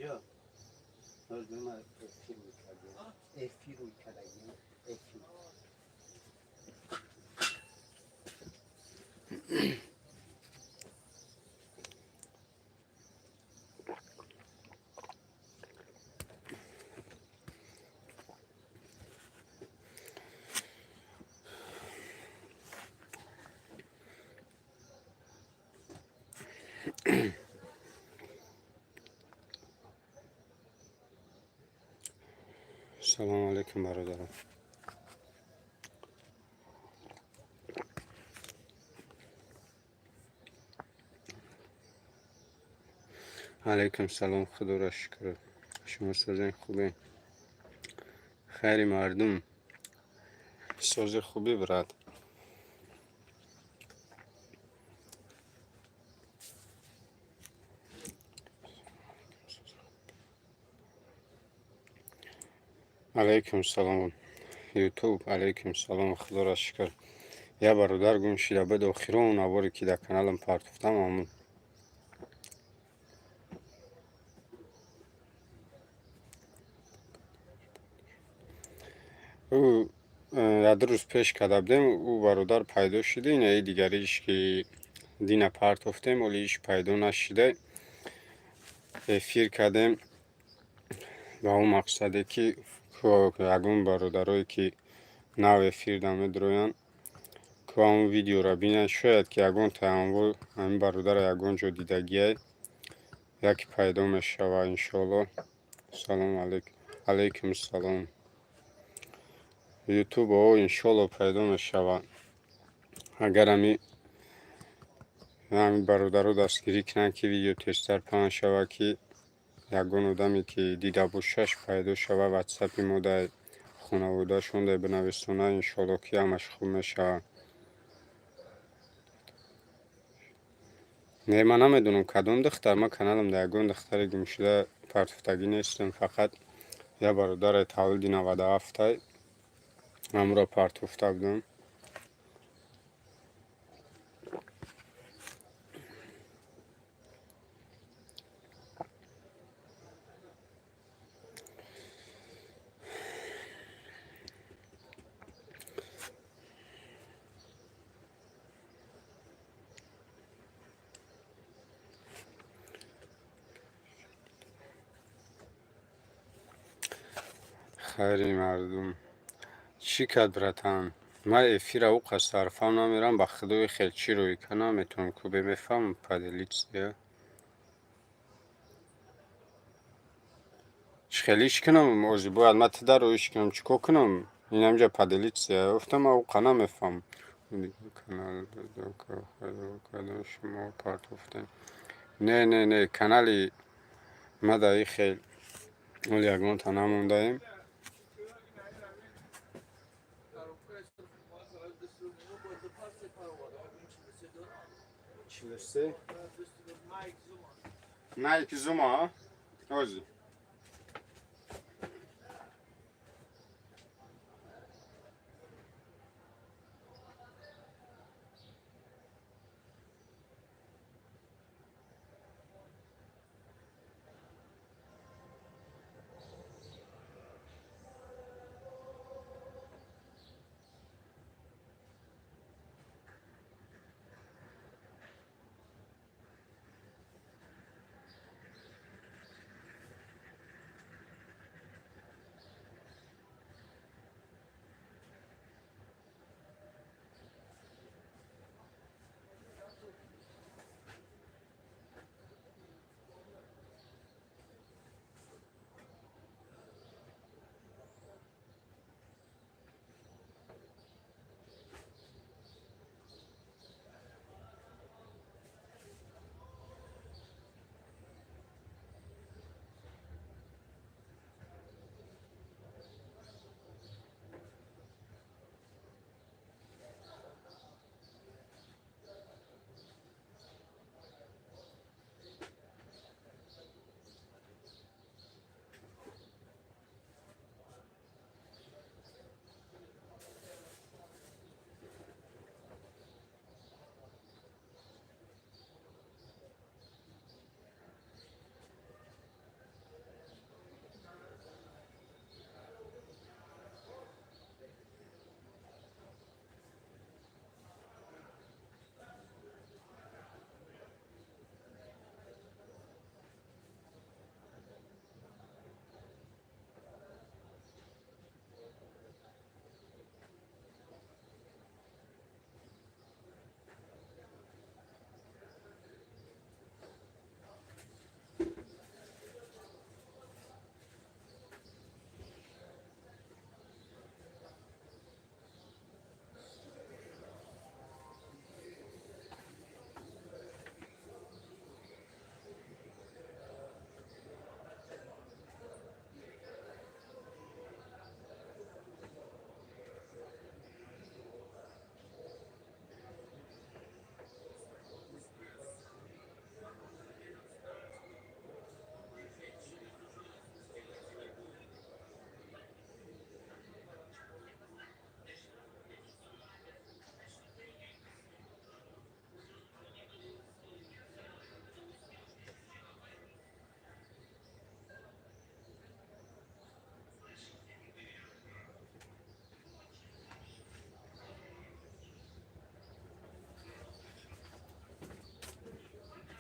Куҷо? Ма эфир мекардем. Эфир мекардем. Эфир. Салому алейкум, бародарам. Алейкум салом, худоро шукр. Шумо созен, хубе? Хайри мардум. Сози, хубӣ, брат? Алейкум салом, Ютуб. Алейкум салом, худоро шукр. Я бародар гум шида буд. Охирон наворе ки дар каналам партофтам, ҳамун. Ӯ як ду рӯз пеш карда будем, ӯ бародар пайдо шуда. Инаи дигариш ки дина партофтем, оли иш пайдо нашуда. Эфир кардем ба он мақсаде ки ягон бародарое ки нав эфирда медроянд, ку ҳамон видеоро бинанд. Шояд ки ягон таамвол ҳамин бародарро ягон ҷо дидагиай, яке пайдо мешава, иншоалло. Салом алейкум. Алейкум салом, Ютуб. О, иншоалло, пайдо мешава, агар ҳами бародаро дастгирӣ кунанд, ки видео тезтар паҳн шава, ки ягон одаме ки дида бошаш, пайдо шава, ватсапи мо дар хонаводаашон дар бинависона. Иншоалло, ки ҳамаш хуб мешавад. Не, ман намедонам кадом духтар. Ман каналам дар ягон духтари гумшуда партофтагӣ нестам. Фақат як бародаре таваллуди 97-ай, ҳамонро партофта будам. Хайри мардум. Чӣ кард, братан? Ман эфира ӯ қад сарфам намерам, ба худои хел чӣ рӯй ка наметавонам ку бемефаҳмам. Поделиться чӣ хелиш кунам? Ози бояд ман тида рӯиш кунам, чӣ кор кунам? Инамҷа поделиться гуфтам, ман ӯ қа намефаҳмам. Канал шумо партофтем. Не, не, не, канали ма дар и хел оли ягонта намондаем. 43 Найки Зума, ози.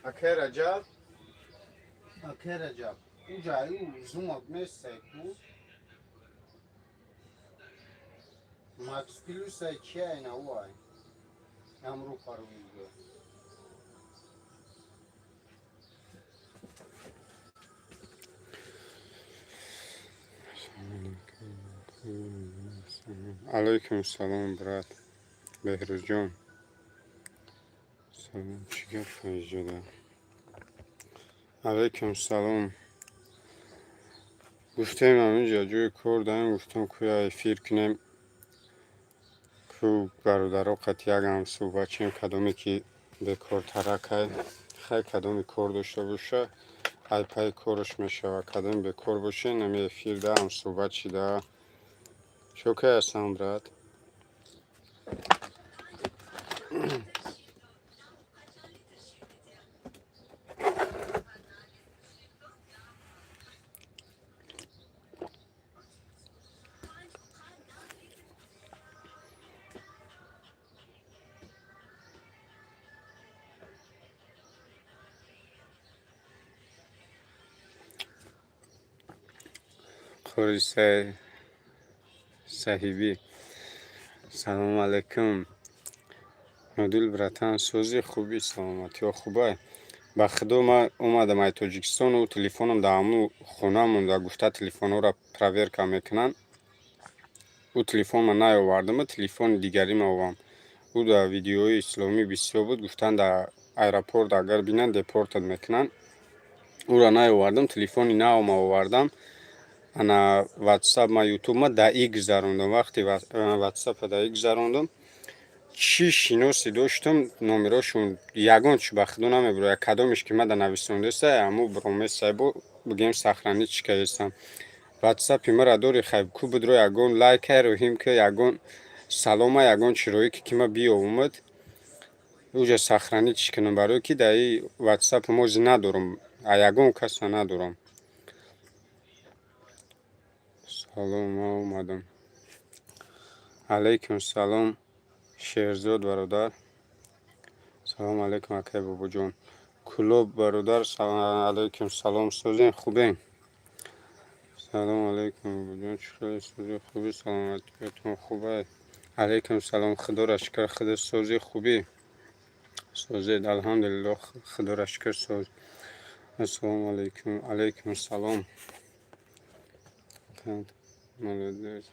Акай Раҷаб, акай Раҷаб, уҷа ю зумот нестай ку? Макс Плюсай, чи айна уай? Амру парвига. Алайкум салом, брат Беҳрӯзҷон. Салом, чӣ гап иҷода? Алайкум салом. Гуфтем, ҳаминҷа ҷои кор даем, гуфтам, куя эфир кунем, ку бародаро қати якам суҳбат шем, кадоме ки бекортаракай. Хай, кадоме кор дошта боша, ай пай кораш мешава, кадоме бекор боше, нами эфир да ҳам суҳбат шида. Чокай ҳастам, брат. Қори Саҳибӣ, салому алайкум. Нодил братан, сози, хуби, саломатиҳо хубай? Ба худо, ман омадам ай Тоҷикистону телефоном дар ҳамун хона монда. Гуфта, телефонҳоро проверка мекунанд. Ӯ телефонма наёвардам, телефони дигарима овам. Ӯ дар видеои исломӣ бисёр буд, гуфтанд, дар аэропорт агар бинанд, депортат мекунанд. Ӯро наёвардам, телефони навма овардам. Ана Ватсап ма, Ютуб ма да и гузарондам. Вақте Ватсапа да и гузарондам, чӣ шиносе доштам, номерошон ягон чи ба худо намебурояд. Кадомеш ки мада нависондеса, ҳаму бромесай, бо бигем, сохранить кардесам. Ватсапи мара дори, хай, ку будро, ягон лайкай роҳим ки, ягон салома, ягон чироӣ ки ма биёвумад, уҷа сохранить кунам, барое ки дар и Ватсапи мози надорам, а ягон каса надорам. Салом, ма омадам. Алайкум салом, Шерзод бародар. Салому алайкум, акай Бобоҷон. Кулоб бародар, алайкум салом, созем, хубем? Салому алайкум, бобоҷон, чӣ хеле, сози, хуби, саломатиятон хубай? Алайкум салом, худоро шукр, худо сози, хубӣ, созед? Алҳамдулиллоҳ, худоро шукр, соз. Ассалому алайкум. Алайкум салом. Молодец.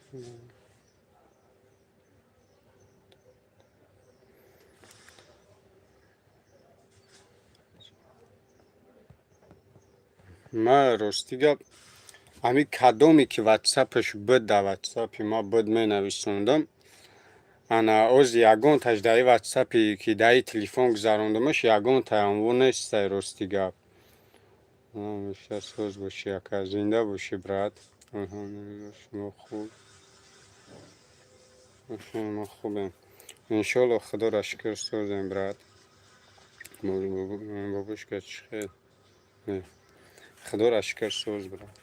Ма, рости гап, ҳамин кадоме ки Ватсапаш буд, дар Ватсапи ма буд, менависондам. Ана ози ягонташ дар и Ватсапе ки дар и телефон гузарондамаш, ягонта ҳамво нестай, рости гап. Ҳамеша соз бошӣ, ака, зинда бошӣ, брат. Алҳамдулилло, шумо хуб? Мо хубем, иншолло, худоро шукр, созем, брат. Бабушка чӣ хел? Худоро шукр, соз, брат.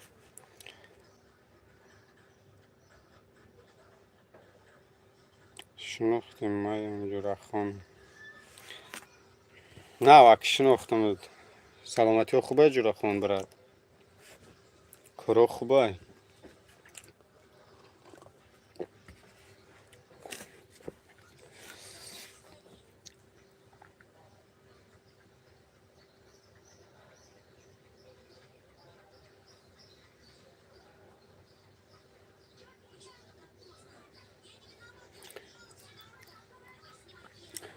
Шинохтем, маям Ҷурахон. Навак шинохтам. Саломатиҳо хубай, Ҷурахон, брат? Коро хубай?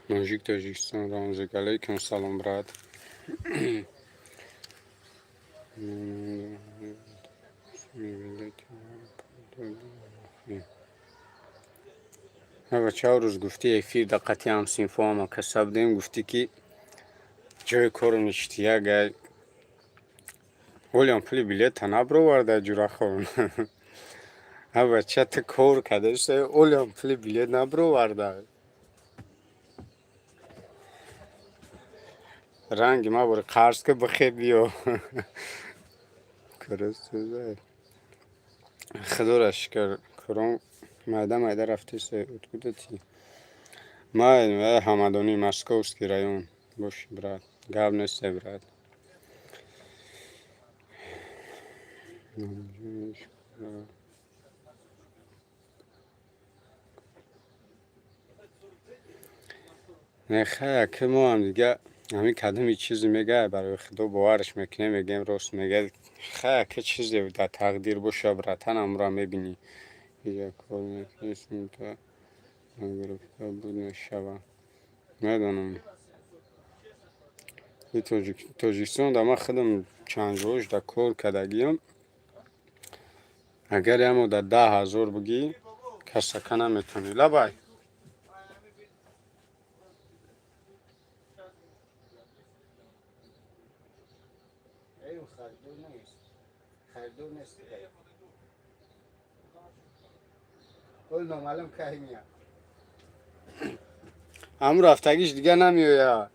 Мужик Тоҷикистон Рамзик, алайкум салом, брат. Ҳа, бачаҳо, рӯз гуфтӣ, эфир да қатъи ҳамсинфо ҳама каса будем, гуфтӣ, ки ҷои кору ништяк гай. Ҳолиам пули билета набироварда, Ҷурахон. Ҳа, бача, ту кор кардаиста, ҳолиам пули билет набироварда. Ранги ма бори қарз ки бихе биё. Худоро шукр, кором майда майда рафтеста. Откуда ты? Ма Ҳамадонӣ, Московский район. Боши, брат. Гап нест, брат. Нехай, ки мо ҳам дига ҳамин кадоми чизе мега, барои худо бовараш мекунем, мегӯем, рост мега. Хай, ки чизе дар тақдир боша, братан, амро мебинӣ. Иҷа кор мекунӣ, сумта нагирифта буд, мешава. Медонам. Тоҷикистон да ман худам чанд ҷош да кор кардагиам. Агар ямо да 10 000 бигӣ, касака наметавонӣ. Лабай. Харидор нест, харидор нест. Ол номаълум кай меяд. Ҳамун рафтагиш дига намеояд.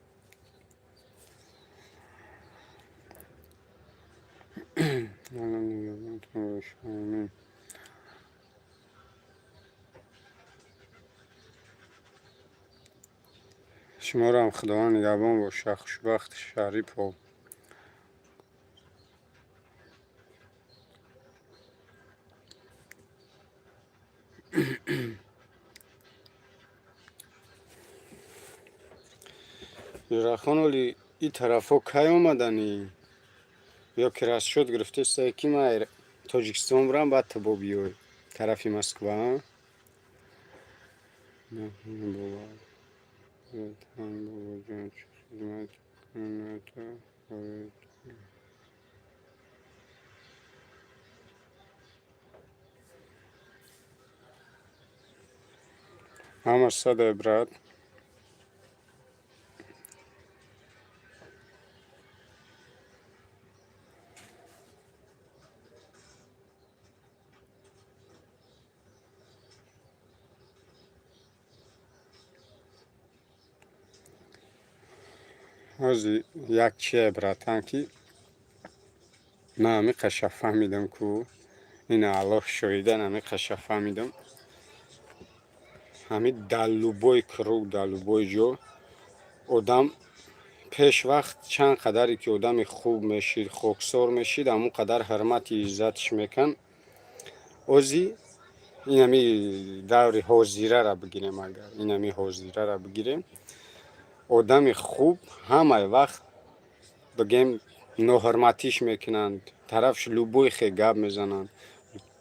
Аллоҳ нигаҳбонатон бошад. Омин. Шуморо ҳам Худованд нигаҳбон бошад. Хушбахт Шарипов. Ҷурахон, оли и тарафҳо кай омаданӣ? Ё ки расчёт гирифтесае, ки ман Тоҷикистон бурам, баъд ту бо биёй тарафи Москва? Бобоҷон, чӣ хизмат кунад? Ҳама садай, брат. Ҳози як чие, братан, ки ман ҳами қаша фаҳмидам, ку ина Аллоҳ шоҳидан, ҳами қаша фаҳмидам. Ҳами дар любой круг, дар любой ҷо одам пеш вақт чанд қадаре ки одами хуб мешид, хоксор мешид, ҳамон қадар ҳурмати иззатш мекан. Ози инами даври ҳозирара бигирем, агар инами ҳозирара бигирем, одами хуб ҳамаи вақт, бигем, ноҳурматиш мекунанд, тарафш любой хе гап мезананд,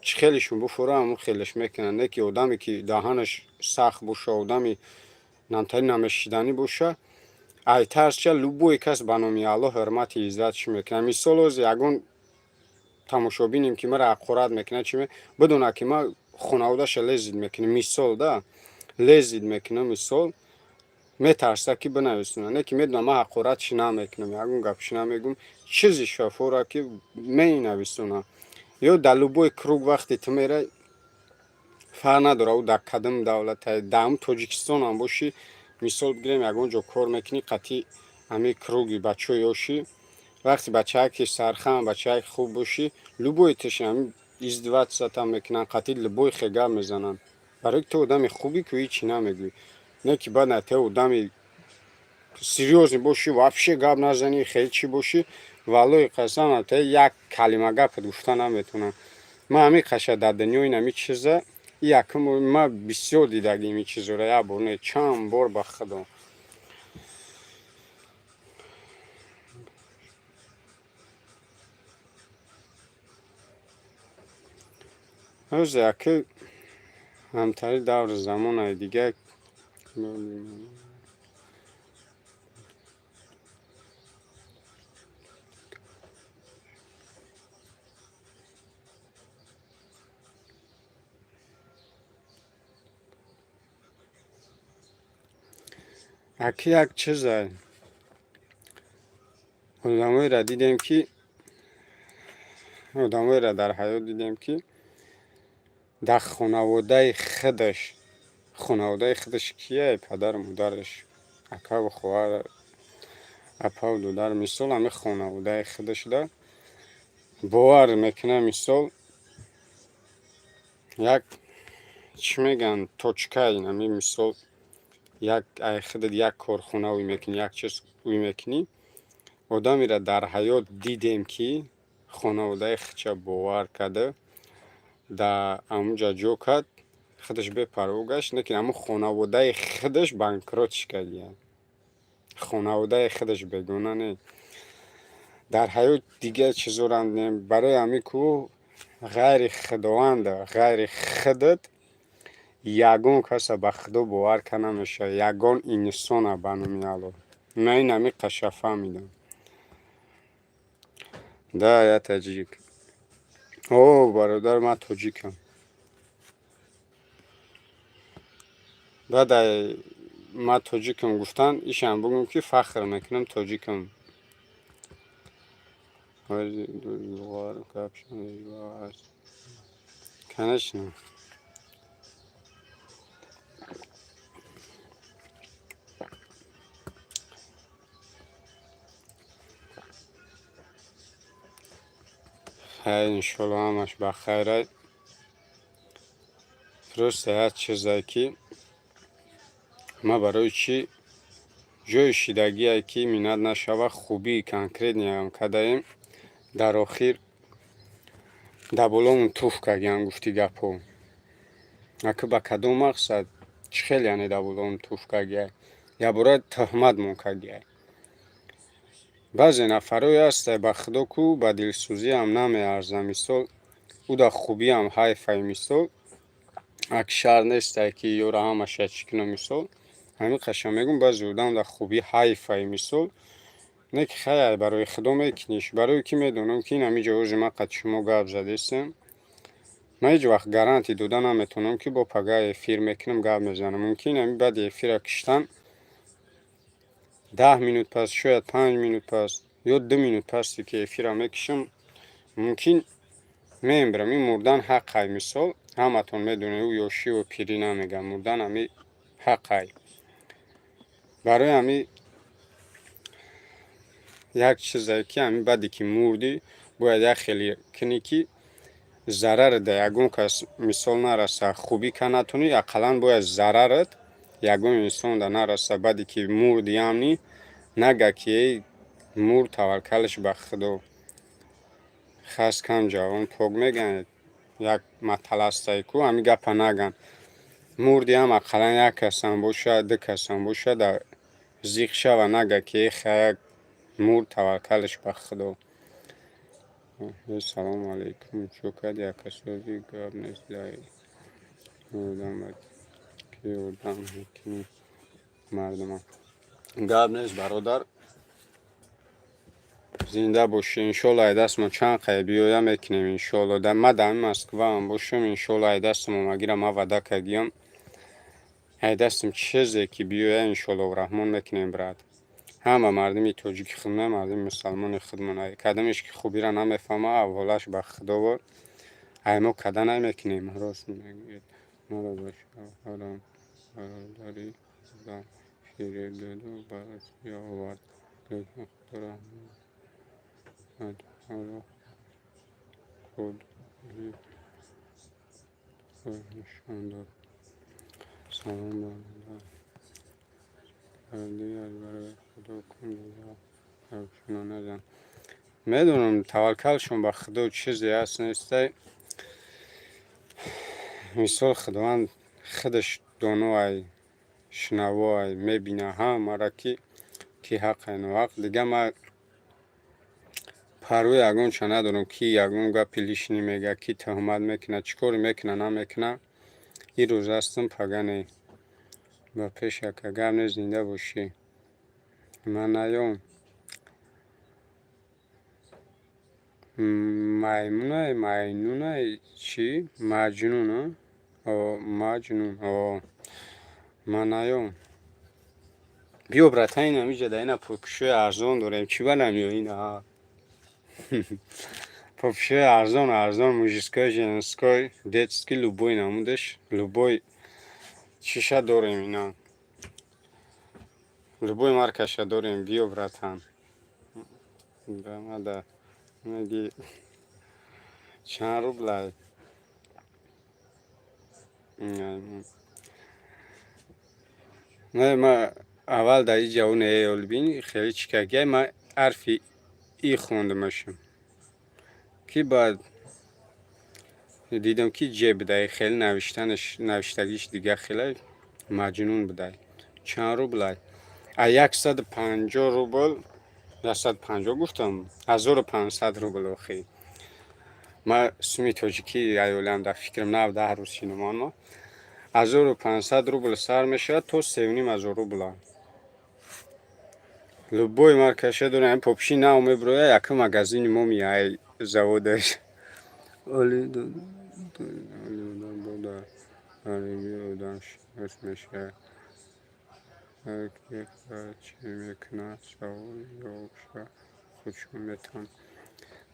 чӣ хелешон буфура, ҳамон хелеш мекунанд. Не ки одаме ки даҳанаш сахт боша, одами намтари намешиданӣ боша, ай тарсча любой кас ба номи Аллоҳ ҳурмати иззатш мекунад. Мисол, ози ягон тамошобинем ки мара ҳақорат мекунад, чи бидонад, ки ман хонаводаша лезить мекунам, мисол, да, лезить мекунам, мисол, метарсад ки бинависонад. Не ки медонам, ман ҳақоратши намекунам, ягон гапши намегӯм, чизи шафора ки менависонад. Ё дар любой круг вақте ту мерай, фарқ надорад ӯ дар кадом давлата, дар ҳамн Тоҷикистонам бошӣ, мисол бигирем, ягон ҷо кор мекунӣ, қатъи ҳамин круги бачаҳои ёшӣ, вақте бачааки сархам, бачааки хуб бошӣ, любой тиш ҳамин издеваться мекунанд, қатъи любой хе гап мезананд, барои ки ту одами хубӣ ку, ҳичи намегӯӣ. Не ки баъд на ту одами серьёзный бошӣ, вообще гап назанӣ, хеле чӣ бошӣ, валлоҳи қасам, та як калима гапат гуфта наметавонам. Ман ҳамин қаша дар дунё ин ҳамин чиза якум ман бисёр дидагим ин чизоро, як бор не, чанд бор, ба худо. Ҳози аки ҳамтари даври замонаи дига. Аки як чиза, одамоеро дидем ки, одамоеро дар ҳаёт дидем, ки дар хонаводаи худаш, хонаводаи худаш кия, падару модараш, акаву хоҳар, апаву додар, мисол, ҳамин хонаводаи худашда, бовар мекунам, мисол, як чӣ мегӯянд, точка, ҳамин, мисол, як ай худат як корхона ӯй мекунӣ, як чиз ӯй мекунӣ. Одамеро дар ҳаёт дидем, ки хонаводаи худша бовар карда, дар ҳамунҷа ҷо кард, худаш бепарво гашт, лекин ҳамун хонаводаи худаш банкротш кардия. Хонаводаи худаш, бегона не. Дар ҳаёт дигар чизорам дидем. Барои ҳамин ку ғайри худованда, ғайри худат ягон каса ба худо бовар кард намешавад, ягон инсона ба номи Аллоҳ. Ман ин ҳамин қаша фаҳмидам. Да, я таҷик. О, бародар, ман тоҷикам. Баъд ман тоҷикам гуфтан, ишам бугум, ки фахр мекунам, тоҷикам. Конечно. Хайр, иншолло, ҳамаш ба хайрай. Просто як чизе, ки ман барои чӣ ҷои шидагие, ки миннат нашава, хубии конкретныйам кардаем, дар охир дар боломон туф кардиам, гуфти гапҳо. Аки ба кадом мақсад, чӣ хел, яъне дар боломон туф кардиай? Якбора тӯҳматмон кардиай. Баъзе нафарое ҳастае, ба худо ку, ба дилсӯзиам намеарза, мисол, ӯ дар хубиам ҳайфай, мисол, ак шар нестае, ки ёра ҳамаша чӣ кунам, мисол, ҳамин қаша мегӯм, баъзе одам дар хубӣ ҳайфай, мисол, не ки хай, барои худо мекуниш, барое ки медонам, ки ин ҳамин ҷо ози ман қад шумо гап задестем, ман ҳеҷ вақт гарантӣ дода наметавонам, ки бо пага эфир мекунам, гап мезанам. Мумкин ҳамин баъди эфира киштан 10 минут пас, шояд 5 минут пас ё 2 минут пасте, ки эфира мекушам, мумкин мембирам. Ин мурдан ҳаққай, мисол, ҳаматон медонед, ӯ ёшиву пирӣ намегӯяд, мурдан ҳами ҳаққай. Барои ҳамин як чизе, ки ҳамин баъде ки мурдӣ, бояд як хеле кунӣ, ки зарарат да ягон кас, мисол, нараса. Хубӣ ка натонӣ, ақаллан бояд зарарат ягон инсонда нараса. Баъде ки мурди, амни нага, ки эй, мурд, таваккалаш ба худо, хас кам ҷавон пок мегӯянд, як матал ҳастае ку, ҳамин гапа наган. Мурдиам, ақаллан як касам бошад, ду касам бошад, зиқ шава, нага, ки эй, хаяк мурд, таваккалаш ба худо. Салому алайкум, чӯ карди, акасози, гап нест, ки ёрдам мекунӣ мардума. Гап нест, бародар, зинда бошӣ, иншолло, ай дастмон чанд қай биёя, мекунем, иншолло. Ман дар ҳамин Москваам бошам, иншолло, ай дастам омагира, ман ваъда кардиам, ай дастам чизе ки биёя, иншолло раҳмон, мекунем, брат. Ҳама мардуми тоҷики худмон, мардуми мусалмони худмон, кадомеш ки хубиро намефаҳма, авволаш ба худо, ай мо када намекунем. Рост мегӯед, маро ба шавҳарам бародари худам фиреб доду ба Русия овард, лекин худо раҳмат, маро худхоҳӣ нишон дод. Салом, бародар, кардӣ, аз барои худо кун, дигар назан. Медонам, таваккалшон ба худо, чизе ҳаст нестай, мисол, худованд худаш доноай, шунавоай, мебина ҳамаро, ки ҳаққай, ноҳақ. Дигар ман парвои ягон ча надорам, ки ягон гапи лишний мегӯяд, ки тӯҳмат мекунад, чӣ коре мекунад, намекунад. Ин рӯз ҳастам, пага не. Ба пеш, ака, гап нест, зинда бошӣ. Ман наём. Маймунай, майнунай, чӣ? Маҷнун, о, маҷнун, о, ман наём. Биё, братан, ина миҷа да ина пӯшои арзон дорем, чӣ ба намеёй ина? Пӯшои арзон, арзон, мужской, женской, детский, любой намудаш, любой чиша дорем ина. Любой маркаша дорем, биё, братан. Мада меги чанд рублай? Не, ма аввал дар иҷа оне бин, хеле чӣ кардгиай, ма. ҳарфи и хондамашам, ки баъд дидам, ки ҷ будай. Хеле навиштанаш, навиштагиш дига хеле маҷнун будай. Чанд рублай? А 150 рубл, 150 гуфтам, 1500 рубл. Охи, ма суми тоҷикӣ аёлиам дар фикрам набуда, ҳар рӯз шиномон мо. 1500 рубл сар мешавад то 3500 рубла. Любой маркаша дорем. Попши нав меброя, якум магазини мо меяй, заводаш. Оли одам шинос мешавад, чӣ мекунад, савол ҷавобша худшон метавонад.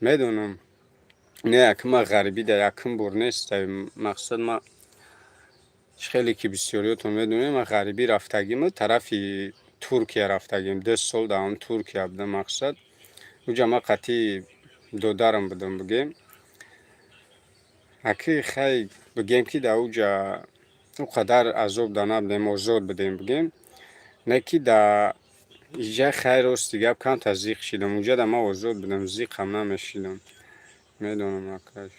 Медонам, не, якум ма ғарибӣ да якум бор нест. Мақсад, ма хеле ки бисёриётон медонем, ма ғарибӣ рафтагим, тарафи Туркия рафтагим. 2 сол дар он Туркия будам. Мақсад, уҷа ма қатъи додарам будам, бигем. Аки хай, бигем, ки дар уҷа ӯ қадар азоб да набудем, озод будем, бигем. Не ки да иҷа, хай, рости гап, камтар зиқ шидам. Уҷа да ман озод будам, зиқам намешидам. Медонам, акаш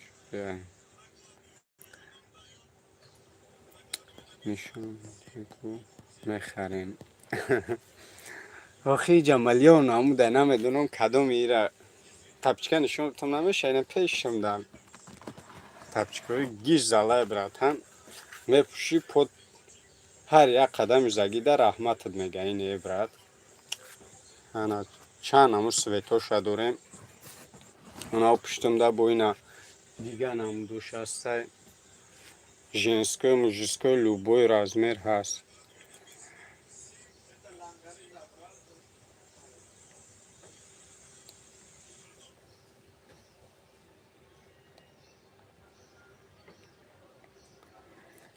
нишон мехарем. Охи, иҷа миллион намуда, намедонам кадоми ира тапочка нишонтон намеша. Ина пешам да тапочкаҳои гиш залай, братан, мепӯшӣ, под ҳар як қадами загида раҳматат мега. Ине, брат, ана чанд намуд цветоша дорем. Онао пуштумда бо ина дига намудош ҳастай. Женской, мужской, любой размер ҳаст.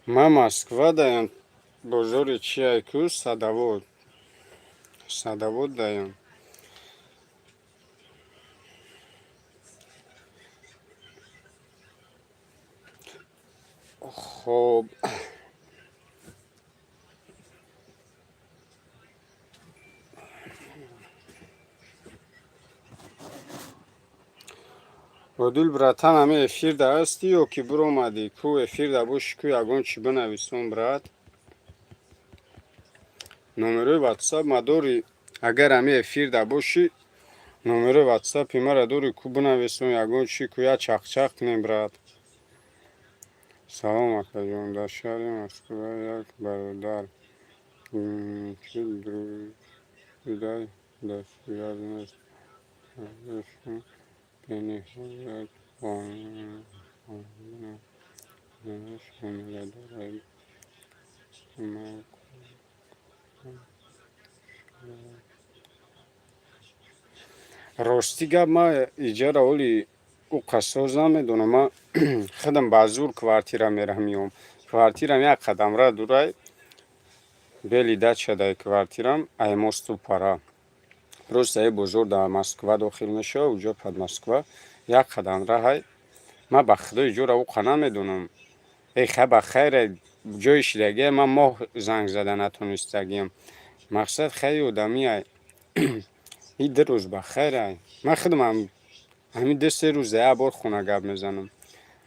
Ман Москва даям, бозори чиай ку, Садовод, Садовод даям. Хоб, Одил братан, ҳами эфирда ҳастӣ ё ки биромадӣ? Ку эфирда бошӣ, ку ягон чӣ бинависон, брат. Номерои ватсап ма дорӣ? Агар ҳами эфирда бошӣ, номерои ватсапи мара дорӣ, ку бинависон ягон чӣ, ку як чақчақ кунем, брат. Салом, акаҷон, дар шаҳри Москва як бародар чӣ дружидай дар связь нест, бениҳоят занаш ҳомила дорад. Кӯмак. Рости гап, ма иҷара оли ӯ қассоз намедонам. Ма худам ба зур квартира мерам, меом. Квартирам як қадамра дурай, бели дача дай квартирам, ай мосту пара. Просто е бозор дар Москва дохил мешавад, уҷо под Москва як қадам раҳай. Ман ба худо иҷора ӯ намедонам. Эй, хай, ба хайре, ҷои шидагия ман моҳ занг зада натонистагиам. Мақсад, хай, одамиай, и 2 рӯз ба хайрай. Ман худам ҳамин 2-3 рӯз як бор хона гап мезанам.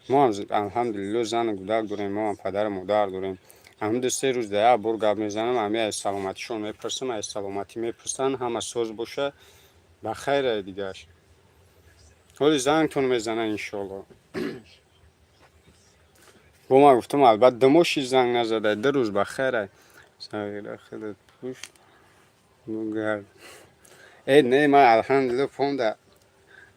Мо ҳам, алҳамдулилло, зану кӯдак дорем, мо ҳам падару модар дорем. Ҳамин 2-3 рӯз як бор гап мезанам, ҳами аз саломатишон мепурсам, аз саломатӣ мепурсанд, ҳама соз боша, ба хайрай дигаш. Ҳоли зангтон мезана, иншоалло. Бо ман гуфтам, албатта, 2 моҳ шид занг назадай, 2 рӯз ба хайрай. Сағира, худат пӯш бугард. Э, не, ман, алҳамдулилло, понда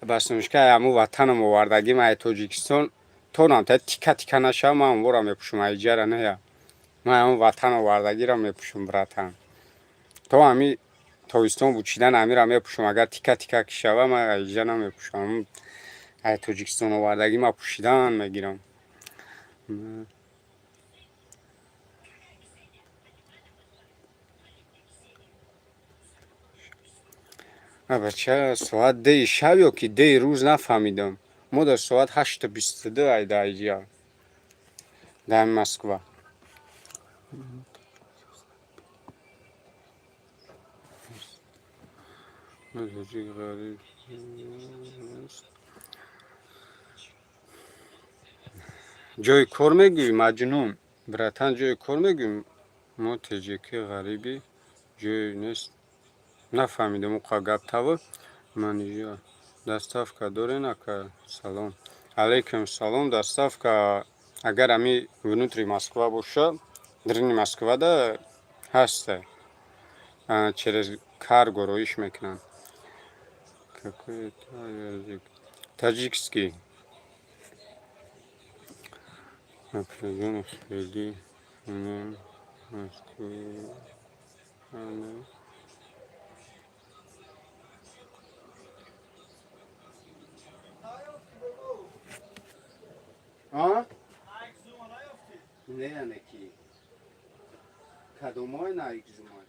баснушкаи ҳамун ватанам овардагим ай Тоҷикистон, торам та тика тика нашава, ман онвора мепӯшам, айҷара нея. Ман ҳамун ватан овардагиро мепӯшам, братан. То ҳами тобистон бучидан ҳамира мепӯшам, агар тика тика кишава, ман айҷа намепӯшам. Ай Тоҷикистон овардагӣ ман пӯшидан мегирам. Бача, соат 2-и шаб ё ки 2-и рӯз нафаҳмидам. Мо дар соат 8:22 ай дар иҷа, дар Москва. Тоҷик ғариб аст. Ҷои кор мегӯӣ, Маҷнун? Братан, ҷои кор мегӯӣ? Мо теҷикӣ ғарибӣ, ҷой нест. Нафаҳмидам уқа гап тавр. Манижа. Доставка дорен, ака? Салом. Алейкум салом. Доставка агар ами внутри Москва боша, даруни Москвада ҳаста. Через карго роиш мекунанд. Какой это язык? Таджикский. Определенно хеле Москвы. А? Не, яне ки. Кадомой на икзумай?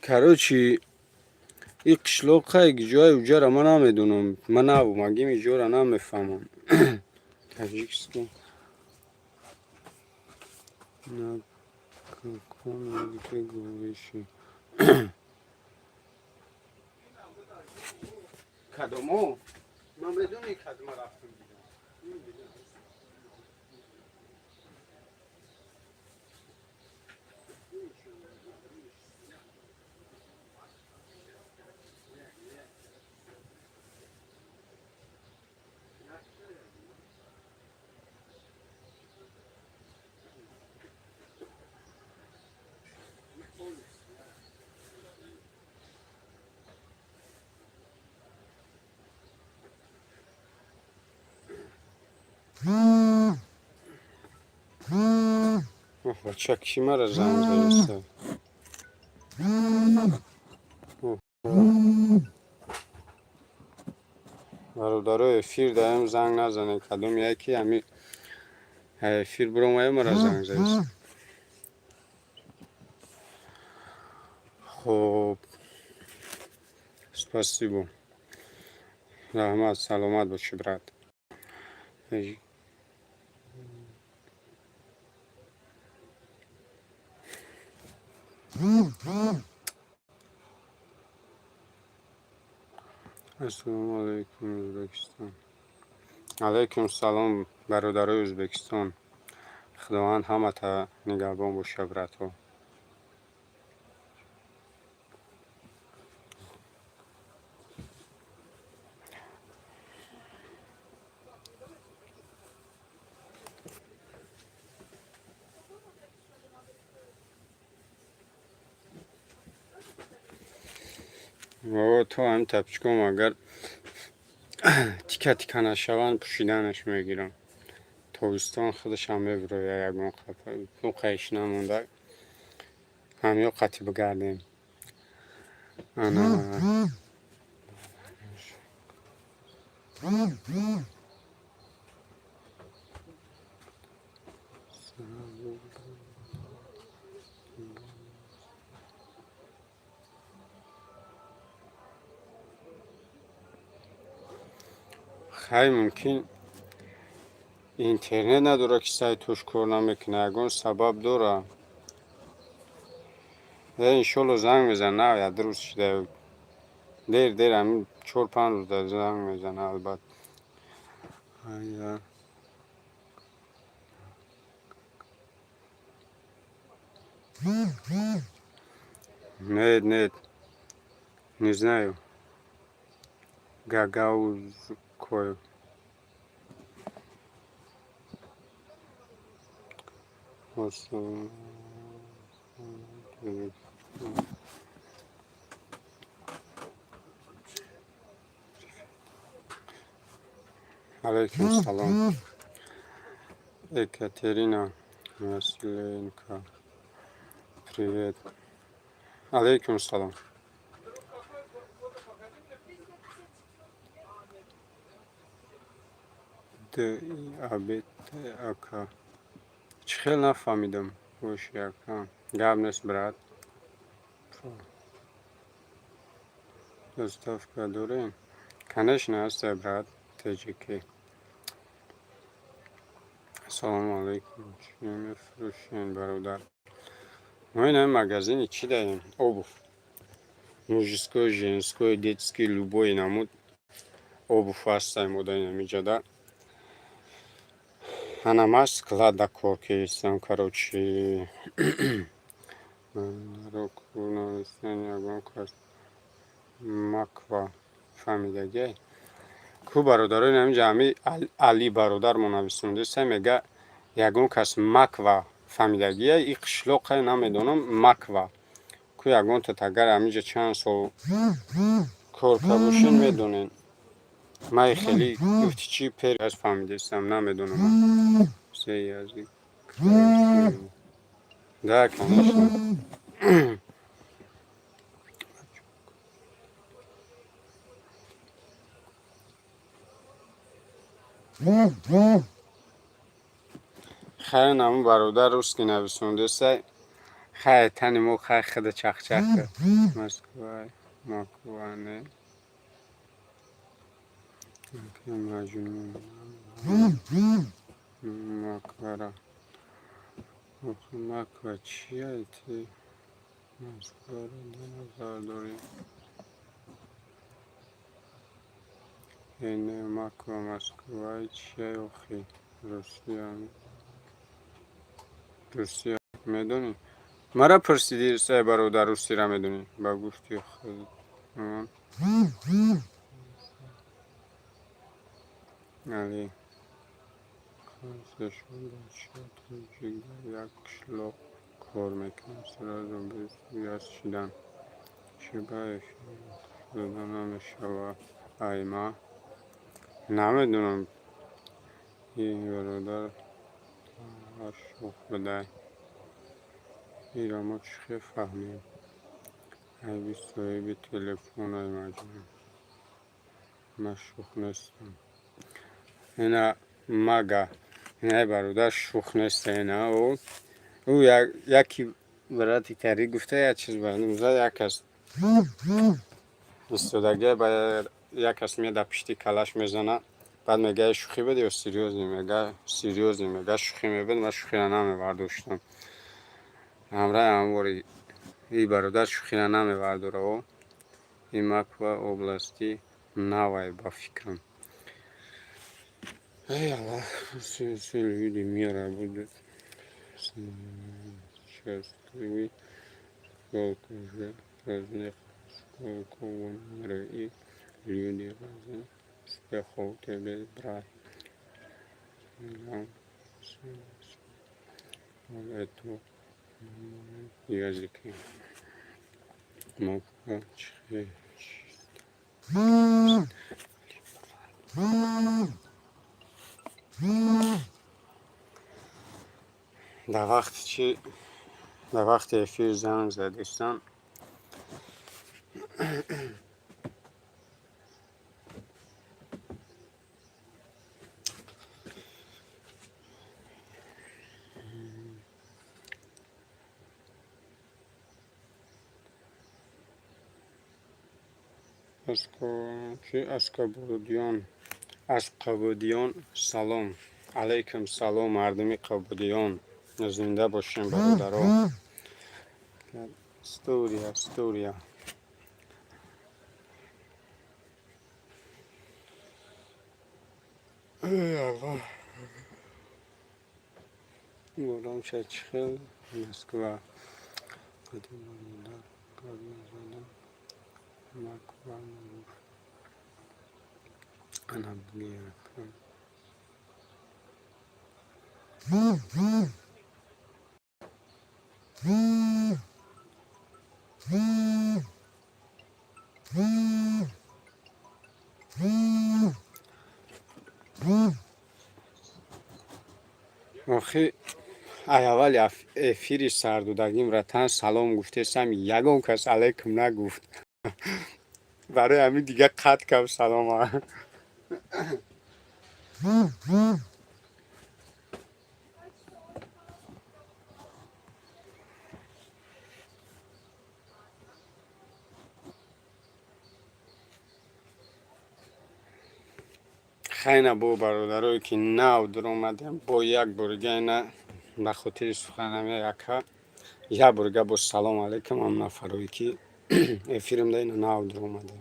Короче, и қишлоқай ҷои уҷара ман намедонам. Ман навомагим, иҷора намефаҳмам. Таджикский. На каком языке говоришь? Кадомо? Ман медони, кадома рафтам дидам. Бача, ки мара занг заиста? Бародаро, эфир даем, занг назанед. Кадом яке ами эфир биромая, мара занг заиста. Хоб, спасибо, раҳмат, саломат бошӣ, брат. Ассалому алайкум, Ӯзбекистон. Алайкум салом, бародарои Ӯзбекистон. Худованд ҳамата нигаҳбон боша, братҳо. То ҳамин тапочком агар тика тика нашаванд, пӯшиданаш мегирам. Тобистон худашам мебирояд, ягон қайш намонда, ҳамё қати бигардем. Ана, хай, мумкин интернет надорад, ки сайтош кор намекунад, ягон сабаб дорад. Иншолло, занг мезана, як рӯз шида, дер дер ҳамин 4-5 рӯзда занг мезана, албатта. Ая. Нет, нет, не знаю. Гагаузкой. Ассалому алайкум. Алейкум салом. Екатерина Василенко. Привет. Алейкум салом. Д А Б Т А К. Чӣ хел нафаҳмидам? Бош, яка. Гап нест, брат. Доставка дорем? Конечно, ҳаста, брат. ТЖК. Ассалому алайкум. Чӣ мефурӯшем, бародар? Мо ина магазини чӣ даем? Обувь. Мужской, женской, детский, любой намуд обувь ҳастаем мо дар инамиҷода. Ана ман склада кор кардистам, короче. Ягон кас Маква фаҳмидагиай? Ку, бародаро, инамиҷа ҳами Али бародармо нависондеста, мега, ягон кас Маква фаҳмидагиай? И қишлоқай, намедонам, Маква ку, ягонта агар ҳамиҷа чанд сол кор карда бошен, медонед. Ман хеле гуфти чӣ пер аз фаҳмидестам, намедонам. Все язык. Да, конечно. Хайр, наму бародар русский нависондестай. Хай, тани мо хай худа чахчах кард. Москва, Маква, не. Маҷнун. Маквара. Маква чия ти? Москваро дар назар дорӣ? Не, Маква, Москваи чия охи? Русия. Русия медонӣ? Мара пурсидӣ, сай бародар, русияро медонӣ? Ба гуфти худ Али. Хасашон бача тоҷик дар як қишлоқ кор мекунад. Сразу без шидан. Чӣ ба эфир дода намешавад? Ай ма? Намедонам. Ин бародар шӯх будай. Инро мо чӣ хел фаҳмем? Айби соҳиби телефонай, Маҷнун. Ман шӯх нестам. Ина мага. Инай бародар шӯх неста, ина ӯ. Ӯ яки брати кари гуфта, як чиз ба як кас истодагия, ба як кас меяд, дар пишти калаш мезана, баъд мега, шӯхӣ буд ё серьёзный? Мега, серьёзный. Мега, шӯхӣ мебуд, ман шӯхиро намебардоштам. Ҳамраҳи ҳамвори и бародар шӯхиро намебардора. О, и Маква области навай, ба фикрам. Эй Аллах, все люди мира будут счастливы, сколько же разных, сколько в мире и люди разных. Успехов тебе, брат. Это языки. Маква чхе. Дар вақти чӣ, дар вақти эфир занг задистам. Аз Қабудиён, аз Қабудиён салом. Алайкум салом, мардуми Қабудиён, зинда бошем, бародаро. История, история. Эй Аллоҳ. Бором чахел Москва. Қадим бародар гап назадам. Маква нагуфт. Ана буги. Охи, ай аввали эфири сардодагим ратан салом гуфтесам, ягон кас алайкум нагуфт. Барои ҳамин дига қатъ кам салома. Хайна бо бародарое ки нав дуромадем, бо як борига ина ба хотири суханами яка як борига бо салом алейкум ам нафарое ки эфирмда ина нав дуромадем.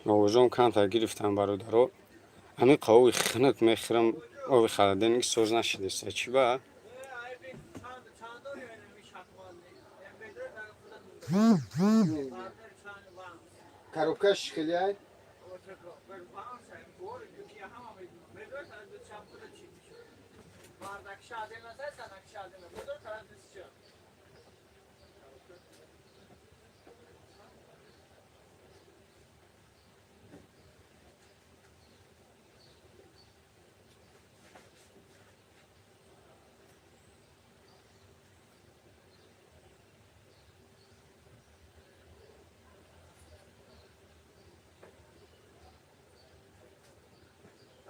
Овозом камтар гирифтам, бародаро. Ҳамин қови хунук мехӯрам, ови холодильник соз нашидеста. Чӣ ба? Коробкаш хеле.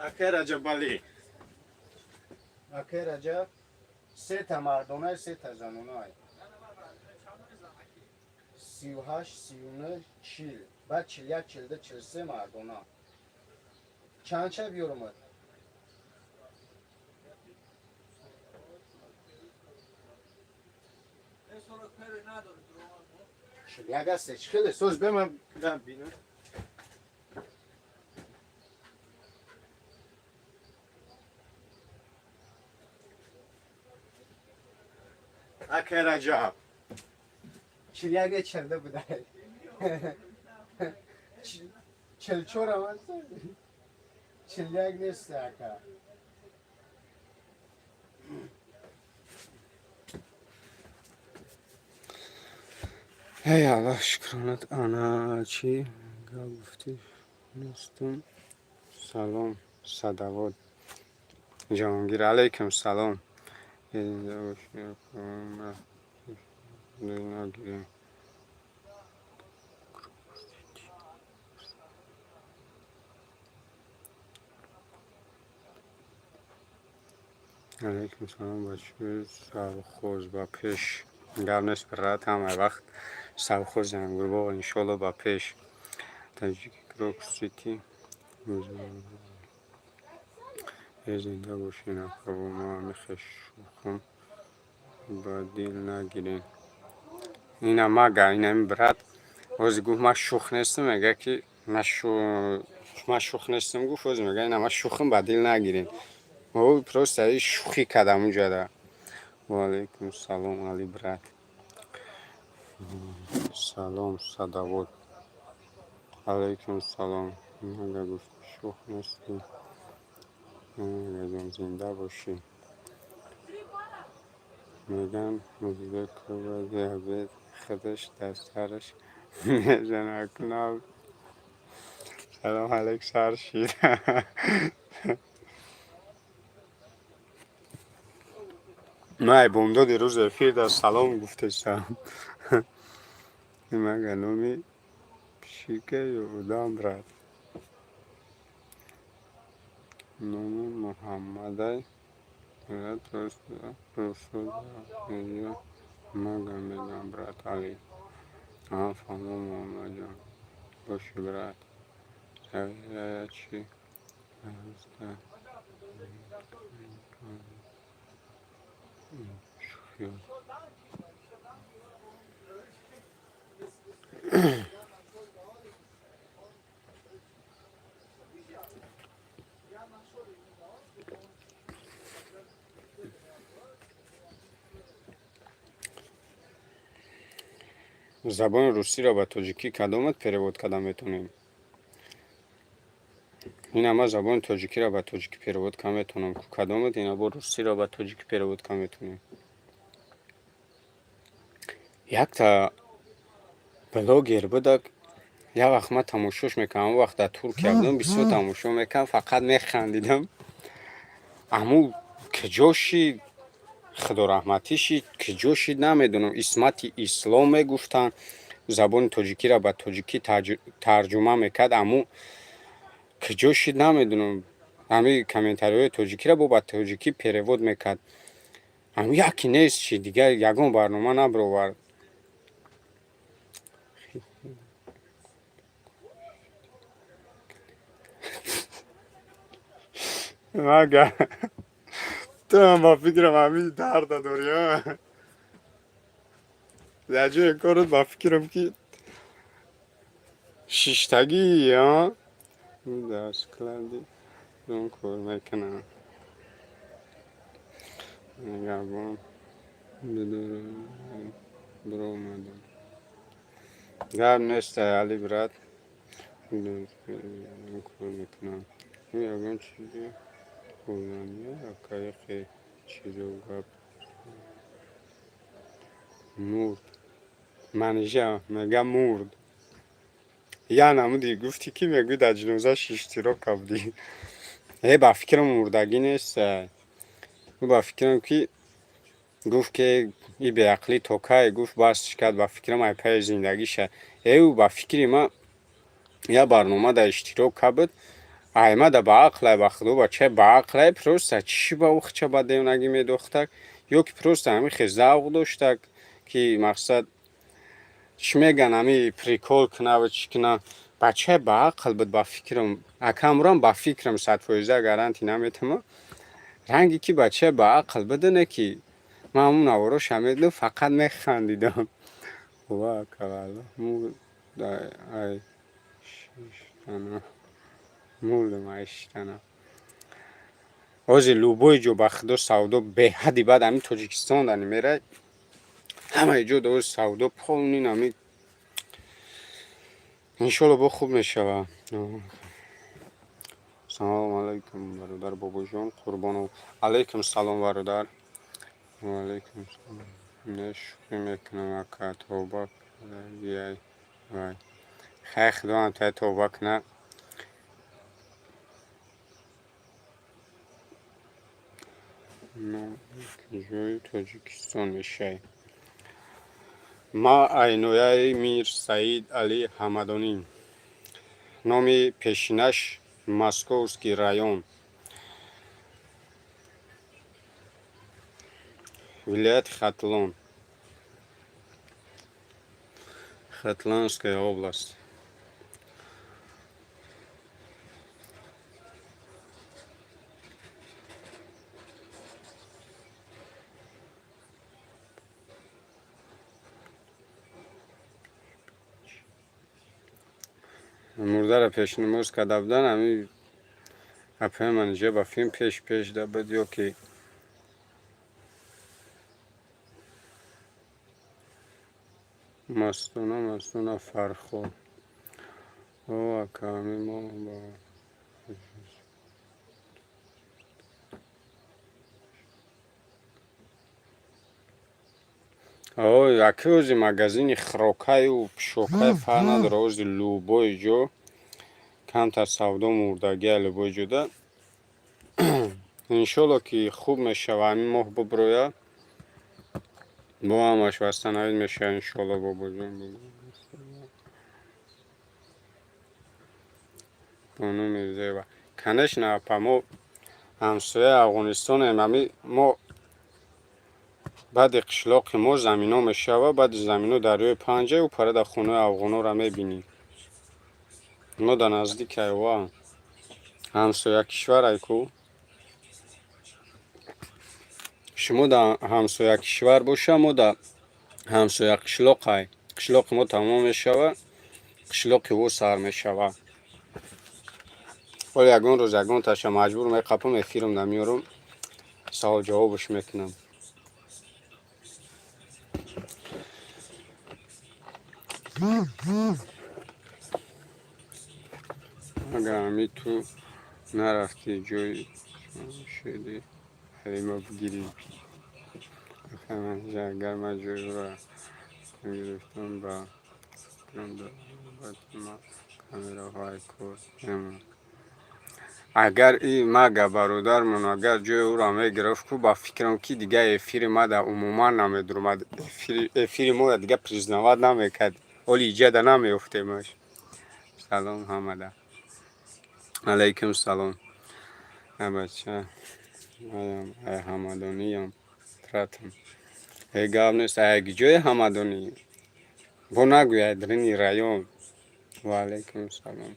Акай Раҷабалӣ. Акай Раҷаб, сета мардонай, сета занонай. 38, 39, 40. Баъд 41, 42, 43 мардона. Чанд ча биёрумад? 41 аст, чӣ хеле соз беман бинам. Акай Раҷаб. 41 40 будай. 44 ам аст. 41 нест, ака. Эй Аллоҳ, шукронат. Ана чӣ гап гуфтӣ нестум. Салом, Садавод. Ҷаҳонгир, алайкум салом. Зинда бошӣ. Нагирем. Алайкум салом, бачаҳои совхоз, ба пеш. Гап нест, брат, ҳама вақт совхози Ангурбоғ иншоалло ба пеш. Таҷики Крокус Сити. Э, зинда бошед, акабо, ма ҳамихе шӯхам, ба дил нагиред. Ина мага, инами брат ҳозир гуфт, ман шӯх нестам, мега ки ман шӯх нестам, гуфт, ҳозир мега ина ман шӯхам, ба дил нагиред. О, просто шӯхӣ кардам уҷада. Ва алайкум салом, Али брат. Салом, Садавод. Алайкум салом. Мага гуфт шӯх нестӣ. Магаҷон, зинда бошӣ. Меган узбекова диабет худаш дар сараш мезанад. Нав салом алейк сар шид. Ман бомдоди рӯз эфир дар салом гуфтесам. Мага номи пишика ё одам, брат? Номи Муҳаммадай, брат, просто ё мага мегам, брат Али. Аҳа, фаҳмом, Муҳаммадҷон. Боши, брат. Чӣ? Шӯхиёт. Забони русиро ба тоҷикӣ кадомат перевод карда метавонем? Ина ман забони тоҷикиро ба тоҷикӣ перевод карда метавонам. Кадомат ина бо русиро ба тоҷикӣ перевод карда метавонем? Якта блогер буда, як вақт ман тамошош мекардам, он вақт дар Туркия будам, бисёр тамошо мекардам, фақат механдидам. Аму куҷо шид, худораҳматӣ шид, куҷо шид, намедонам. Исмати Ислом мегуфтанд, забони тоҷикиро ба тоҷикӣ тарҷума мекард, аму куҷо шид, намедонам. Ҳамин комментариҳои тоҷикиро бо ба тоҷикӣ перевод мекард. Ҳамин яке нест шид, дигар ягон барнома набаровард. Мага туам ба фикрам ҳамин дарда дорӣ, а? Дар ҷои корот ба фикрам ки шиштагӣ, а? Дар склади дон кор мекунам. Нигаҳбон бидорам, биромадам. Гап нестай, Али брат. Кор мекунам. Ягон чизи хӯрданӣ акаи чизо гап мурд. Манижа мега мурд. Я намуди гуфтӣ ки мегӯй дар ҷинозаш иштирок кардӣ. Э, ба фикрам мурдагӣ нестай. Ӯ ба фикрам ки гуфт ки и беақлӣ то кай, гуфт басш кард, ба фикрам ай пайи зиндагиша. Э, ӯ ба фикри ман я барнома дар иштирок кабуд. Аймада ба ақлай, ба худо бачаи ба ақлай, просто чӣ ба ухча ба девонагӣ медохтак, ё ки просто ҳамин хел завқ доштак ки мақсад чӣ меган, ҳами прикол кунаву чӣ куна. Бачаи ба ақл буд ба фикрам. Акамурам ба фикрам 100% гарантӣ наметавонам. Ранге ки бачаи ба ақл буда, не ки ман ҳамун навороша медидам, фақат механдидам. Ва акавалло мурд ай шиштана. Мурдам ай шиштана. Ҳозир любой ҷо ба худо савдо беҳадди бад, ҳамин Тоҷикистон да намерай. Ҳамаи ҷо да савдо полный ҳамин. Иншолло бо хуб мешава. Салому алайкум, бародар Бобоҷон Қурбонов. Алайкум салом, бародар. Ва алайкум салом. Не, шӯхӣ мекунам, ака, тавба кардагиай вай. Хай, худованд тай тавба кунад. Ҷои Тоҷикистон мешавӣ? Ма айнояи Мир Саид Али Ҳамадонӣ. Номи пешинаш Московский район. Вилояти Хатлон. Хатлонская область. Мурдаро пешнамоз карда будан, ҳамин апаи Манижа ба филм пеш пеш да буд ё ки Мастона, Мастона Фархор. О, ака, ҳамин мо ба Ой, аки ози магазини хӯрокаю пӯшокай фарқ надорад, ози любой ҷо камтар савдо мурдагия любой ҷода. Иншолло ки хуб мешава, ҳамин моҳ буброяд. Бо ҳамаш восстановить мешава иншолло, бобоҷон. Бону Мирзоева. Конечно, апа, мо ҳамсояи Афғонистонем, ҳами мо баъди қишлоқи мо замино мешава, баъди замино дарёи Панҷа, ӯ пара дар хонаи афғонора мебинӣ. Мо дар наздики айва ҳамсоя кишварай ку. Шумо дар ҳамсоя кишвар боша, мо дар ҳамсоя қишлоқай. Қишлоқи мо тамом мешава, қишлоқи ӯ сар мешава. Ҳоло ягон рӯз ягонташа маҷбур меқапам, эфирам да меёрам, савол ҷавобаш мекунам. Агар ҳами ту нарафтӣ ҷои шуди ҳалима бигирӣ. Агар ман ҷои ӯро гирифтам, ба фикрам дар навбати ман камераҳои кор мемонад. Агар и мага бародармон агар ҷои ӯро мегирифт ку, ба фикрам ки дига эфири мада умуман намедуромад, эфири моро дига признавать намекард. Оли иҷада намеёфтемаш. Салом ҳамада. Алайкум салом. Ай бача, маям ай ҳамадониям братам. Э, гап нест, ай ҷои ҳамадонӣ? Бо нагӯй ай дрини район. Ва алайкум салом.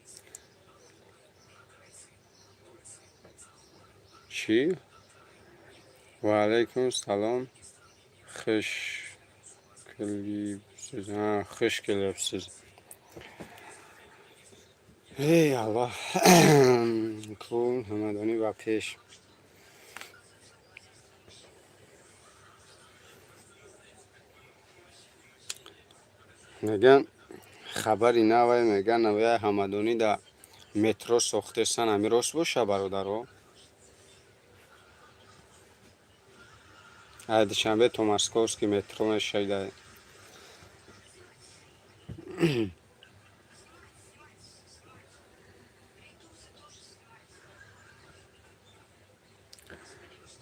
Чӣ? Ва алайкум салом. Хуш келибсиз. Хуш келибсиз. Эй Аллоҳ. Ку ҳамадонӣ ба пеш. Меган, хабари навай, меган, навая Ҳамадонӣ да метро сохтесан, ҳами рост боша, бародаро? Ай Душанбе то Московский метро мешавида.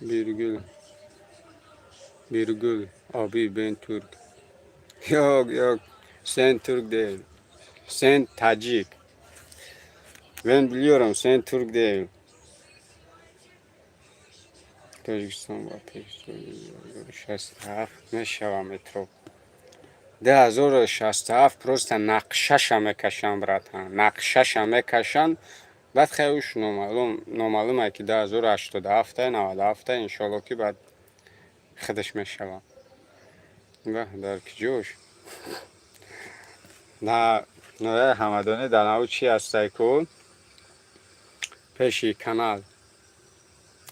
Birgül. Birgül. Abi, ben Türk. Yok yok. Sen Türk değil. Sen Tacik. Ben biliyorum, sen Türk değil. Тоҷикистон ба пеш, 67 мешава метро. 2067 просто нақшаша мекашанд, братан. Нақшаша мекашанд. Баъд хеле уш номаълум, номаълуме ки 2087, 97, иншоалло, ки баъд худаш мешава. Баҳ, дар киҷош? На нояи Ҳамадонӣ дар нав чӣ ҳастай ку? Пеши канал.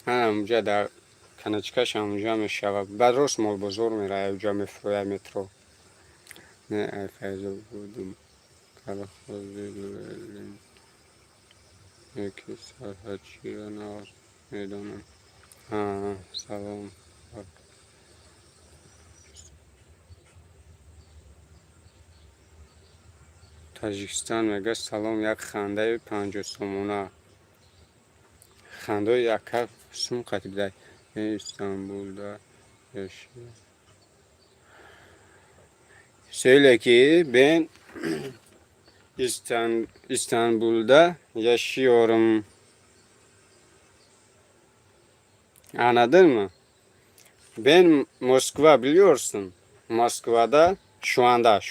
Ана унҷа дар каначкаш ҳамунҷа мешава. Баъд рост молбозор мерава, уҷа мефурӯяд метро. Не, ай Файзо будум. Колхози яки сарҳадчиро нағз медонам. Салом. Таҷикистон мега салом, як хандаи 50 сомона. Хандаи яка сум қати бидай. Истанбулда яши. Söyle ki ben İstanbul'da yaşıyorum. Anladın mı? Ben Moskva biliyorsun. Moskva'da şu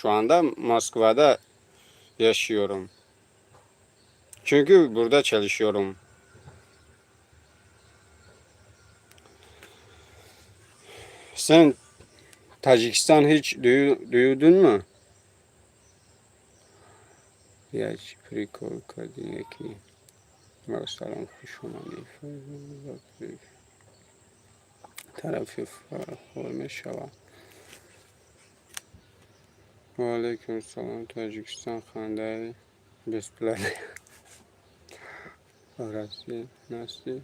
anda Moskva'da yaşıyorum. Çünkü burada çalışıyorum. Sen Tacikistan hiç duydun mu? Як прикол кардӣ ки салом, хуш омадӣ. Тарафи Фархор мешавад. Ва алайкум салом, Тоҷикистон, хандаи бесплатный. Россия насти.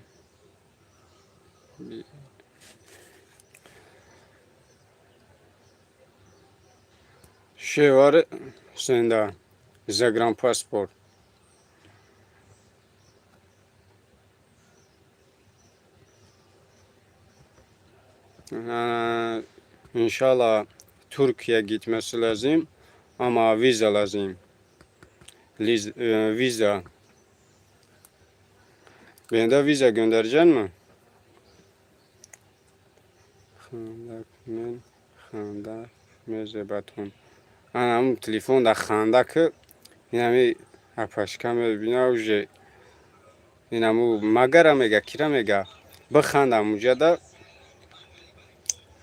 Söyle var sende, загранпаспорт. İnşallah Türkiye gitmesi lazım ama vize lazım. Vize. Ben de vize göndereceksin mi? Хандак мен ханда мезебатон. Анам телефон да ханда ки инами апашка мебина, уже инаму магара мега, кира мега, бихандам, уҷада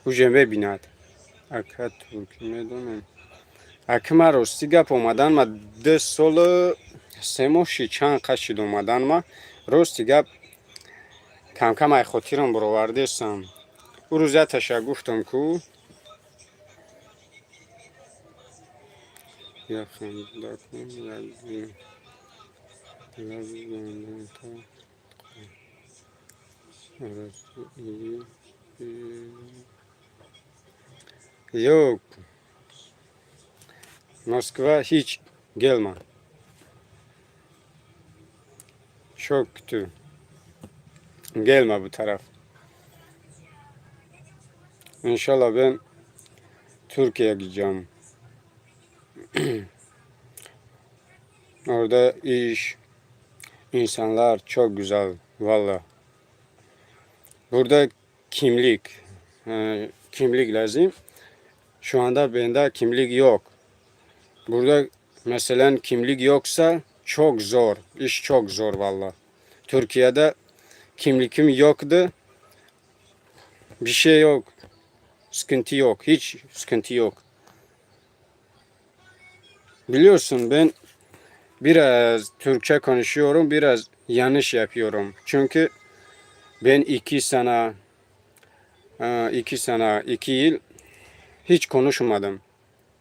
уже мебинад. Ака, туркӣ медонем. Аки, ман рости гап, омадан ма 2 солу 3 моҳ шид, чанд қад шид омадан ма, рости гап, камкам ай хотирам баровардесам. Ӯ рӯз яташа гуфтам ку як ханда кун, як лаби гандонта. Россия. Yok. Moskva hiç gelme. Çok kötü. Gelme bu taraf. İnşallah ben Türkiye'ye gideceğim. Orada iş, insanlar çok güzel valla. Burada kimlik lazım. Şu anda bende kimlik yok. Burada mesela kimlik yoksa çok zor. İş çok zor valla. Türkiye'de Kimlikim yoktu. Bir şey yok. Sıkıntı yok. Hiç sıkıntı yok. Biliyorsun ben biraz Türkçe konuşuyorum, biraz yanlış yapıyorum. Çünkü ben 2 sene, 2 yıl hiç konuşmadım.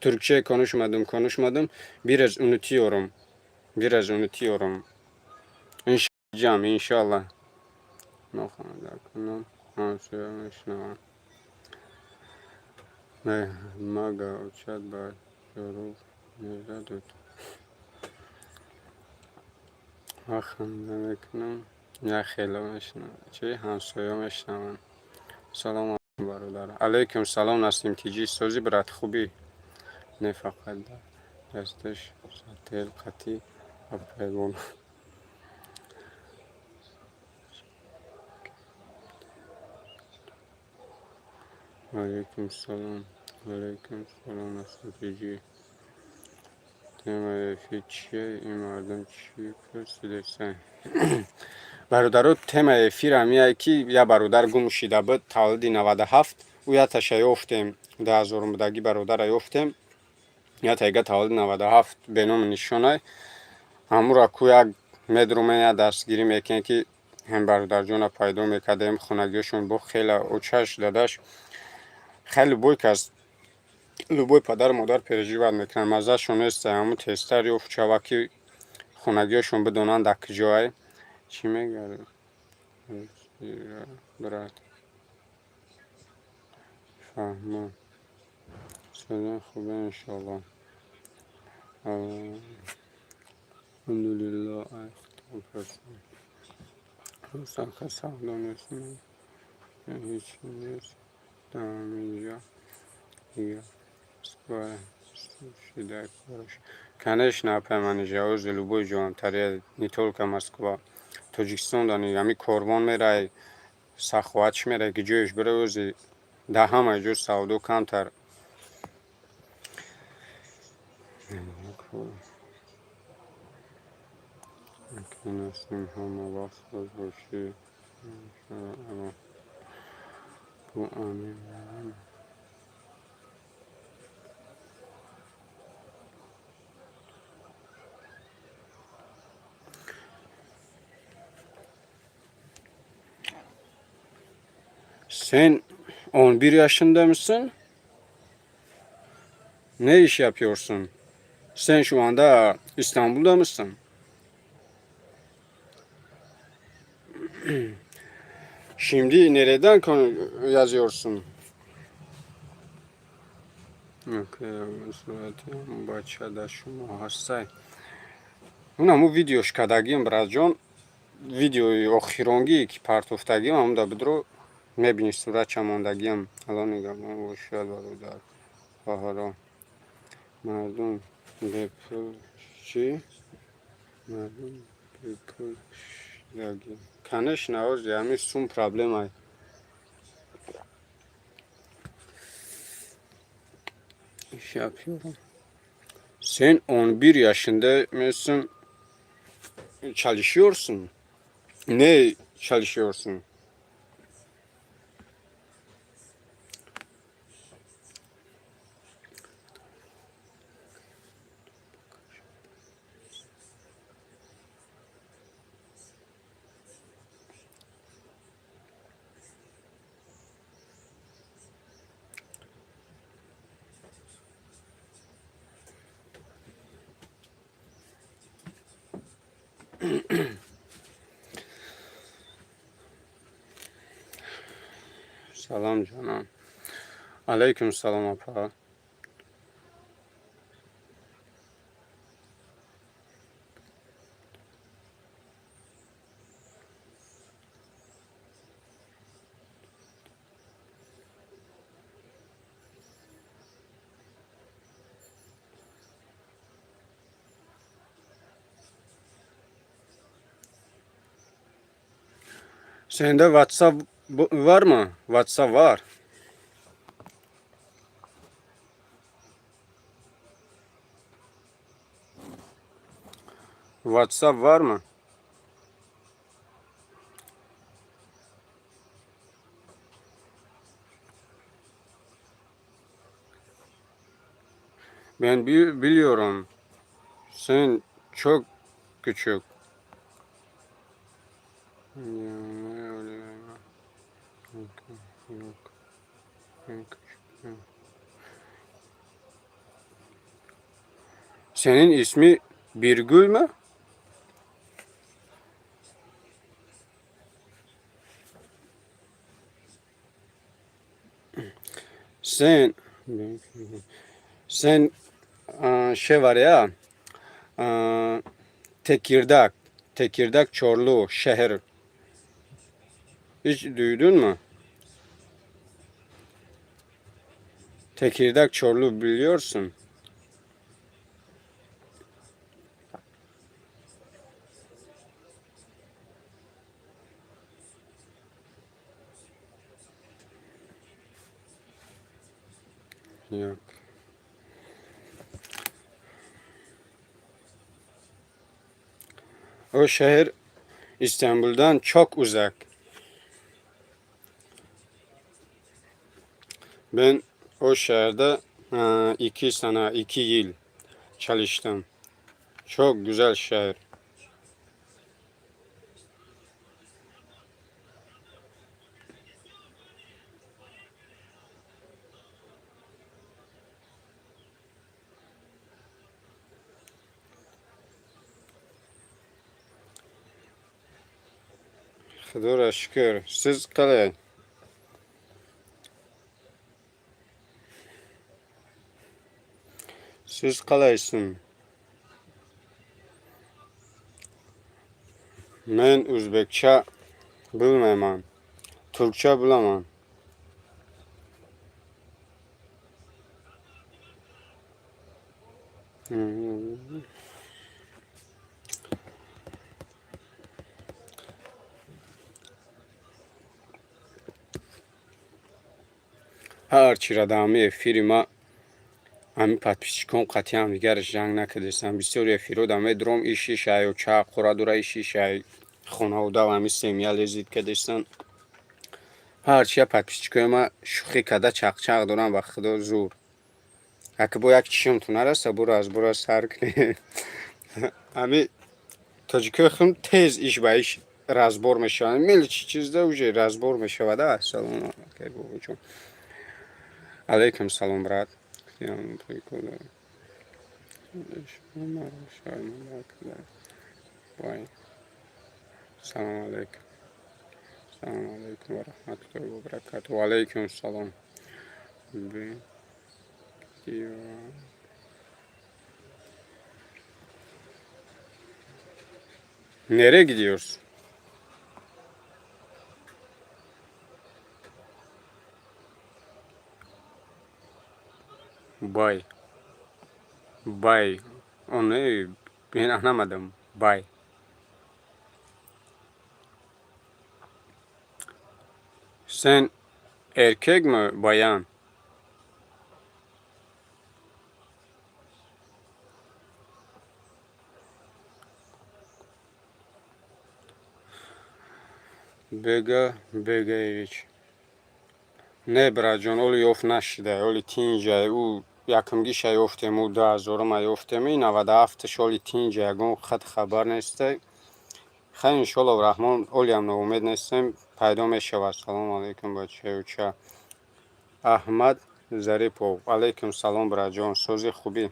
Türkçe konuşmadım, konuşmadım. Biraz unutuyorum. Biraz unutuyorum. İnşallah, inşallah. نخواهم мага очад ба ҷоруб мезадуд. Ва ханда мекунам. Як хело мешунавам. Чи ҳамсоя мешунаванд. Салом алайкум, бародар. Алайкум салом, Насим Тиҷи. Сози, брат, хубӣ? Не, фақат дар дасташ сател қатӣ ва пайвон. Алайкум салом. Алайкум салом, Насим Тиҷи. Темаи эфир чие? Ин мардум чӣ пурсидесан? Бародаро, темаи эфир ҳамияе, ки як бародар гум шида буд, таваллуди 97, ӯ яташа ёфтем, 2000 будагӣ бародара ёфтем. Ятайга таваллуди 97 беному нишонай. Ҳамура ку як медрумен, як дастгирӣ мекунем, ки ҳам бародарҷона пайдо мекардем. Хонагиёшон бо хела очаш, дадаш, хеле любой кас, любой падару модар переживать мекунанд. Маззашон нест, ҳамун тезтар ёфт шава, ки хонагиёшон бидонанд, дар куҷоай. Чӣ мегард, брат? Фаҳмо. Созон хубе, иншоалло. Алҳамдулилло. Ай худо пурсам. Рӯзака савдо нест, ҳеҷ нест дар ҳаминҷо дигар. Конечно, апай Манижа, ози любой ҷо тария, не только Москва. Тоҷикистон дани ҳами корвон мерай, саховатш мерай, ки ҷоеш бира, ози дар ҳамаи ҷо савдо камтар. Насим, ҳама вақт соз бошӣ. Бу амин. Sen 11 yaşında mısın? Ne iş yapıyorsun? Sen şu anda İstanbul'da mısın? Şimdi nereden konu yazıyorsun? Бача шумо ҳастай. Унаму видеош кардагим, братҷон. Видеои охиронгие ки партофтагим, ҳамуда бидро мебинӣ, суратча мондагиам. Алло нигаҳбон бошад, бародар, хоҳаро. Мардум бепул чӣ? Мардум бепул шудагӣ. Конечно, ози ҳамин сум проблемай. İş yapıyorum. Sen 11 yaşında mısın? Çalışıyorsun. Ne çalışıyorsun? Салом, ҷонам. Алайкум салом, апа. Sende WhatsApp var mı? WhatsApp var. WhatsApp var mı? Ben biliyorum. Sen çok küçük. Ya, öyle. Yok. En küçük. Senin ismi Birgül mü? Sen şey var ya, Tekirdağ, Tekirdağ Çorlu şehir. Hiç duydun mu? Tekirdağ Çorlu biliyorsun. Yok. O şehir İstanbul'dan çok uzak. Ben o şehirde 2 sene, 2 yıl çalıştım. Çok güzel şehir. Худоро шукр. Сиз қалай? Сиз қалайсың? Men o'zbekcha bilmayman. Turkcha bilaman. Ҳар чира дар ҳами эфири ма ҳами подписчикон қатъи ҳамдигараш ҷанг накардестам. Бисёри эфирода медуром, иш ишай, ча қура дура, иш ишай, хонаодав, ҳами семья лезит кардестан. Ҳарчия подписчикои ма шӯхӣ карда чақчақ дорам, ба худо зур. Аки бо як чишмту нараса, буро аз буро сар кунед. Ҳами тоҷикои хум тез иш ба иш разбор мешаванд. Мелочи чизда уже разбор мешавад. Ассалому алайкум, бобоҷон. Алейкум салом, брат. Прикол дорам. Вай. Салом алейкум. Салом алейкум ва раҳматуллоҳи ва баракатуҳ. Ва алейкум салом. Б- Ки- Nereye gidiyoruz? Bay. Bay. O ne? Ben anlamadım. Bay. Sen erkek mi bayan? Бега Бегаевич. Не, братҷон, оли ёфт нашуда, оли тинҷа, ӯ якумгиша ёфтем, ӯ 2000-ума ёфтем, и 97-ш оли тинҷа, ягон хат хабар несте. Хай, иншоллоҳ раҳмон, олиам ноумед нестем, пайдо мешавад. Салому алейкум, бачаюча. Аҳмад Зарипов. Алейкум салом, братҷон, сози хубӣ.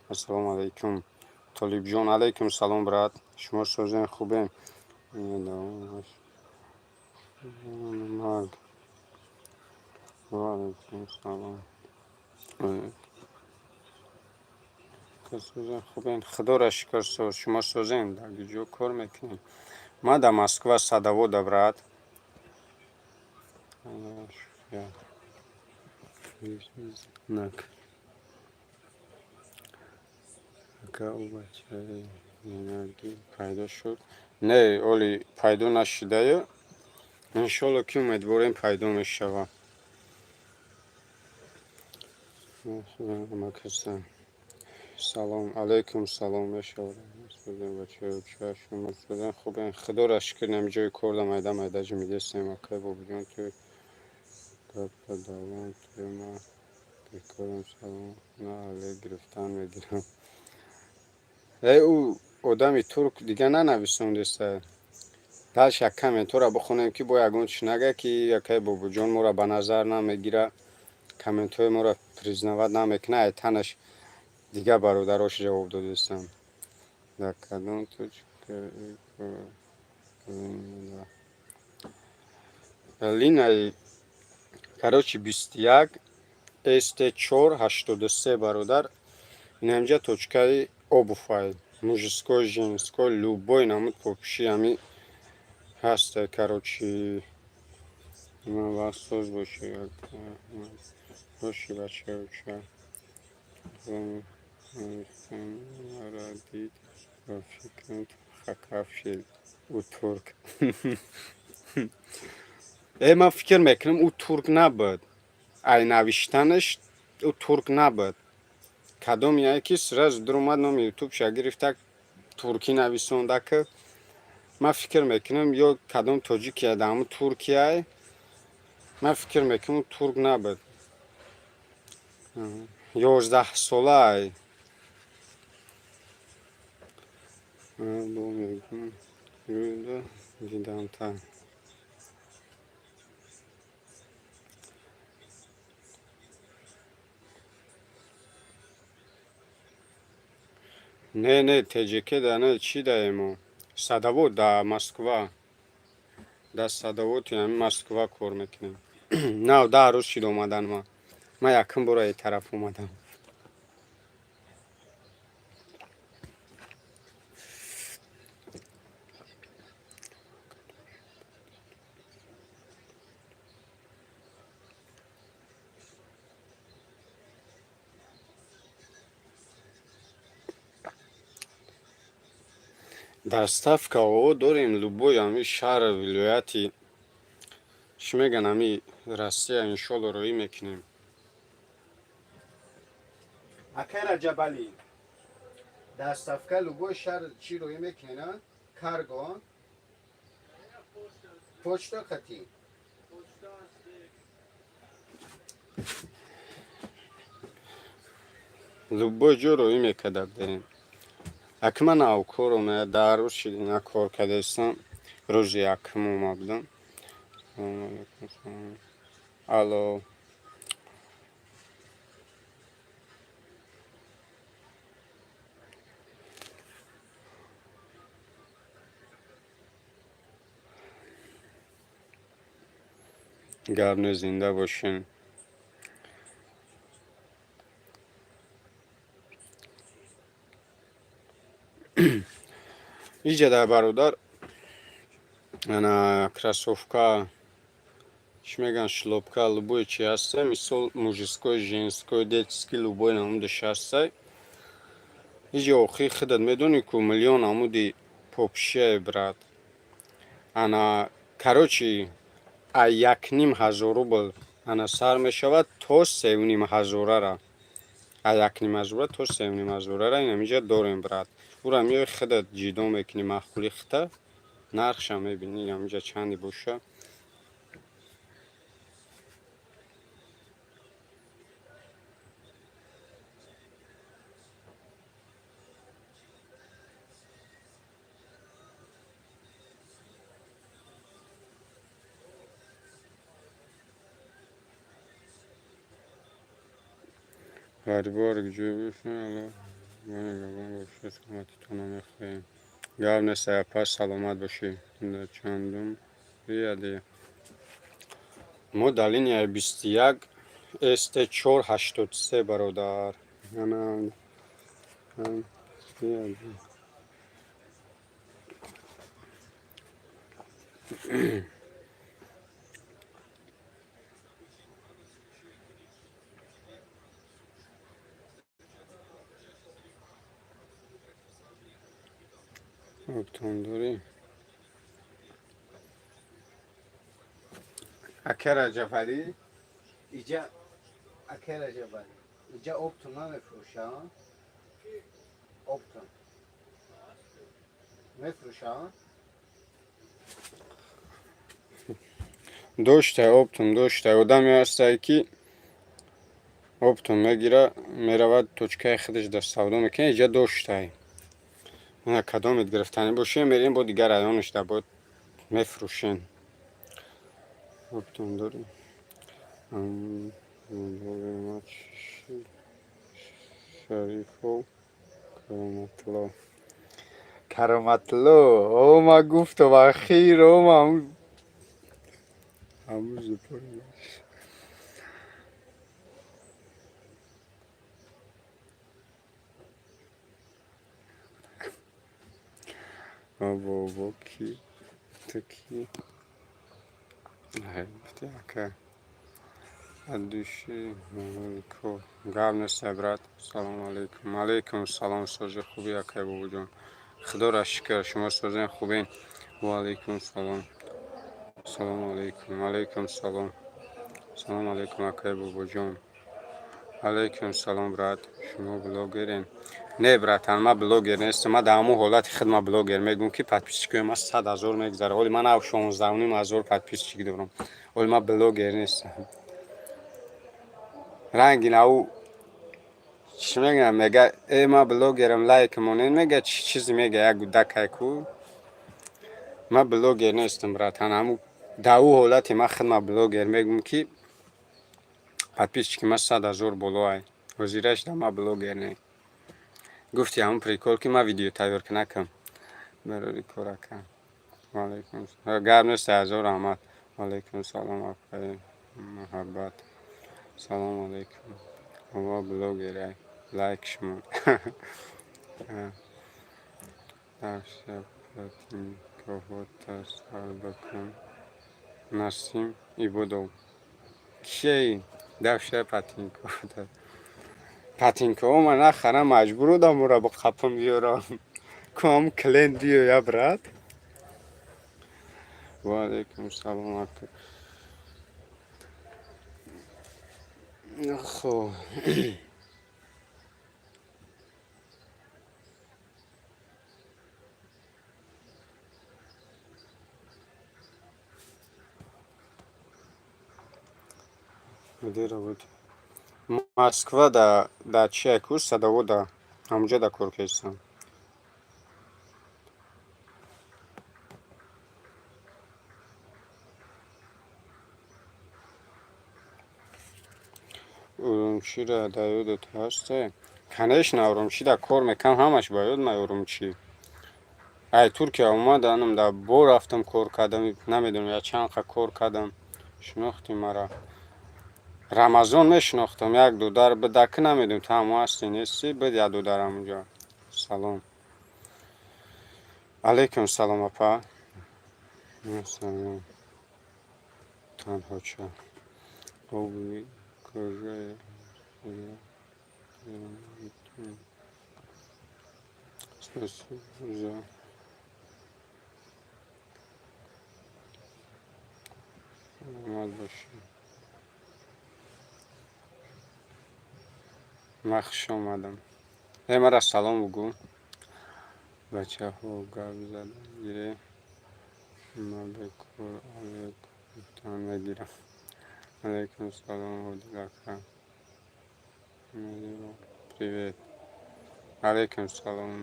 Ассалому алейкум. Толибҷон, алейкум салом, брат. Шумо созен хубем? Марг. Ва алейкум салом. Созен хубем. Худоро шукр, соз. Шумо созем? Дар ҷо кор мекунем? Ман дар Москва садовода, брат. Я. Знак. Ака, ӯ бачаи пайдо шуд? Не, оли пайдо нашудаю. Иншолло ки умедворем, пайдо мешавад. Ҳама салом алейкум, салом мешавад. Бачаюча, шумо созен хубем? Худоро шукр, нами ҷои корда майда майда ҷимидестем. Акай Бобоҷон, ту гапа давом, ту ма Бекорам, салом на але гирифтан мегирам. Э, ӯ одами турк дига нанависондеста. Дальше як комментора бихонем, ки бо ягон чӣ нага, ки якай бобоҷон моро ба назар намегира, комментҳои моро признавать намекуна. Айтанаш дигар бародарош ҷавоб додестам. Дар кадом точка линаи? Короче, 21 ст 4 83, бародар, инамҷа точкаи обувь ай, мужской, женской, любой намуд попиши ҳами ҳаста. Короче, вақт соз боши, боши, бачаоча. Маро дид, ба фикрам хакаф шид. Ӯ турк. Э, ман фикр мекунам, ӯ турк набуд. Ай навиштанаш ӯ турк набуд. Кадом яе ки сразу дуромад, номи ютубша гирифта, туркӣ нависонда, ки ман фикр мекунам, ё кадом тоҷикия дар ҳамун Туркияй. Ман фикр мекунам, ӯ турк набуд. 11-солаай. Бо мегӯм, дидам та. Не, не, ТЖК да не, чӣ даемо, садовод да Москва, дар садоводи ҳами Москва кор мекунем. Нав 10 рӯз шид омадан. Ман якум бора ин тараф омадам. Доставкао дорем, любой ҳами шаҳр, вилояти, чӣ меган, ҳами Россия, иншолло, роӣ мекунем. Акай Раҷабалӣ, доставка любой шаҳр чӣ роӣ мекунена? Карго, почта қатӣ. Любой ҷо роӣ мекарда будем. Аки ман навкор омада, 10 рӯз шид, ина кор кардастам. Рӯзи якум ома будам. Салому алайкум, салом. Алло. Гап не, зинда бошем. Иҷа дар, бародар, ана кроссовка, чӣ мегӯянд, шлёпка, любое чи ҳаста, мисол, мужской, женской, детский, любой намудаш ҳастай. Иҷа охи худат медонӣ, ку миллион намуди попшияе, брат. Ана, короче, а 1500 рубл ана сар мешавад то 3500-ара. А 1500-ра то 3500-ара инамиҷа дорем, брат. Ура меои, худат ҷидо мекунӣ, маъқули хита, нархша мебинӣ, инамиҷа чанде боша. Ғарибор ҷой бошед, Аллоҳ нигаҳбон бошед, саломатитонро мехоҳем. Гап нест, апа, саломат бошӣ. Чандум рияде? Мо дар линияи 21 ст 4 83, бародар. Ана рияде. Оптом дорӣ? Ака Раҷабалӣ, иҷа, ака Раҷабалӣ, иҷа оптом намефурӯша? Оптом мефурӯша? Доштай, оптом доштай. Одаме ҳастае, ки Оптом мегира, меравад, точкаи худаш дар савдо мекунад. Иҷа доштай. Ина, кадомет гирифтанӣ бошем, мерем бо дигар районаш да бо мефурӯшем. Оптом дорем. Шарифов Кароматло. Кароматло, о, ма гуфтам, ахир, о, ма ҳамун зупори. Бобо, ки ту ки? Гуфти, ака, от души. Гап нест, брат. Салому алейкум. Алейкум салом. Сози, хуби, акай бобоҷон? Худоро шукр, шумо созен, хубен? Ва алейкум салом. Салому алейкум. Алейкум салом. Салому алейкум, акай бобоҷон. Алейкум салом, брат. Шумо блогерен? Не, братан, ман блогер нестам. Ман дар ҳамон ҳолати худ ман блогер мегӯм, ки подписчикои ман 100 000 мегузарад. Оли ман ав 16,5 ҳазор подписчик дорам. Оли ман блогер нестам. Ранги нав чӣ мегӯям, мега: «Э, ман блогерам, лайк монед», мега, чӣ чизе мега, як гудакай ку. Ман блогер нестам, братан. Ҳамун дар ӯ ҳолате ман худ ман блогер мегӯм, ки подписчики ман 100 000 болоай. Ҳозираш да ман блогер не. Гуфти, ҳамун прикол, ки ман видео тайёр накам. Барори кор, ака. Ваалайкум. Гап нест, ҳазор раҳмат. Ваалайкум салом, апаи Муҳаббат. Салому алейкум. Ова блогерай. Лайк шумо. Даша кого-то бикун. Насим Ибодов. Кияи? Даша патинко. Патинкоҳо ман нахарам, маҷбур будам ӯро бо қапам биёрам. Ку ҳамун клиент биёя, брат. Ва алейкум салом, ака. Хоб. Где работа? Москва да чия ку садовода, ҳамуҷа да кор кардам. Урумчиро дар ёдат ҳасте? Конечно, Урумчида кор мекунам, ҳамаш ба ёд май Урумчи. Ай Туркия омаданам, да бо рафтам, кор кардам, намедонам, я чанд қа кор кардам. Шинохтӣ мара? Рамазон мешинохтам, як дудар буд, ака, намедонам, ту ҳамо ҳастӣ, нестӣ, буд як дудар ҳамунҷо. Салом. Алейкум салом, апа. Салом. Танҳоча. Оби кожаи. Спасибо за саломат бошӣ. Ман хуш омадам. Э, мара салом бугӯ. Бачаҳо, гап зада гире. Ман бекор алек гуфтан мегирам. Алейкум салом, Одил ака. Привет. Алейкум салом.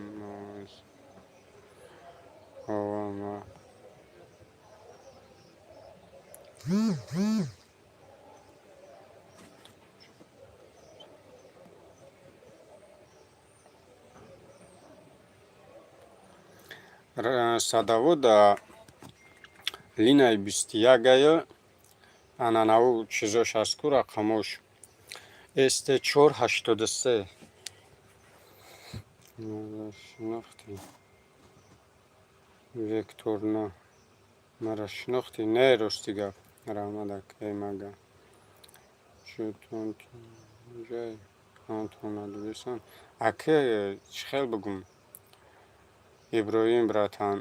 Ова ма. Садовода линияи 21-аю, ананаву чизош ҳаст ку, рақамош ст 483. Шинохтӣ? Вектор на мара шинохтӣ? Не, рости гап. Раҳмат, акаи мага. Ҷай антон надодисан. Ака, чӣ хел бигӯм? Иброҳим, братан,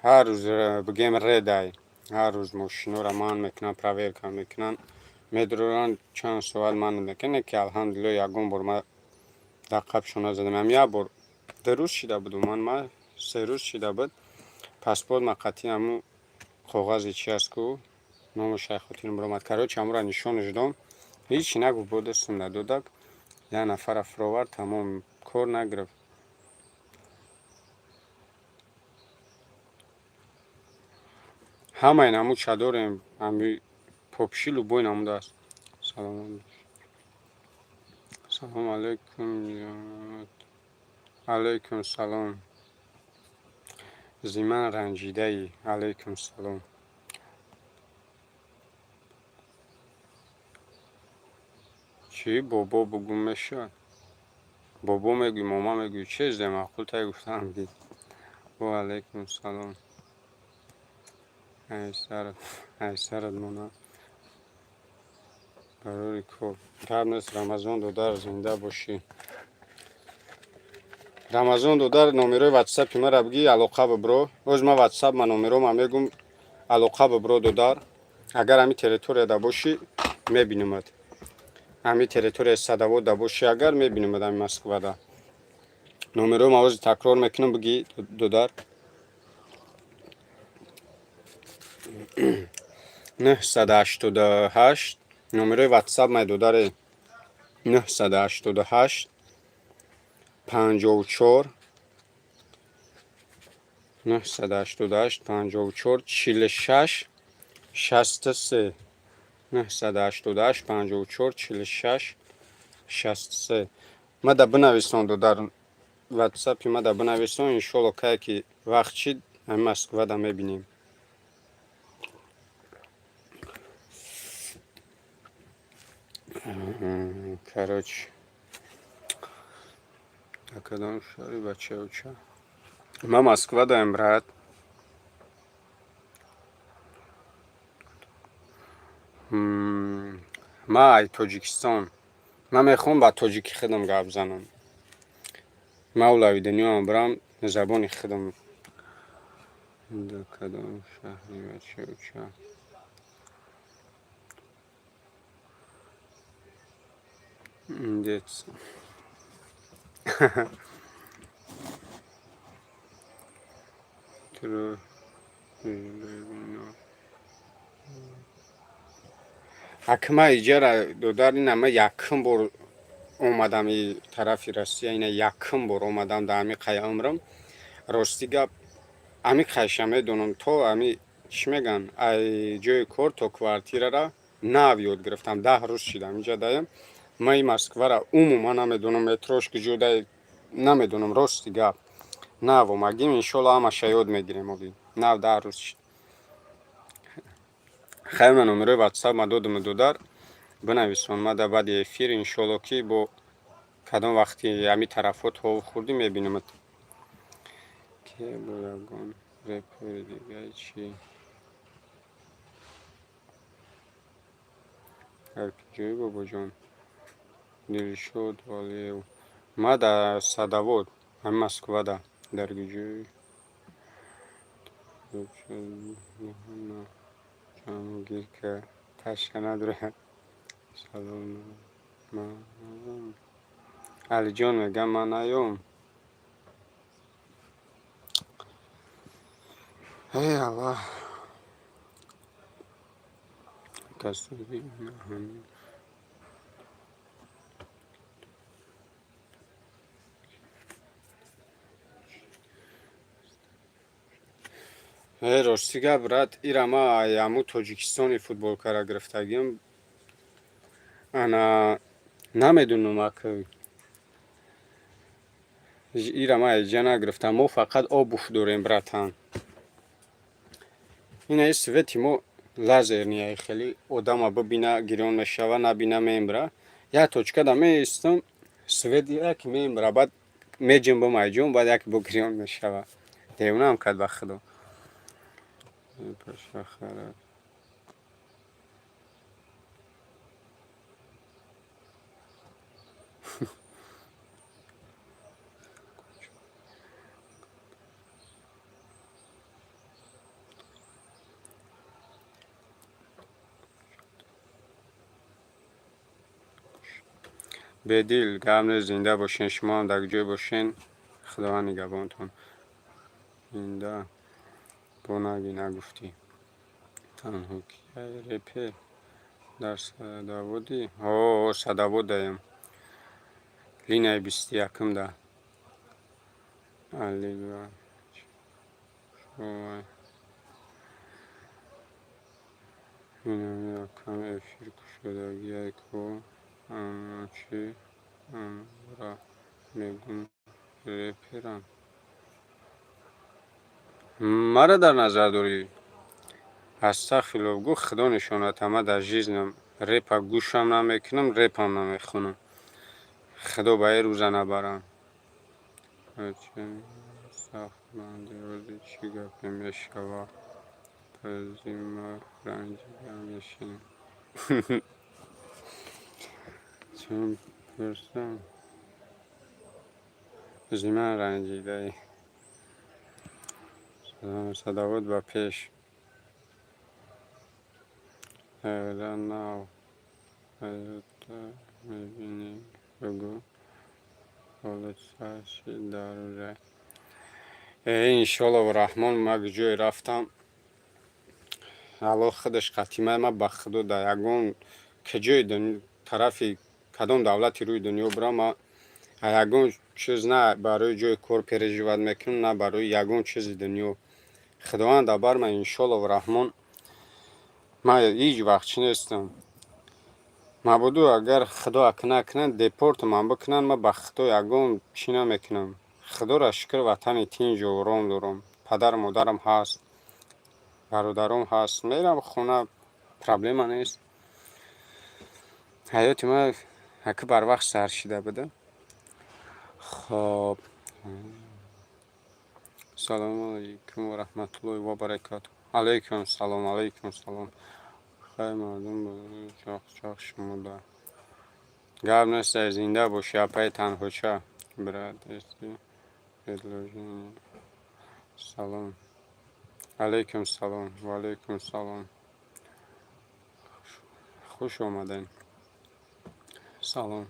ҳар рӯз бигем редай. Ҳар рӯз мошинора ман мекунам, проверка мекунанд. Медуранд, чанд соат ман мекунам, ки алҳамдулилло, ягон бор ма дар қабшон назадам. Ҳам як бор 2 рӯз шида буду, ман ма 3 рӯз шида буд. Паспорт ма қатъи ҳамун коғазе чи аст ку, номаш ай хотирам баромад. Короче, ҳамура нишонаш дом. Ҳичи нагуфт, бо дастам надодак. Як нафара фуровард, тамом, кор нагирифт. Ҳамаи намуд дорем, ами попши любой намуд аст. Салом. Салом алейкум. Алейкум салом. Зи ман ранҷидаӣ. Алейкум салом. Чӣ бобо бугӯ мешавад? Бобо мегӯӣ, мома мегӯӣ, чиз маъқул тай гуфтаам ки. Ва алейкум салом. Ай сарат мона. Барори кор. Гап нест, Рамазон додар, зинда бошӣ. Рамазон додар, номерои ватсапи мара бигӣ, алоқа бибро. Оз ма ватсап ма номерома мегум, алоқа бибро додар. Агар ҳами территорияда бошӣ, мебинумад. Ҳами территорияи Садовода бошӣ, агар мебинумад ҳами Москвада. Номерои ма ози такрор мекунам, бигӣ додар. 988 номерои ватсап май додаре 988 54 988 54 46 63 988 54 46 63. Мада бинависон додар, ватсапи мада бинависон, иншолло, кае ки вақт шид, ҳами Москвада мебинем. Короче, кадом шаҳри бачаюча? Ма Москва даем, брат. Ма ай Тоҷикистон. Ман мехоҳам ба тоҷикӣ худам гап занам. Мавлави дунёам бирам, забони худам. Кадом шаҳри бачаюча? Индец. Туро Акма иҷара додар, ина ма якум бор омадам и тарафи Россия, ина якум бор омадам дар ҳами қай умрам. Рости гап, ами қайша медонам, то ами чӣ мегӯянд, ай ҷои кор то квартирара нав ёд гирифтам, 10 рӯз шидам инҷа даям. Ма и Москвара умуман намедонам, метрош куҷо дай намедонам, рости гап. Нав омадим, иншолло, ҳамаша ёд мегирем оли. Нав 10 рӯз шид. Хайр, ман номерои ватсап ма додам, додар, бинависон мада баъди эфир, иншолло, ки бо кадом вақти ҳами тарафҳо то хурдӣ мебинамад. Ке бо ягон репери дигаи чӣ? Дар куҷоӣ, бобоҷон? Дилшод Валиев. Ма дар Садовод, ҳами Москвада. Дар куҷои? Ҷамгирка таша надорад. Салом. Алиҷон мегӯям, ман наём. Эй Аллоҳ. Касони ҳамин Рости гап, брат, ира ма ҳаму Тоҷикистони футболкара гирифтагиам. Ана намедонам, ак ира ма иҷа нагирифтам. Мо фақат обувь дорем, братан. Ина свети мо лазерный, ай хеле одама бибина гирён мешава, набина мембра. Як точкада меистам, свет як мембра, баъд меҷунбам айҷон, баъд як бо гирён мешава. Девонаам кард, ба худо. Пашахара. Бедил, гап нест, зинда бошен, шумо ҳам дар ҷой бошен, Худованд нигаҳбонтон. Зинда бо наги нагуфтӣ. Танҳо кияй репер дар Садоводӣ? Ҳо, Садоводаем. Линияи 21-да. Алиба. Шовай. Инами рақам эфир кушодагиай ку чи амра мегум реперам. Мара дар назар дорӣ? Астағфируллоҳ, гу худо нишонат, ама дар жизнам репа гӯшам намекунам, репам намехонам. Худо ба ин рӯза набарам. Сахт банди ҳозир чӣ гапе мешава? Пазима ранҷида мешинам. Чун пурсам? Зи ман ранҷидаӣ. Садовод ба пеш. Нав ҳаёта мебинӣ, бугӯ ҳолат сар шид дар рӯза. Иншоаллоҳу раҳмон, ма ҷое рафтам, Аллоҳ худаш қатимаи ма, ба худо дар ягон куҷои тарафи кадом давлати рӯи дунё бирам, ма ягон чиз на барои ҷои кор переживать мекунам, на барои ягон чизи дунё. Худованд бар ман, иншоаллоҳу раҳмон, ман ҳеҷ вақт чӣ нестам. Мабодо агар худо накунад, депортамам бикунанд, ман ба худо ягон чӣ намекунам. Худоро шукр, ватани тинҷу ором дорам. Падару модарам ҳаст, бародаром ҳаст. Мерам хона, проблема нест. Ҳаёти ман аки барвақт сар шида буда. Хоб. Салому алайкум ва раҳматуллоҳи ва баракатуҳ. Алайкум салом, алайкум салом. Хай мардум чақ-чақ шумода. Гап нест, зинда бошӣ, апаи танҳоча. Брат, если предложение. Салом. Алайкум салом, ва алайкум салом. Хуш омадед. Салом.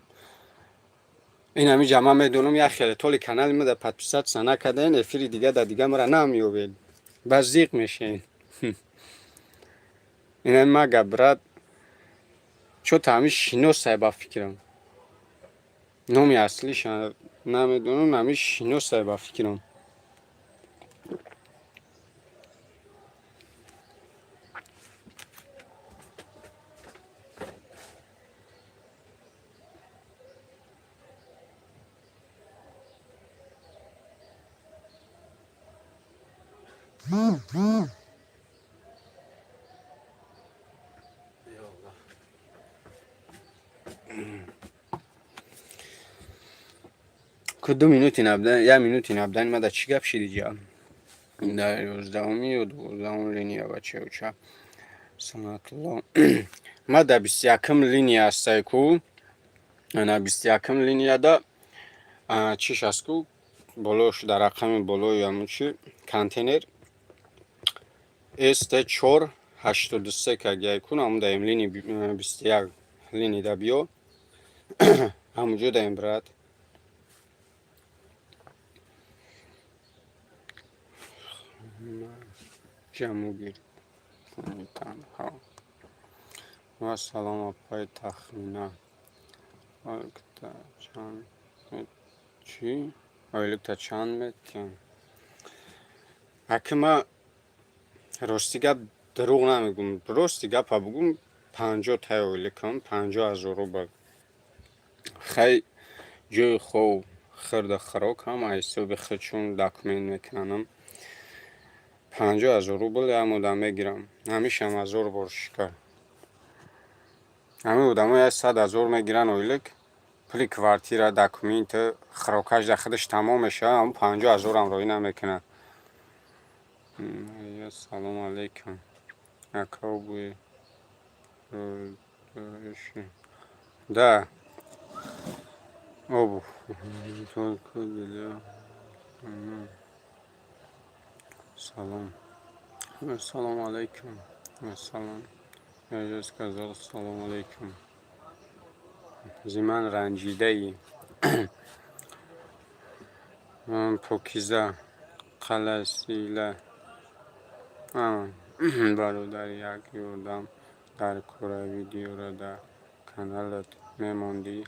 Ин ҳами ҷамъа медонам, як хеле толи канали ма да подписаться накардаен, эфири дига да дига мара намеёбед. Ба зиқ мешен. Ин мага, брат, чо-то ҳами шиносай ба фикрам. Номи аслиша намедонам, ҳами шиносай ба фикрам. Eyvallah. Ку 2 минути набдан, як минути набдан, ма да чӣ гап шиди ҷа? Дар 11-уми ё 12-ум линия бачаюча. Санатулло. Ма дар 21-м линия ҳастай ку. Ана 21-м линияда чиш аст ку, болош дар рақами болои ҳамун чи контейнер ст 483 кагиай ку, ҳамун даем лини 21 линида биё, ҳамунҷо даем, брат. Ҷамугир танҳо. Ва салом, апаи Тахмина. Ойликта чанд чӣ? Ойликта чанд метиҳанд? Аки ма рости гап дурӯғ намегӯм. Рости гапа бугум, 50 тай ойликам, 50 000 рубл. Хай, ҷои хоб, хӯрду хӯрок ҳама ҳисоби худ, чун документ мекунанам. 50 000 рубл як моҳда мегирам. Ҳамишам ҳазор бор шукр. Ҳамин одамо як 100 000 мегиранд ойлик, пули квартира, документи, хӯрокаш дар худаш тамом мешавад, ҳамн 50 000-ам роӣ намекунад. Салому алайкум. Ака обуи да обув только для. Салом. Ассалому алайкум. Ассалом. Я же сказал салом алейкум. Зи ман ранҷидаӣ. Покиза қаласила. Бародар, як ёрдам дар кора, видеоро дар каналат мемондӣ.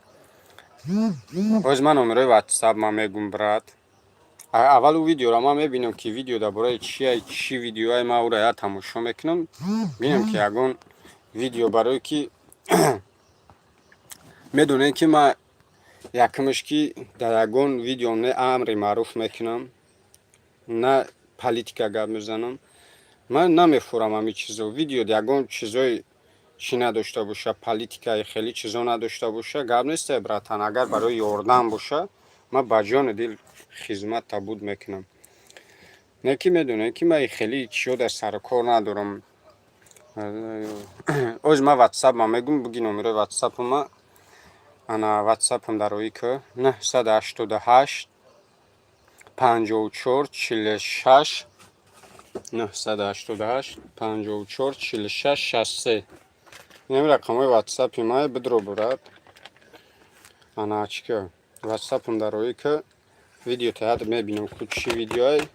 Ҳоз ман номерои Ватсап ман мегум, брат. Аввал ӯ видеоро ман мебинам, ки видео дар бораи чия, чӣ видеоае. Ман ӯро я тамошо мекунам, бинам, ки ягон видео, барое ки медонем, ки ман якумш, ки дар ягон видео не амри маъруф мекунам, на политика гап мезанам. Ман намефурам ҳамин чизо. Видео ягон чизои чӣ надошта боша, политикаи хеле чизо надошта боша, гап несте, братан. Агар барои ёрдам боша, ман ба ҷону дил хизмат табуд мекунам. Не ки медонем, ки ман хеле чиё дар сару кор надорам. Оз ман Ватсапма мегум, буги номерои Ватсапама. Ана, Ватсапам дар рои ки 988 54 46, 988 54 46 63. Инами рақамҳои Ватсапи май, бидро, брат. Ана, чӣ ки Ватсапам дар рои ки видео таҳат мебинам, ку чӣ видеое.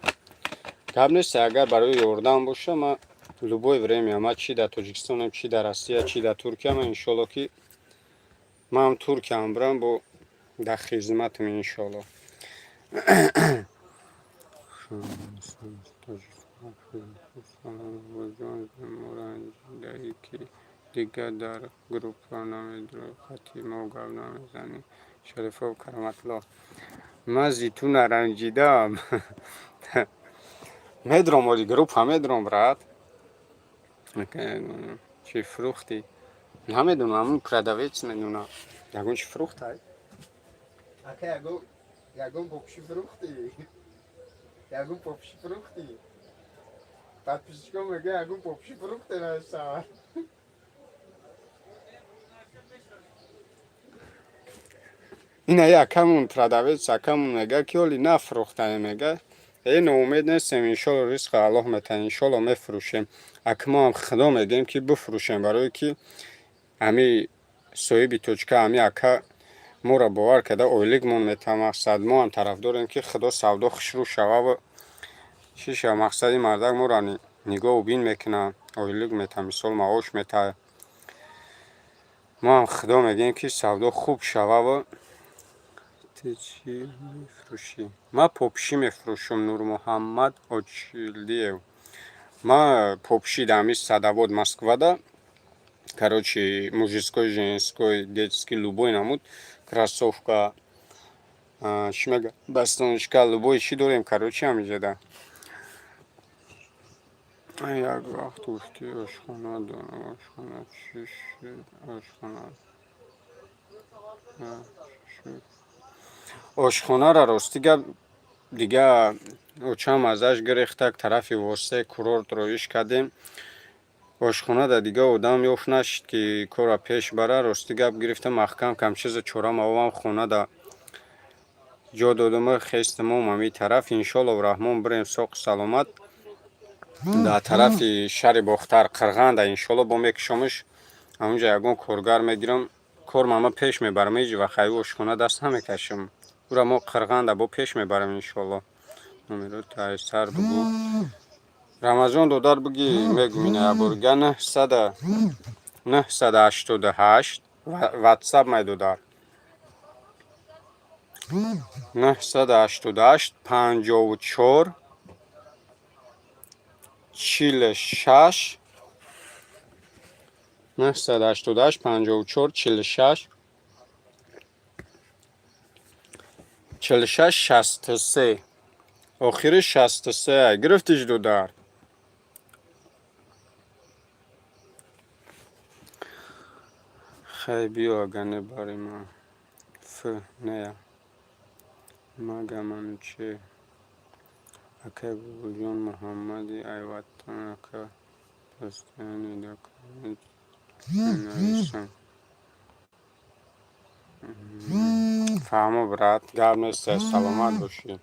Гап нест, агар барои ёрдам боша, ман любое время, ман чӣ дар Тоҷикистонам, чӣ дар Россия, чӣ дар Туркия, ман иншоалло, ки манам Туркиям бирам, бо дар хизматам, иншоалло. Ранҷидаӣ, ки дигар дар группа намедурӣ, хати мо гап намезанӣ. Шарифов Кароматулло, ман зи ту наранҷидаам. Медурам, оли группа медурам, брат. Чӣ фурӯхтӣ, намедонам, ҳамун продавец медонам. Ягон чӣ фурӯхтай? Ака, ягон попши фурӯхтӣ? Ягон попши фурӯхтӣ? Подписчикон мега, ягон попши фурӯхте наша. Ина якамун продавец, акамун мега, ки оли нафурӯхтаем. Мега, э, ноумед нестем, иншолло, ризқи Аллоҳ метаҳ, иншолло, мефурӯшем. Ак мо ҳам Худо мегӯем, ки бифурӯшем, барое ки ҳами соҳиби точка, ҳами ака моро бовар карда, ойликмон метаҳ. Мақсад, мо ҳам тарафдорем, ки Худо савдо хушрӯ шававу чӣ шава. Мақсади мардак моро нигоҳу бин мекунад, ойлик метаҳ, мисол, маош метаҳ. Мо ҳам Худо мегӯем, ки савдо хуб шававу. Ту чӣ мефурӯшӣ? Ман попшӣ мефурӯшам, Нурмуҳаммад Очилдиев. Ман попши дар ҳамин Садовод, Москвада, короче, мужской, женской, детский, любой намуд кроссовка, чӣ мега, бастоночка, любой чӣ дорем, короче, ҳамиҷода. Як вақт гуфтӣ, ошхона дорам. Ошхона чӣ шуд? Ошхона шуд? Ошхонаро, рости гап, дига очам азаш гирехтак, тарафи Восе курорт роиш кардем. Ошхонада дига одам ёфт нашид, ки корра пеш бара. Рости гап, гирифта маҳкам кам чиза чора маовам, хонада ҷо додама, хестамом ҳами тараф. Иншоаллоҳу раҳмон, бирем соқу саломат дар тарафи шаҳри Бохтар, Қирғанда, иншоалло, бо мекушомаш. Ҳамунҷа ягон коргар мегирам, кор мама пеш мебарам. Ҳеҷ вақт аю ошхона даст намекашам. Ура мо Қирғанда бо пеш мебарам, иншоалло. Номеро тайсар бугӯ, Рамазон додар, буги, мегум. Ина яборга 988 Ватсап май, додар, 988 54 46, 988 54 46 46 63. Охири 63 гирифтиш, додар. Хай, биё, агар не бари ма ф нея мага Манучеҳр. Акай Бобоҷон Муҳаммади айватан, ака, постоянно дар коммент менависам. Фаҳмо, брат, гап нест, саломат бошӣ.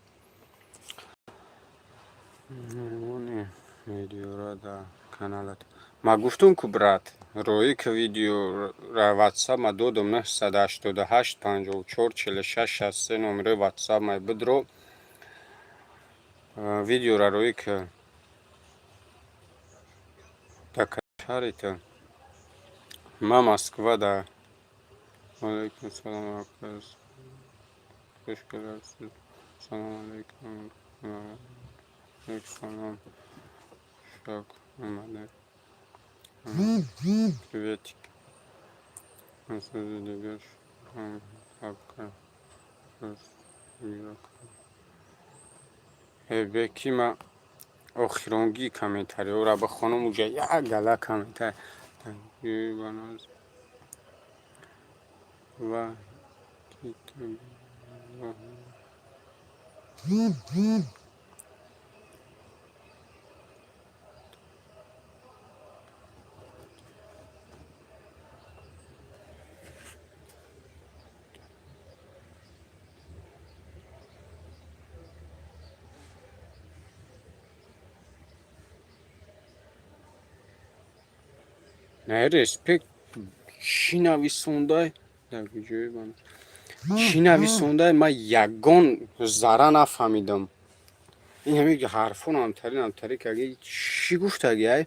Видеора дар каналат ма гуфтум ку, брат, роӣ ки видеора Ватсап ма додум, 988 54 46 63 номерои Ватсап май, бидро, видеора роӣ ки дар шаҳри ту. Ма Москва да. Алайкум салом, ака. Хуш келапсиз. Салом алейкум. Алейкум. Хуш омадед. Приветик. So'zi дигар ка. Беки ма охиронгии комментариҳоро бихонам, уҷа як гала комментарий ва не, респект чӣ нависондай, дар куҷое чӣ нависондай, ман ягон зарра нафаҳмидам. Ин ҳами ҳарфо намтари намтари каги чӣ гуфтаги ай?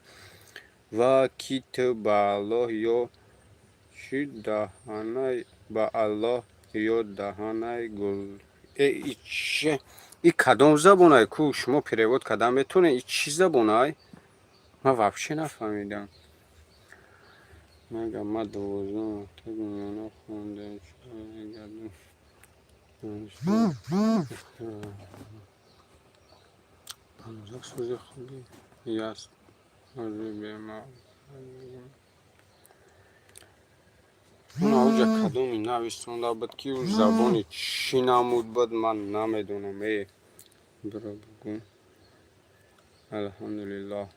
Ва ки ту ба Аллоҳ ё чӣ даҳанай, ба Аллоҳ ё даҳанай гул. Э, и кадом забонай ку? Шумо перевод кардан метавонед? И чӣ забонай? Ман вообще нафаҳмидам. Мага ма 12 мактаби миёна хондам. Чаро мегардам? Сӯзи хуби яст. Уҷа кадоми нависонда буд, ки ӯ забони чӣ намуд буд, ман намедонам. Э, биро бугӯ. Алҳамдулиллоҳ,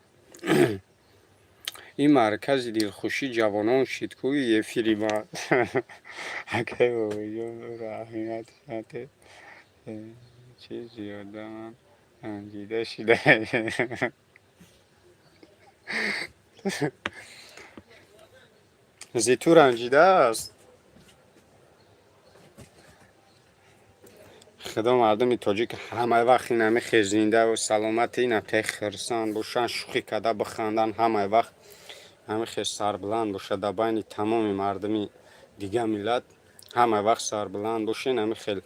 ин маркази дилхушии ҷавонон шид ку эфири ма. Акай бобоҷон, раҳмат, чӣ зиёда ман ранҷида шуда. Зи ту ранҷидааст. Худо мардуми тоҷик ҳамаи вақт инами хезиндаву саломати, инам хирсанд бошанд, шӯхӣ карда биханданд, ҳамаи вақт ҳами хел сарбуланд бошад дар байни тамоми мардуми дига миллат, ҳамаи вақт сарбуланд бошен, ҳами хел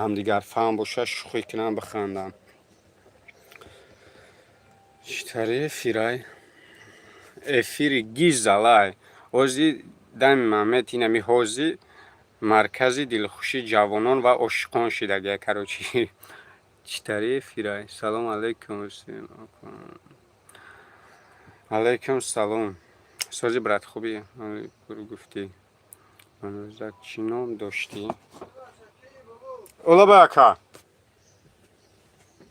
ҳамдигарфаҳм бошад, шӯхӣ кунанд, биханданд. Чӣ тари эфирай? Эфири гизалай ози дами мамед, инами ҳози маркази дилхушии ҷавонон ва ошиқон шидагия. Короче, чӣ тари эфирай? Салом алейкум. Алейкум салом. Сози, брат, хубӣ? Гуфтӣ, манозак чӣ ном доштӣ? Олаба, ака.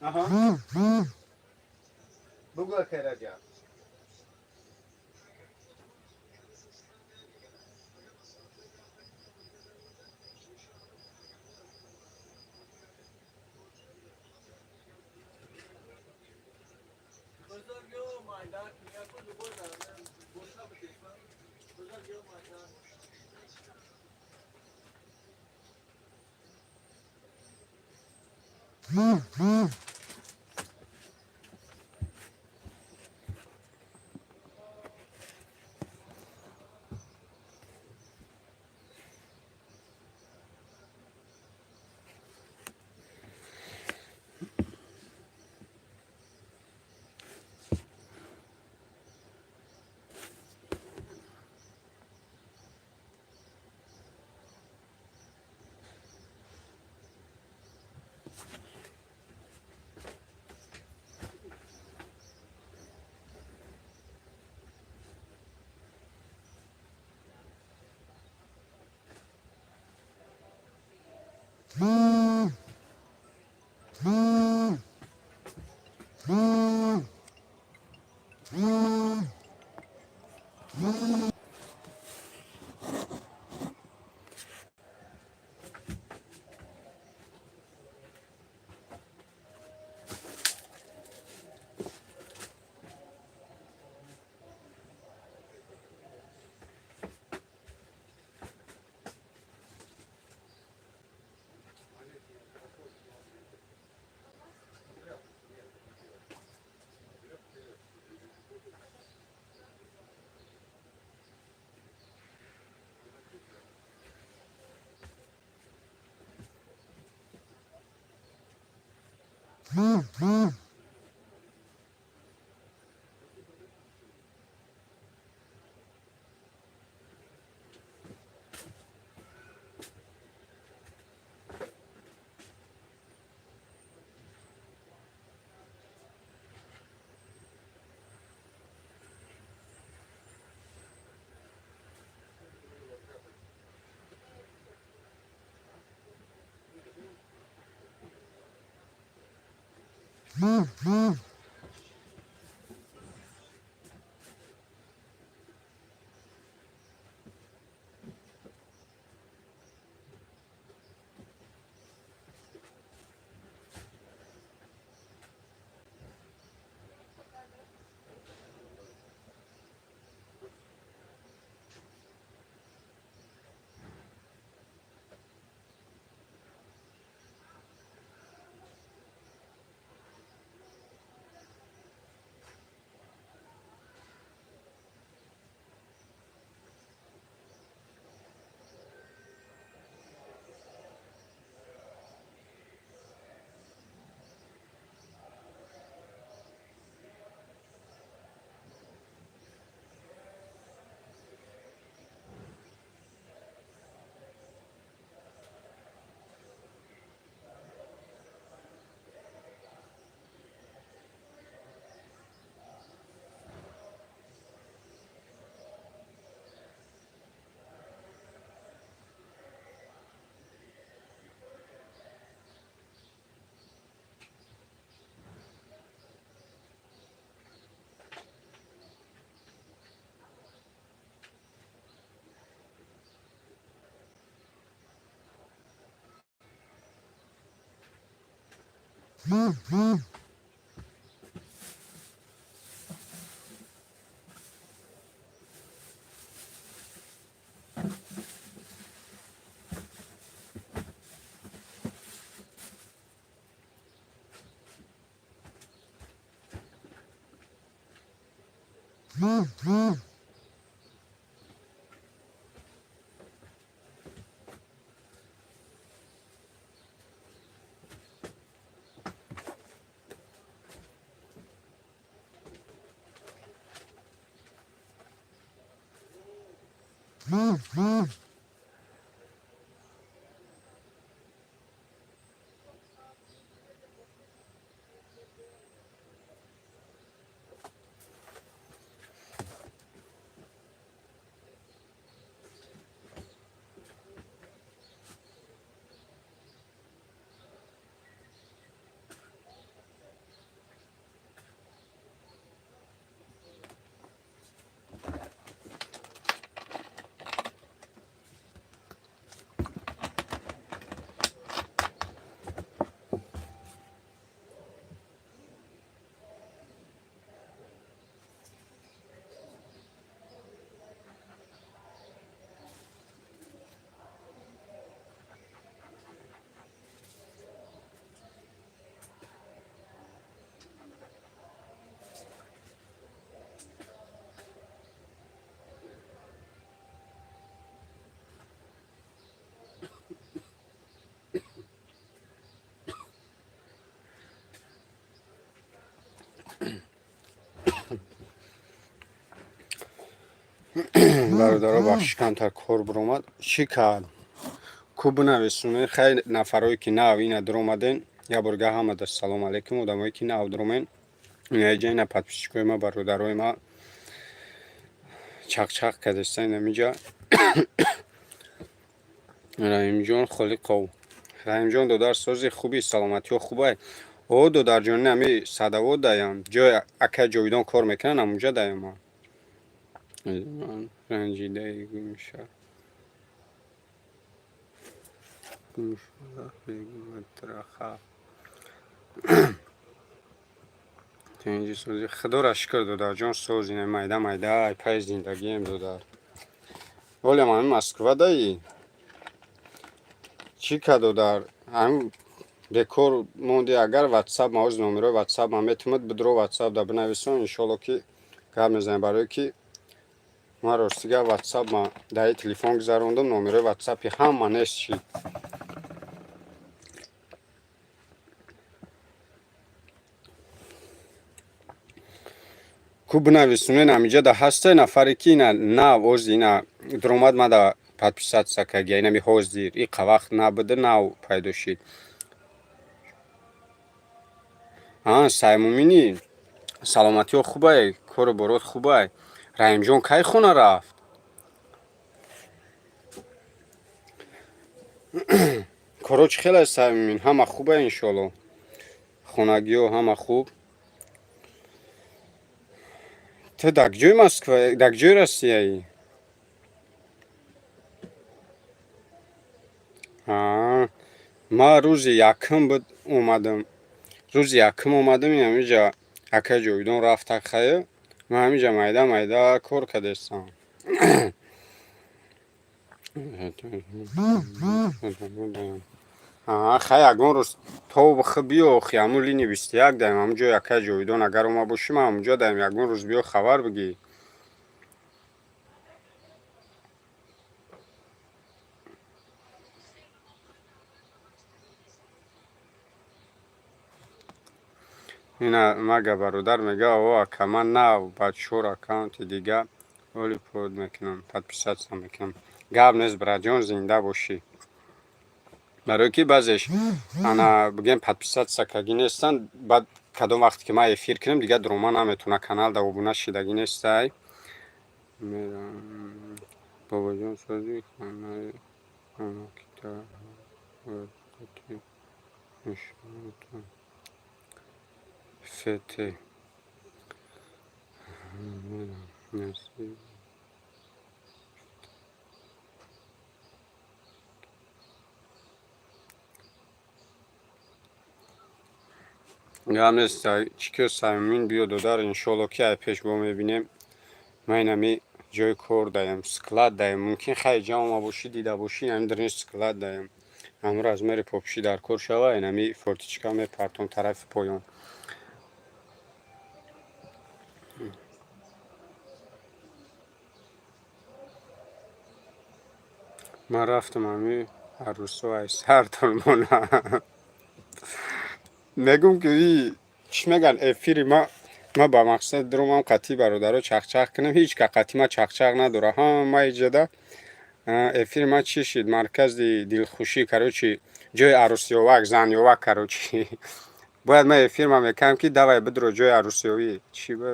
Аҳа, бугӯ, акай Раҷаб. Бародаро, бахшиш, камтар кор биромад. Чӣ кард? Ку бинависонед. Хай, нафарое ки нав ина дуромаден, як борга ҳамада салом алейкум. Одамое ки нав дуромен, инаҷа ина подписчикои ма, бародарои ма чақчақ кардеста инамиҷа. Раҳимҷон Холиқов, Раҳимҷон додар, сози, хуби, саломатиҳо хубай? О, додарҷон, ами Садовод даям, ҷои акай Ҷовидон кор мекунанд, амунҷа даям. Ма ранҷидаи гумша гумшуда. Тинҷи, сози, худоро шукр, додарҷон, сози, майда майда ай пай зиндагием, додар. Олям ами Москва даи. Чӣ ка, додар, ами бекор монди, агар ватсап ма, оз номерои ватсап ма метавонад, бидро ватсап да бинависон, иншолло ки гап мезанем, барое ки ман ростига ватсап ма даи телефон гузарондам, номерои ватсапи ҳама нест шид. Ку бинависонен, ҳамиҷа да ҳастай нафаре, ки ина нав ози ина дуромад, мада подписаться кагия, инами ҳозир иқа вақт набуда, нав пайдо шид. А Саймуминӣ, саломатиҳо хубай, кору борот хубай. Раҳимҷон кай хона рафт? Коро чӣ хел аст, Саймумин? Ҳама хубай, иншоалло, хонагиҳо ҳама хуб. Ту дар ҷои Москва, дар ҷои Россияӣ? Ман рӯзи якум буд омадам, рӯзи якум омадам, ҳамиҷа акаи Ҷовидон рафта хая, ман ҳамиҷа майда майда кор кардастам. Хай, ягон рӯз то бихӯ биё, охи, ҳамун линии 21 даем, ҳамун ҷои акаи Ҷовидон агар ома бошӣ, ман ҳамунҷо даем, ягон рӯз биё, хабар бигӣ. Ина мага бародар мега: «О ака, ман нав ба чор аккаунти дига оли под мекунам, подписаться мекунам». Гап нест, братҷон, зинда бошӣ. Барое ки баъзеш ана бигем, подписаться кагӣ нестанд, баъд кадом вақте ки ман эфир кунам, дигар дурома наметавона, канал да обуна шидагӣ нестай. Бобоҷон, сози хонаи омакита. Фт насиб. Гап нест, чӣ ки Самимин биё, додар, иншоалло, ки ай пеш бо мебинем. Ман инами ҷои кор даем, склад даем, мумкин хай ҷа ома бошӣ, дида бошӣ, инами дарини склад даем. Ҳамун размери попши дар кор шава, инами форточка мепартом тарафи поён. Ман рафтам, ҳами арӯсо ай сартон мона. Мегӯм, ки чӣ мегӯянд, эфири ма, ма ба мақсад дуромам қатъи бародаро чахчах кунам, ҳеҷ ка қатъи ма чахчах надора, ҳама иҷода. Эфири ма чӣ шид? Маркази дилхушӣ, короче, ҷои арӯсёвак, занёвак, короче. Бояд ман эфирма мекардам, ки давай бидро ҷои арӯсёвӣ. Чӣ ба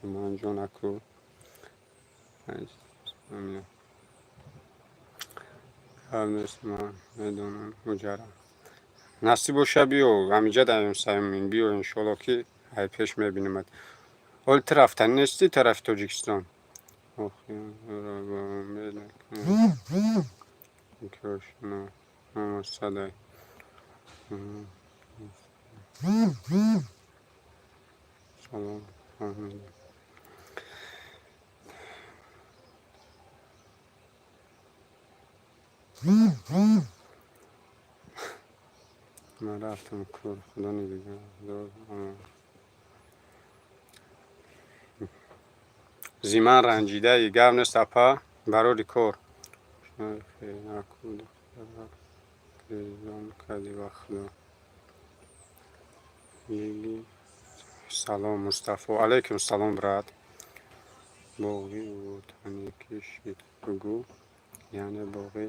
манҷонаку. Гап нест, ман медонам ҳуҷара. Насиб боша, биё, ҳамиҷа даем, Саймин, биё, иншоалло, ки ай пеш мебинемат. Ҳоли ту рафтанӣ нестӣ тарафи Тоҷикистон? Умед накунем, ки ошно ҳама садай. Салом, фаҳмидам. Ман рафтам кор, худо нигаҳдор. Зи ман ранҷидаи? Гап нест, апа, барори кор. Гирезон кардӣ, ба худо. Салом, Мустафо. Алайкум салом, брат. Боғи ботаникӣ шид, бугӯ, яъне боғи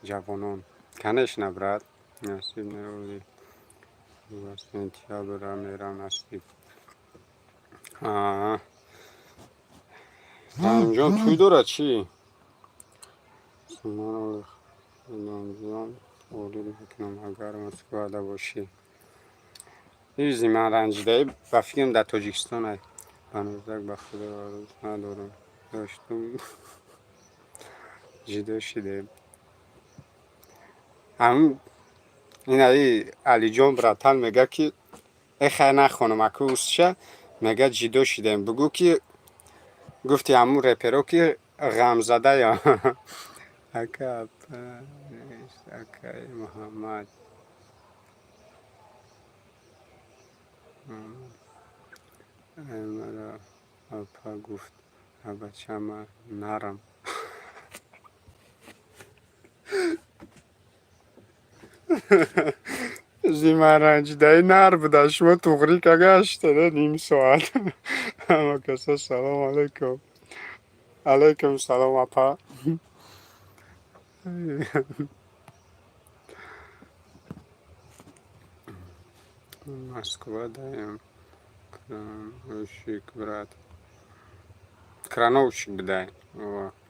ҷавонон. Конечно, брат, насиб неоли сентябра мерам, насиб. Раҳимҷон тӯй дорад чӣ? Ман ворид мекунам, агар Москвада бошӣ. Изи ман ранҷидаӣ, ба фикрам, дар Тоҷикистон ай. Ба ба худо, арӯс надорам. Доштум, ҷудо шудем. Ҳамин инаи Алиҷон братан мега, ки э хай, нахонам аку усша, мега, ҷудо шудем. Бугӯ, ки гуфти ҳамун реперо, ки ғамзадаям. Ака, акаи Муҳаммад. Маро апа гуфт, бачама нарам. Зи ман ранҷидаи нар буда, шумо туғрӣ кагаштада ним соат. Ҳама каса салом алейкум. Алейкум салом, апа. Москва даем. Крановщик, брат. Крановщик бидай.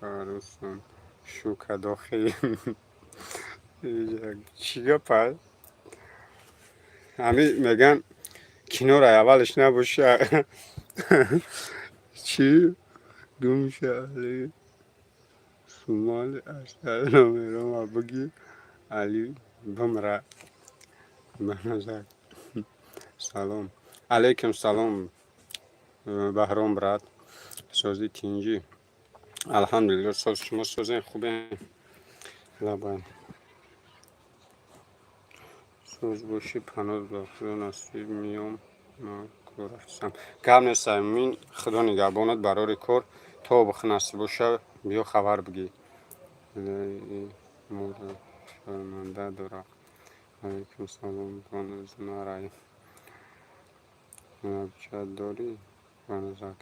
Русон. Шука дохи. Чӣ гапа? Ҳами меган, кинора аввалаш набоша. Чӣ? Гумша Али. Сумали асал номерома буги Али бимра. Ба назар. Салом. Алейкум салом. Баҳром, брат. Сози, тинҷӣ? Алҳамдулилло, соз, шумо созен, хубе? Лабай. Соз бошӣ, паноҳ ба Худо, насиб миём, ман кор ҳастам. Гап нест, Мин, Худо нигаҳбонат, барори кор, то насиб боша, биё хабар бигӣ. Шарманда дора. Алейкум салом, Банузмарай. Лабча дорӣ, Банузак?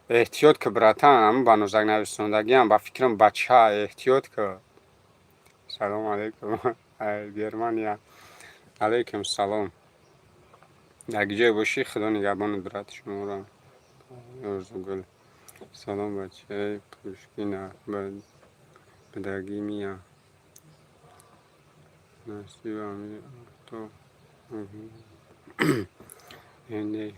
Эҳтиёт ки, братан, ҳамн Банузак нависондагиам, ба фикрам, бача, эҳтиёт ки. Салом алейкум, Германия. Алейкум салом. Як ҷое бошӣ, Худо нигаҳбонат, брат, шуморо. Орзугул. Салом, бачаи Пушкина. Бидагӣ мия. Насибам то не.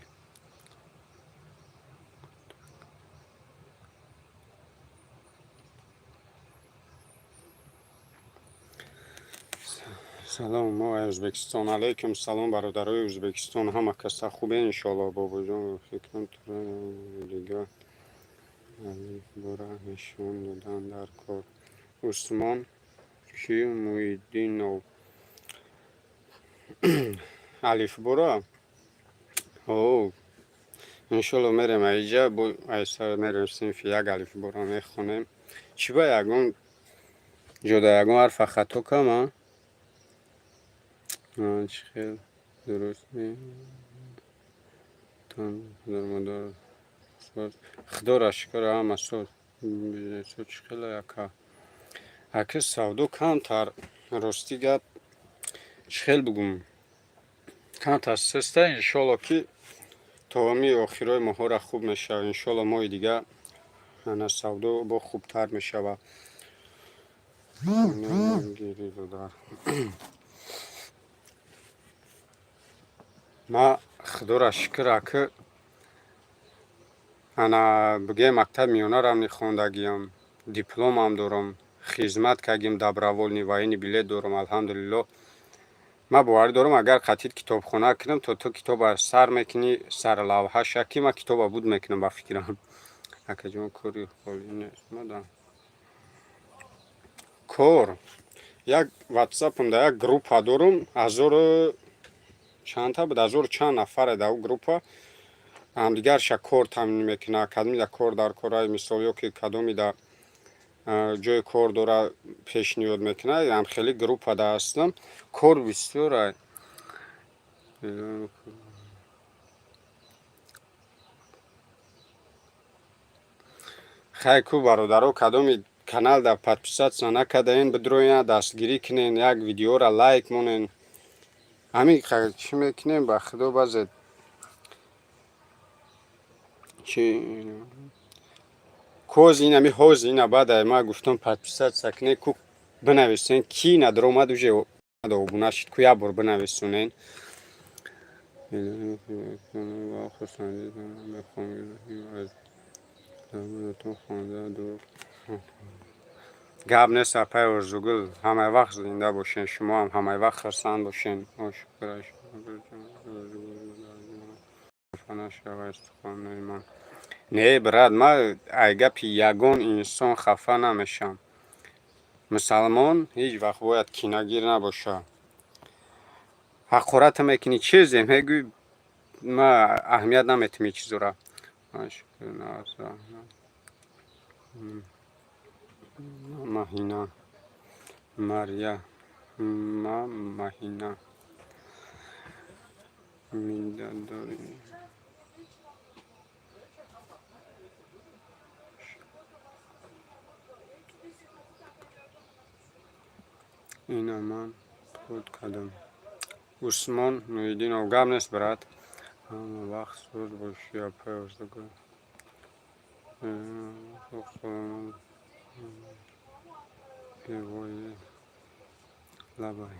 Салом, мо Ӯзбекистон. Алейкум салом, бародарои Ӯзбекистон. Ҳама каса хубе, иншоалло. Бобоҷон, фикрам, туро дига алифбора нишон додан дар кор. Усмон чӣ Муҳиддинов. Алифбора? О, иншоалло, мерем аиҷа, бо айса мерем синфи як, алифбора мехонем. Чӣ ба ягон ҷода ягон ҳарфа хато кама? Чӣ хел дуруст модар. Худоро шукр, ҳама соз. Бизнесо чӣ хела, яка? Ака, савдо камтар, рости гап, чӣ хел бугум, камтар суста. Иншоалло, ки то ҳами охирои моҳҳора хуб мешавад. Иншоалло, моҳи дига ана савдо бо хубтар мешавад. Гири додар. Ма Худоро шукр, ака, ана бигӯем, мактаби миёнарам мехондагиам, дипломам дорам, хизмат кардем, добровольный военный билет дорам, алҳамдулилло. Ман боварӣ дорам, агар қатид китобхона кунам, то ту китоба сар мекунӣ, сарлавҳаша ки ман китоба буд мекунам, ба фикрам. Акаҷон, кори холӣ нест мада. Кор як ватсапам да як группа дорам, ҳазору чандта буд, ҳазору чанд нафаре дар ӯ группа, ҳамдигарша кор таъмин мекунад. Кадомида кор дар кораи, мисол, ё ки кадомида ҷои кор дора, пешниҳод мекунад. Ам хеле группа да ҳастам, кор бисёра. Хай ку, бародаро, кадоми каналда подписаться накардаен, бидроен, дастгирӣ кунен, як видеора лайк монен. Ҳамин чӣ мекунем, ба Худо, баъзе чи коз инами ҳоз ина баъд ма гуфтам, подписаться кунен ку, бинависен, ки надромад, уже обуна шид ку, як бор бинависонен. Хурсандӣ аз хонда дур. Гап нест, апай Орзугул, ҳамаи вақт зинда бошен, шумоам ҳамаи вақт хурсанд бошен. Шукраш нашавад суханои ман. Не, брат, ман ай гапи ягон инсон хафа намешавам. Мусалмон ҳеҷ вақт бояд кинагир набошад. Ҳақората мекунӣ, чизе мегӯй, ма аҳамият наметиҳам ин чизора. Шукр, Маҳина, Марья, ма Маҳина. Миннатдорӣ. Ина ман под кардам. Усмон Муҳиддинов, гап нест, брат. Ҳама вақт соз бошӣ, апай Орзугул. Эвои лабай.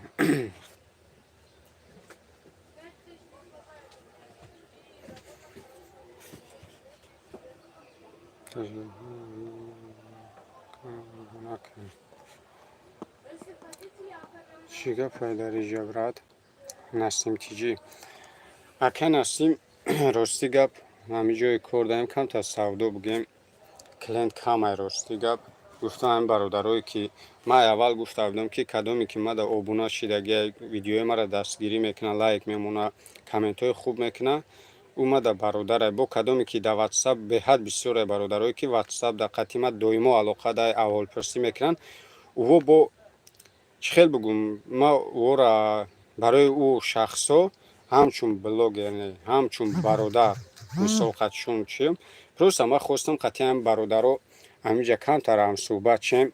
Чӣ гапай дар иҷа, брат? Насим Тиҷӣ. Ака Насим, рости гап, ҳамин ҷое кор даем, камтар савдо бигем, клиент камай, рости гап. Гуфтам, ҳамин бародарое ки ман аввал гуфта будам, ки кадоме ки мада обуна шидагия, видеои маро дастгирӣ мекунад, лайк мемона, комментҳои хуб мекунад, ӯ мада бародарай. Бо кадоме ки дар Ватсап, беҳад бисёре бародарое ки Ватсап дар қатъи ма доимо алоқа дай, аҳволпурсӣ мекунанд, ӯҳо бо чӣ хел бигӯм, ма ӯро барои ӯ шахсҳо ҳамчун блогер не, ҳамчун бародар мисол қатшон чием. Просто ман хостам қатъи ҳам бародаро ҳаминҷа камтар ҳамсӯҳбат шем.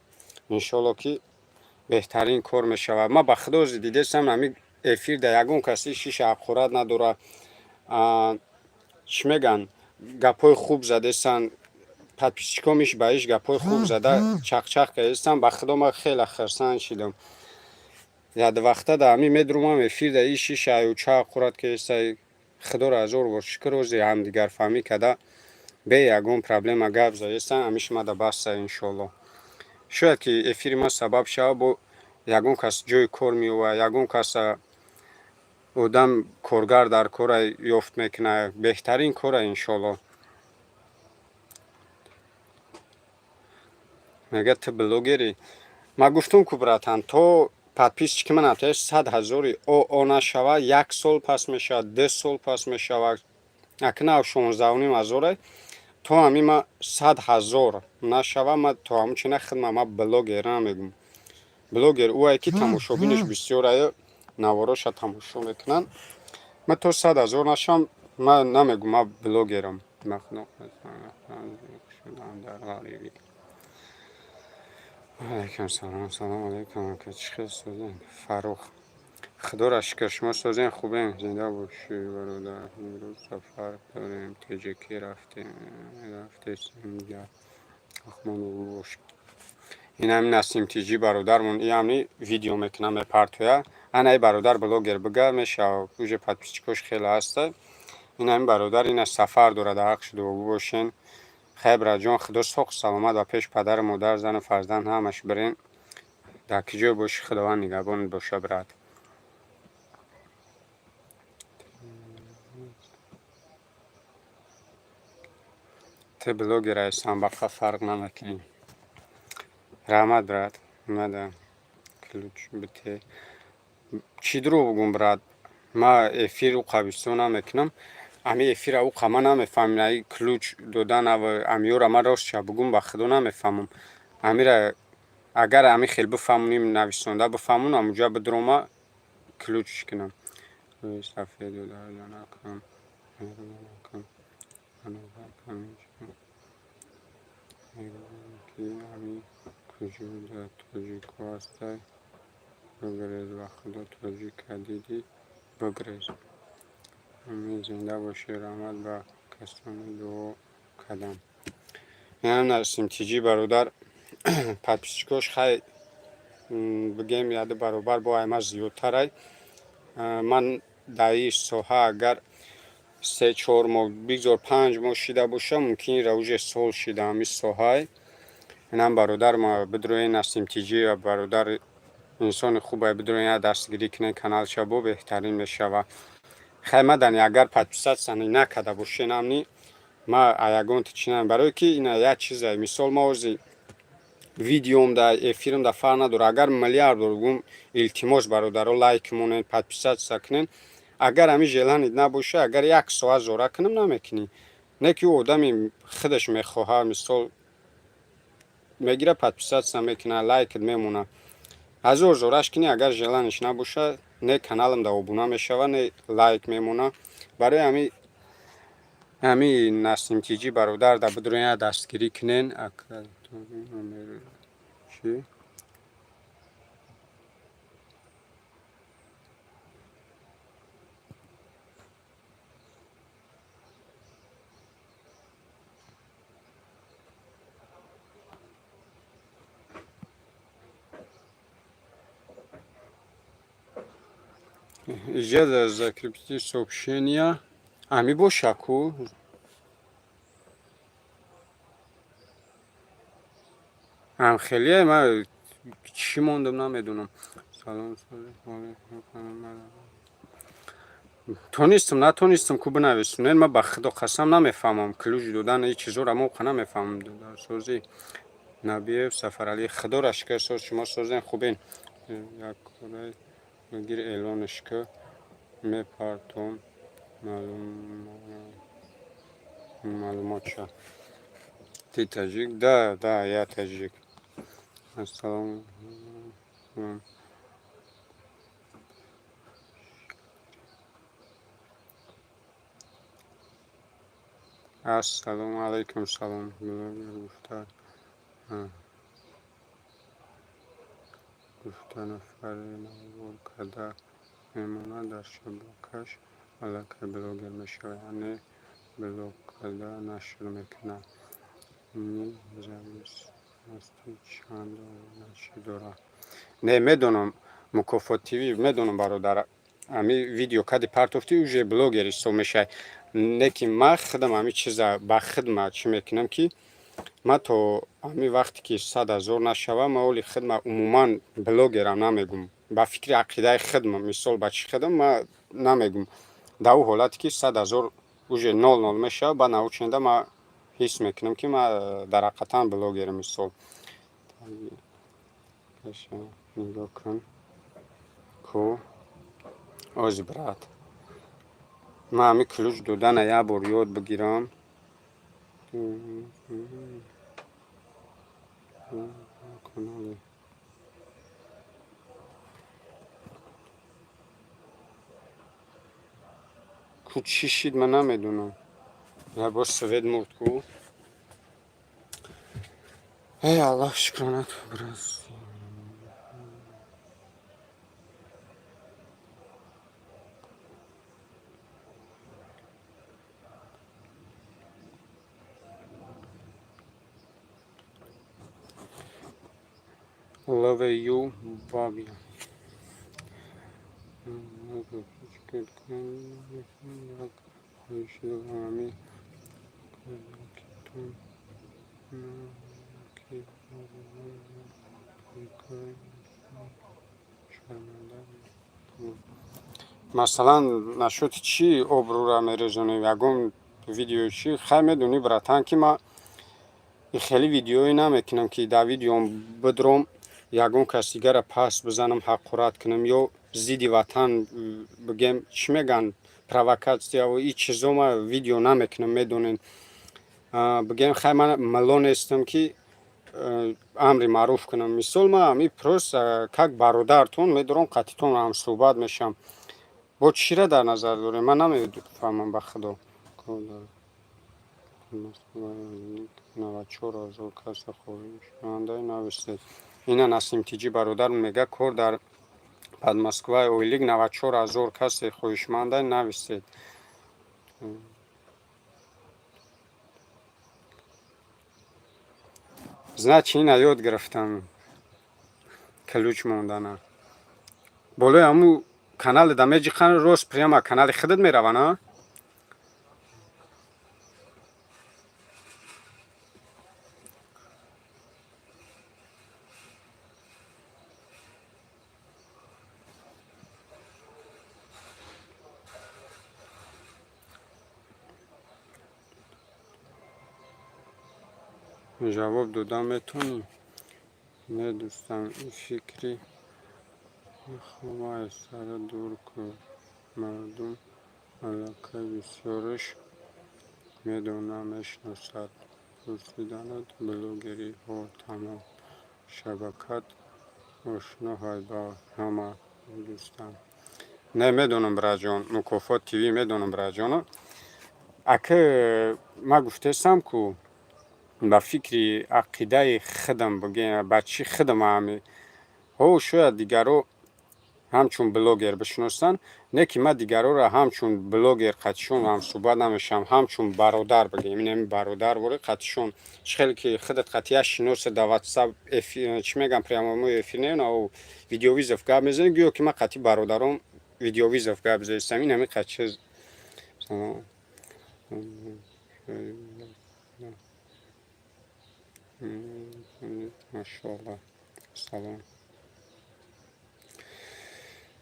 Иншолло, ки беҳтарин кор мешавад. Ман ба худо ҳозир дидестам, ҳамин эфир дар ягон каси шиша ҳақорат надорад, чӣ мегӯянд, гапҳои хуб задестанд, подписчиком иш ба иш гапҳои хуб зада, чақчақ кардестанд. Ба худо, ман хеле хурсанд шидам. Ядвақта да ҳамин медурумам эфир да иш иш аю ча ҳақорат кардестай. Худоро ҳазор бор шукр, ҳозир ҳамдигарфаҳмӣ када, бе ягон проблема гап задестанд. Ҳамиш мада баста. Иншолло, шояд ки эфири ман сабаб шавад, бо ягон кас ҷои кор меёвад, ягон кас одам коргар дар кора ёфт мекунад. Беҳтарин кора, иншолло. Мегӯяд, ту блогерӣ. Ман гуфтум ку, братан, то подписчики ман ҳафтаи 100 000 оо нашавад, як сол пас мешавад, 2 сол пас мешавад. Акнав 16,5 ҳазоре. То ҳамин ма 100 000 нашава, ма то ҳамун чина хидма ма блогер намегӯм. Блогер ӯае ки тамошобинаш бисёрае, навороша тамошо мекунанд. Ман то 100 000 нашавам, ман намегӯм, ман блогерам. Шудам дар ғарибӣ. Алайкум салом, салом алайкум, ака, чӣ хел созем? Фаррух, худоро шукр, шумо созем, хубем. Зинда бошӣ, бародар. Имрӯз сафар дорем, Теҷекӣ рафтем, рафтесем. Бош. Ин ҳамин Насим Тиҷӣ бародармон, и ҳамни видео мекунам, мепартоя. Ана и бародар блогер бига мешава, уже подписчикош хеле ҳаста. Ин ҳамин бародар ина сафар дорад, ҳақ шуда бошен. Хай, браҷон, худо соқ саломат ба пеш падару модар, зану фарзанд ҳамаш бирен. Дар ки ҷое бошӣ, худованд нигаҳбонат боша, брат. Ту блогер ҳастам, бақа фарқ намекунӣ. Раҳмат, брат. Мада ключ бите. Чӣ дурӯғ бугум, брат? Ма эфир уқа бисёр намекунам. Ами эфира уқа ман намефаҳмам. Аи ключ додан амиёра ман ростша бугум, ба худо намефаҳмам. Амира агар ами хел бифаҳмоним, нависонда бифаҳмон, амуҷа бидурома ключ кунам. Рӯи сафеду дарҷанакам, меҳрубонакам, анобакам, мегӯям, ки ами куҷо дар тоҷико ҳастай, бигрез, ба худо, тоҷика дидӣ, бигрез. Амин, зинда бошӣ, раҳмат ба касоне дуо кардам. Инам Насим Тиҷӣ бародар, подписчикош хай бигем яду баробар бо айма зиёдтарай. Ман дар ин соҳа агар 3-4 моҳ, бигзор 5 моҳ шида боша, мумкин ира уже сол шида ҳамин соҳаи. Инам бародар ма бидроен, Насим Тиҷӣ бародар инсони хубае, бидроен, я дастгирӣ кунен каналша, бо беҳтарин мешава. Хай, мадани, агар подписаться накарда бошен, амни ма ягон чӣ намем, барое ки ина як чизе, мисол, ма ҳозир видеом да эфирам да фарқ надорад, агар миллиард бор гум, илтимос, бародаро, лайк монед, подписаться кунен. Агар ҳамин желание набоша, агар як соат зора кунам, намекунӣ. Не ки ӯ одами худаш мехоҳад, мисол, мегира, подписаться мекунад, лайкат мемонад. Ҳазор зораш кунӣ, агар желанияш набошад, не каналам да обуна мешавад, не лайк мемонад. Барои ҳамин Насим Тиҷӣ бародар да бидроен, дастгирӣ кунен. Чӣ? Иҷа закрепить сообщения ами боша ку. Ам хеле ма чӣ мондам, намедонам. Салом, тонистам, натонистам ку, бинависонед. Ма ба худо қасам, намефаҳмам. Ключ додан и чизоро мо намефаҳмам. Сози Набиев Сафаралӣ, худоро шукр, соз, шумо созен, хубен? Як кораи гир эълонш ку, мепартом маълумотша. Ты таджик? Да, я таджик. Ассалому. Ассалому алайкум, салом. Блогер гуфта гуфта нафаре навор карда мемонад дар шабакаш, аллакай блогер мешавад, яъне блог карда нашр мекунад. Независимости чанд обуначӣ дорад? Не медонам, Мукофот ТВ, медонам, бародар. Ами видео кади партофтӣ, уже блогер ҳисоб мешавад. Не ки ман худам ҳами чиза ба хидма чӣ мекунам, ки ман то ҳами вақте ки 100 000 нашавам, ман оли хидма умуман блогерам намегум. Ба фикри ақидаи хидма, мисол, ба чӣ хидм ман намегум. Дар ӯ ҳолате ки 100 000 уже нол нол мешавад, баъд научнеда ман ҳис мекунам, ки ман дар ҳақиқатан блогерам, мисол. Нигоҳ кун ку, ози, брат, ман ҳами ключ додана як бор ёд бигирам. Канали ку чӣ шид, ман намедонам. Як бор свет мурд ку. Эй, Аллоҳ, шукронат, брат. Love you, Bobby. Хоҳиши ами кӯдакитон ки шарманда. Масалан, насчёти чӣ обрӯра мерезонем? Ягон видео чӣ? Хай, медонӣ, братан, ки ман хеле видеое намекунам, ки дар видеом бидром, ягон кас дигара паст бизанам, ҳақорат кунам ё зидди ватан, бигем, чӣ мегӯянд, провокатсияву и чизо ма видео намекунам, медонед. Бигем, хай, ман милло нестам, ки амри маъруф кунам. Мисол, ман ами просто как бародартон медорам, қатитон ҳамсӯҳбат мешавам. Бо чира дар назар дорем, ман намефаҳмам, ба худо. 94 000 каса хоҳишманда, нависед. Ина Насим Тиҷӣ бародар мега, кор дар Подмосква, ойлик 94 000, касе хоҳишманда, нависед. Значит, ина ёд гирифтам ключ мондана. Болои ҳаму канали да меҷиқан, рост прямо канали худат мерава, на? Ҷавоб дода метавонӣ? Не, дӯстам, ин фикри хуба аз сара дур кун. Мардум аллакай бисёраш медонад, мешиносад. Пурсиданат блогериҳо, тамом. Шабакат ошно ҳай ба ҳама, дӯстам. Не, медонам, братҷон, Мукофот ТВ, медонам, братҷоно. Ака, ман гуфтаистам ку, ба фикри ақидаи худам, бигем, ба чӣ худам ҳами ҳо, шояд дигарро ҳамчун блогер бишиносанд, не ки ман дигарҳоро ҳамчун блогер қатишон ҳамсӯҳбат намешавам, ҳамчун бародар, бигем, инами бародар боре қатишон. Чӣ хеле ки худат қатъия шиноса, дар Ватсап, чӣ мегӯям, прямой эфир не, на, видеовызов гап мезанем, гӯё ки ман қатъи бародаром. Видеовызов гап зестам, ин ҳами қад чиз. Салом. Машоалло, салом.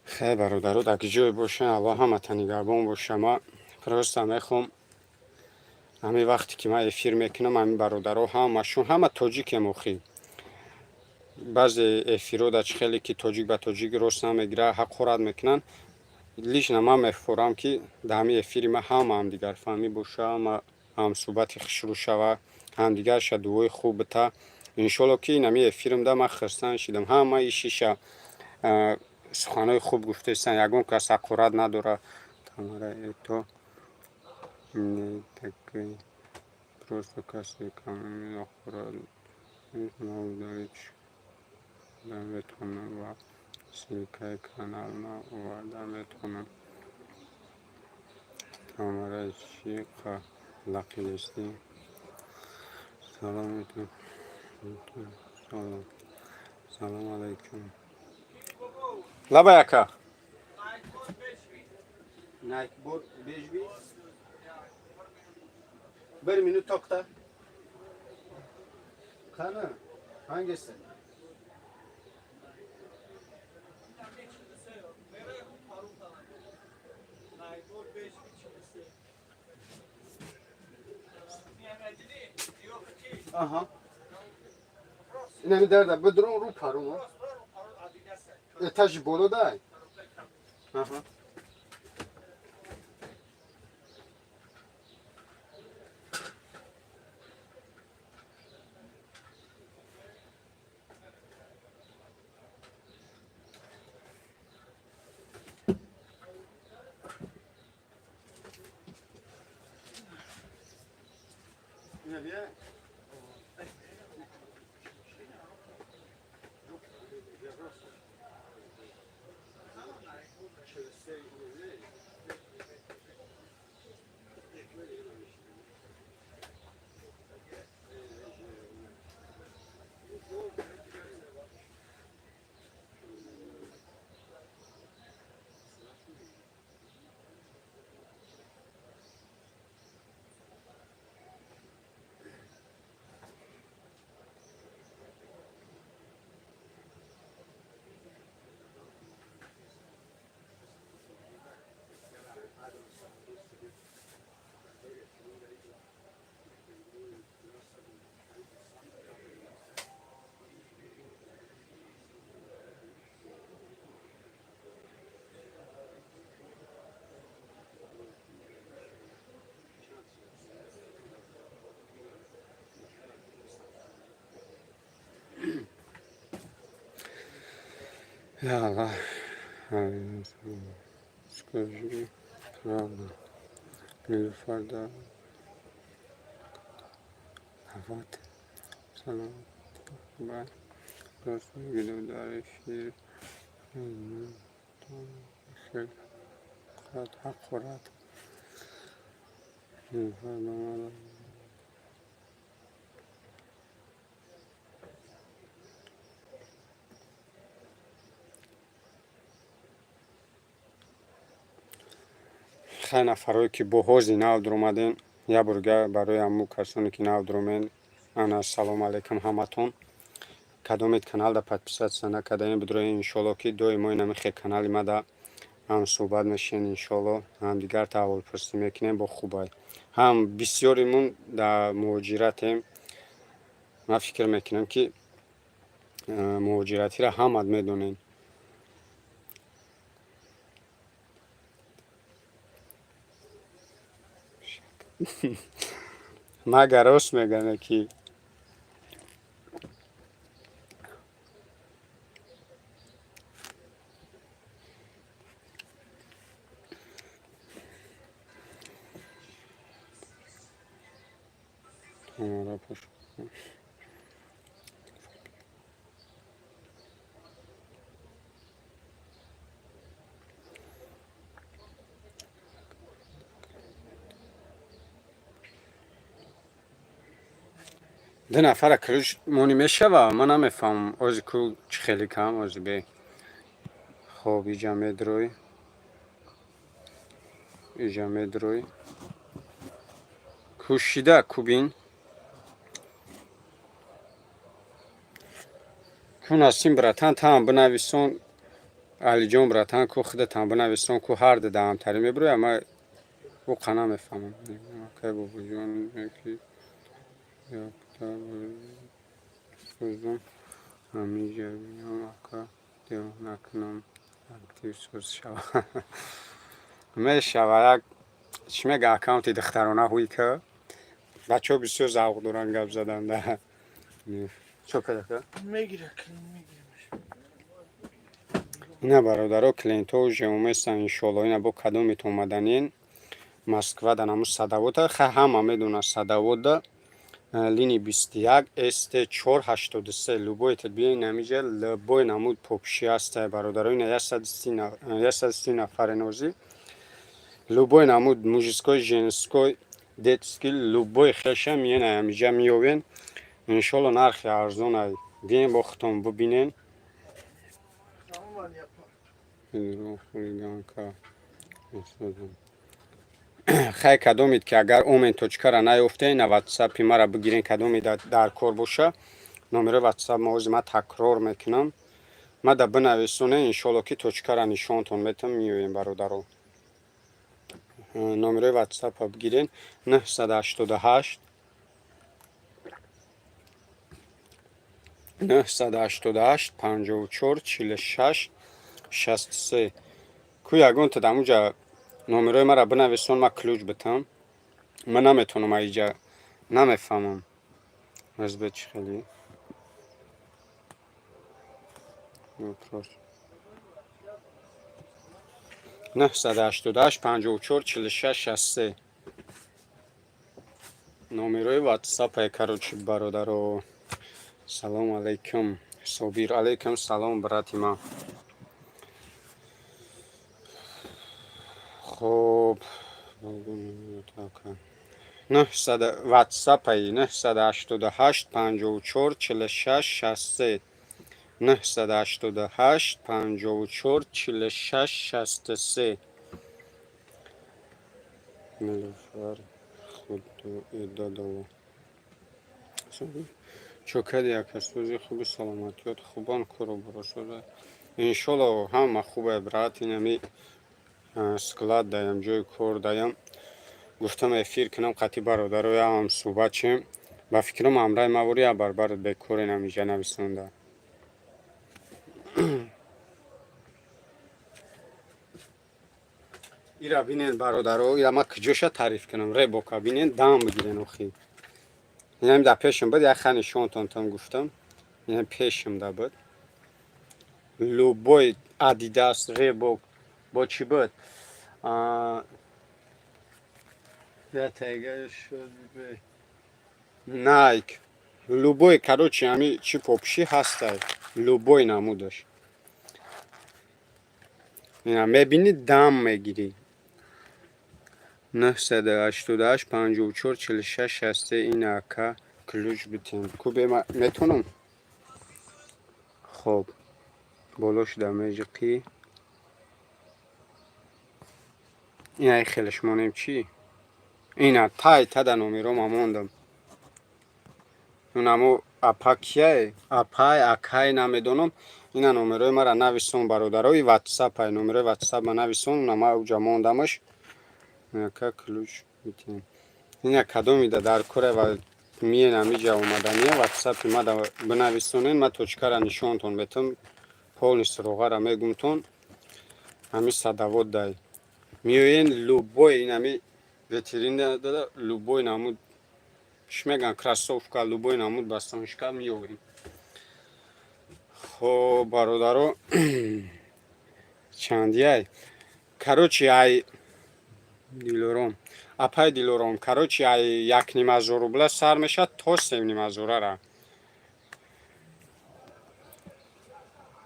Хеле, бародаро, дар ҷое бошен, Аллоҳ ҳамата нигаҳбон боша. Ма просто мехоҳам, ҳамин вақте ки ман эфир мекунам, ҳамин бародаро ҳамашон, ҳама тоҷикем. Охӣ, баъзе эфирҳо дар чӣ хеле ки тоҷик ба тоҷик рост намегира, ҳақорат мекунанд. Лично ман мефорам, ки дар ҳамин эфири ман ҳама ҳамдигарфаҳмӣ боша, ҳама ҳамсӯҳбати хушрӯ шава, ҳамдигарша дуои хуб бита. Иншолло, ки ин ҳамин эфирмда ман хирсанд шидам, ҳама ишиша суханҳои хуб гуфтаистанд, ягон кас ҳақорат надорад. Тамара, это не такой, просто касе ҳақорат удалить метавонам ва ссылкаи канал ма оварда метавонам. Тамара, чӣ лақидестӣ? Салом, салом, салом алайкум. Лабай, ака. Найкбор бежви. Bir minut to'xta. Qani? Hangisi? Aha. Инами дарда бидрон рӯ парум. Этажи боло дай. Аҳа. Ина. Я Аллах, скажи правду. Нилуфар да вот. Салом. Ба. Просто видео дар эфир. Ҳақорат. Нилуфар ба. Хай, нафарое ки бо ҳози нав дуромадем, як борга барои ҳамун касоне ки нав дуромед, ана, салом алейкум ҳаматон. Кадомед каналда подписаться накардаем, бидроед. Иншолло, ки доимо инами хе канали мада ҳам суҳбат мешинем, иншолло, ҳамдигар таҳволпурсӣ мекунем. Бо хубай, ҳам бисёримун дар муҳоҷиратем. Ман фикр мекунам, ки муҳоҷиратиро ҳамат медонем. Магар рост мегӯям, ки Тамара. Ду нафара ключ монӣ мешава, ман намефаҳмам, ози ку чӣ хеле кам ози бе. Хоб, иҷа медрой. Иҷа медрои. Кӯшида кубин. Ку Насим братан, таам бинависон. Алиҷон братан, ку худатам бинависон, ку ҳар ду даҳамтарӣ мебироя, ма ӯ намефаҳмам. Акай бобоҷон, яки якта созам, ҳамиҷа биём, ака, девона кунам, актив соз шава. Мешава, як чӣ мега, аккаунти духтарона ҳуй ка. Бачаҳо бисёр завқ доранд гап заданда. Чо кадака? Мегира, мегирамаш. Ина, бародаро, клиентҳо уже оместан, иншоалло. Ина бо кадомит омаданин Москва, да наму Садовода, ха, ҳама медонад Садовода, линии 21, СТ 483. Любой биёин ҳамиҷа, любой намуд попши ҳастай, бародаро. Ина 130 нафаре нозӣ. Любой намуд мужской, женской, детский, любой хеша миен ҳамиҷа меёвен. Иншоалло, нархи арзонай. Биен, бо худтон бубинен. Тамоман япа. Хулиганка. Хай, кадомид ки агар омен, точкара наёфтен, на ватсапи мара бигирен. Кадомид дар кор боша, номерои ватсап ма ҳозир ма такрор мекунам. Ма да бинависоне, иншоалло, ки точкара нишонтон метам, меоем, бародаро. Номерои ватсапа бигирен: 988 988 54 46 63. Ку ягонта дамуҷа номерои мара бинависон, ма ключ битам. Ман наметавонам, аиҷа намефаҳмам. СБ чӣ хеле вопрос. 988 54 46 63 номерои ватсапае, короче, бародаро. Салом алейкум, Собир. Алейкум салом, брати ман. Хоб, ватсапаи 988 54 46 63, 988 54 46 63. Нилуфар Худододова, чо кади, ака? Сӯзи хуби, саломатиёт хубон, кору боросоза? Иншолло, ҳама хубе, брат. Инами склад даям, ҷои кор даям. Гуфтам, эфир кунам, қати бародароям суҳбат шем. Ба фикрам, ҳамраи ма вори я барбарат бекор инамиҷа нависонда. Ира бинен, бародаро, ира ма куҷоша таъриф кунам? Ребока бинен, дам бигирен. Охи, инам да пешам буд, як ха нишонтон там гуфтам. Инам пешам да буд. Любой Адидас, Ребок, бо чӣ буд? Я шуд, Найк, любой, короче, ами чӣ попши ҳастай, любой намудаш. Ина мебинӣ, дам мегирӣ. 988 54 46 63. Ина, ака, ключ битем. Кубе метонам. Хоб, боло шуда межиқӣ. Ина хелеш монем чӣ? Ина тай тада номерома мондам. Унамо апа кияе, апай, акай, намедонам. Ина номерои мара нависон, бародарои. Ватсапай, номерои ватсапма нависон. Уна ма уҷа мондамаш. Ака, ключ битем. Ина кадомида дар коре ва миен амиҷа омадания, ватсапи мада бинависонен, ма точкара нишонтон метам, полный суроғара мегумтон. Ҳами Садовод дай меоен, любой инами ветерина дада, любой намуд, чӣ мегӯянд, кроссовка, любой намуд босоножка меёвем. Хоб, бародаро, чандияй? Короче, ай Дилором, апай Дилором, короче, ай 1,5 ҳазор рубла сар мешавад то 3,5 ҳазорара.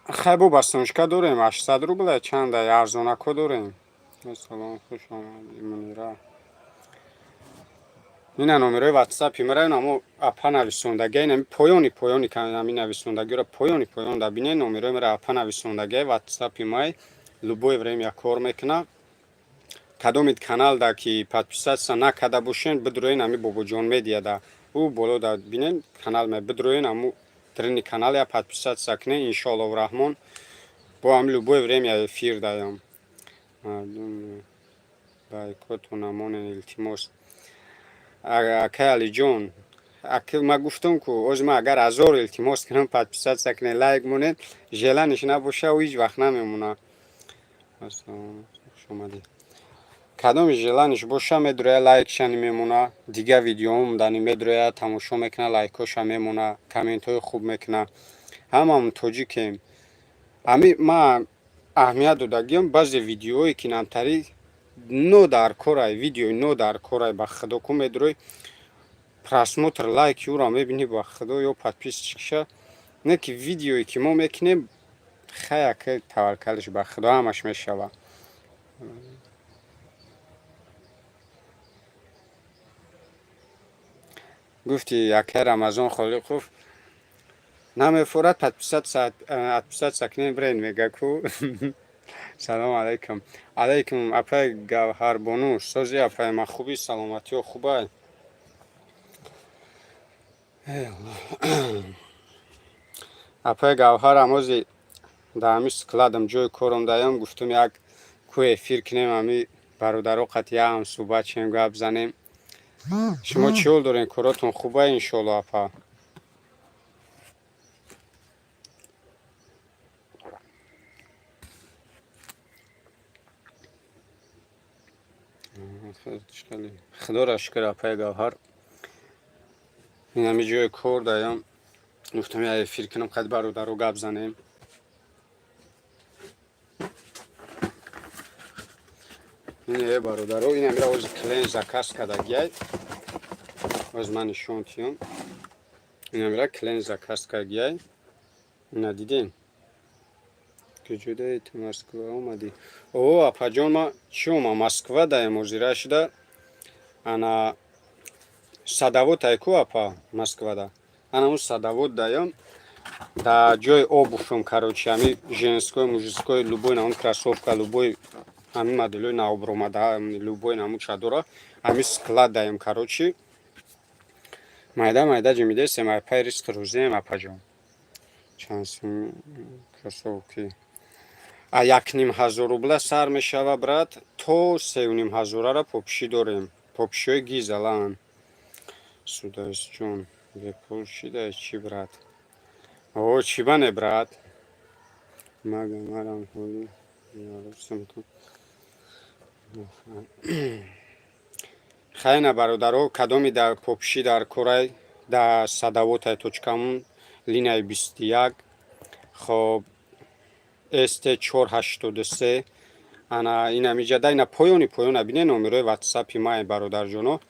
Хай, бо босоножка дорем 800 рубла, чанда арзонако дорем. Салом, хуш омадӣ, Мунира. Ина номерои ватсапи мара намо апа нависондагия. Инами поёни поёни ами нависондагиро поёни поён да бинед, номерои мара апа нависондагия. Ватсапи май любое время кор мекуна. Кадомид каналда ки подписаться накарда бошен, бидроен ами Бобоҷон Медиа да ӯ боло да бинен, канал ме бидроен, аму трени канал я подписаться кунен. Иншоаллоҳу раҳмон, бо ами любое время эфир даём. Мардум, лайкотон намонен, илтимос. Акай Алиҷон, ма гуфтам ку оз ма агар ҳазор илтимос кунам, подписаться кунен, лайк монед, желание ш набоша, ӯ ҳеҷ вақт намемона. Хушомадед. Кадоми желание ш боша, медроя, лайкша мемона, дига видеоам дани медроя, тамошо мекуна, лайкоша мемона, комментҳои хуб мекуна. Ҳамамон тоҷикем. Ами ма аҳамият додагиам, баъзе видеое ки намтари но дар корай, видеои но дар корай, ба худо ку медрой, просмотр, лайки ӯро мебинӣ, ба худо, ё подписчик ша не, ки видеое ки мо мекунем, хаяка таваккалш ба худо, ҳамаш мешава. Гуфти акай Рамазон Холиқов намефорад, подписаться кунем, бирен мега ку. Салому алайкум. Алайкум, апай Гавҳарбону, сози апай ма, хуби, саломатиё хубай? Апай Гавҳар, амози дар ҳами складам, ҷои кором даём, гуфтум як ку эфир кунем, ами бародаро қатъия ҳам суҳбат шем, гап занем. Шумо чӣ ҳол дорем, коротон хуба, иншоалло, апа? Худоро шукр, апаи Гавҳар. Ин ҳами ҷои кор даём, гуфтам як эфир кунам, қад бародаро гап занем. Ин бародаро, ин ҳамира ози клиент заказ кардагиай, оз ман нишон тиём. Ин ҳамира клиент заказ кардагиай, ина дидем. Куҷодаи ту, Москва омадӣ? О, апаҷон, ма чӣ омам, Москва даем озира шуда, ана Садовод ай ку, апа, Москвада, ана он Садовод даём, да ҷои обувь ам. Короче, ҳами женской, мужской, любой намун кроссовка, любой ҳамин моделҳои навбуромада, любой намун чадора, ҳами склад даем. Короче, майда майда ҷимидесем, айпай ризқи рӯзием, апаҷон. Чанд сум кроссовки? А 1500 рубла сар мешава, брат, то 3500-ара попшӣ дорем, попшиҳои гизалаан. Судаисҷон, бепул шидай чӣ, брат? О, чӣ бане, брат? Мага марам ҳоли ярусам ту. Хайна, бародаро, кадоми дар попшӣ дар корай, дар Садоводай точкамон, линияи 21, хоб, ст 483, ана ин ҳамиҷа ина поёни поёна бине, номерои ватсапи май, бародарҷоно,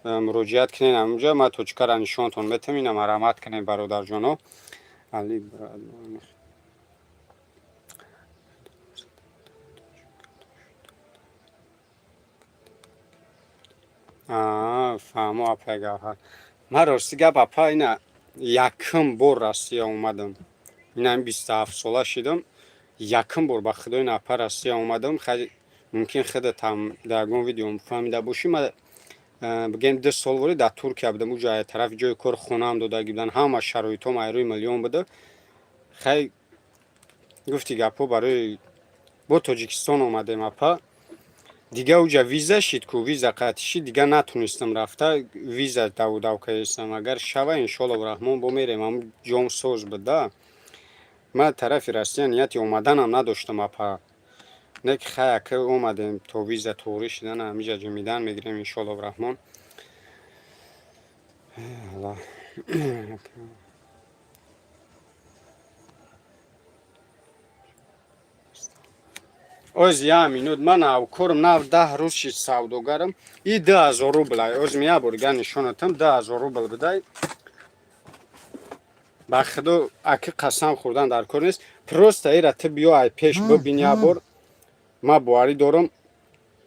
муроҷиат кунед, ҳаминҷа ман точкара нишонтон метам. Ина марамат кунед, бародарҷоно. Али брат. Фаҳмо, апай Гавҳар. Ман рости гап, апа, ина якум бор Россия омадам. Ина 27 сола шидам, якум бор, ба худо, ина апа, Россия омадам. Мумкин худатам дар ягон видео фаҳмида бошӣ, ма бигем 2 сол вори дар Туркия будам. Уҷо тарафи ҷои кор хонаам додаги буданд, ҳама шароитҳом айрӯи миллион буда. Хай, гуфти гапҳо, барои бо Тоҷикистон омадем, апа. Дига уҷа виза шид ку, виза қатъ шид, дига натунистам рафта, виза давудав кардистам. Агар шава, иншоаллоҳ раҳмон, бо мерем, ҳам ҷом соз буда. Ман тарафи Россия нияти омаданам надоштам, апа, не ки хай, ака, омадем, то виза туғрӣ шидан, ҳамиҷа ҷумидан мегирем, иншоаллоҳ раҳмон. Аллоҳ. Оз як минут, ман авкорам, нав 10 рӯз шид савдогарам. И 2000 рубл ай, оз як бор дига нишонатам, 2000 рубл бидай. Ба худо, аки, қасам хӯрдан дар кор нест, просто ира ту биё, ай пеш бибин як бор, ман боварӣ дорам,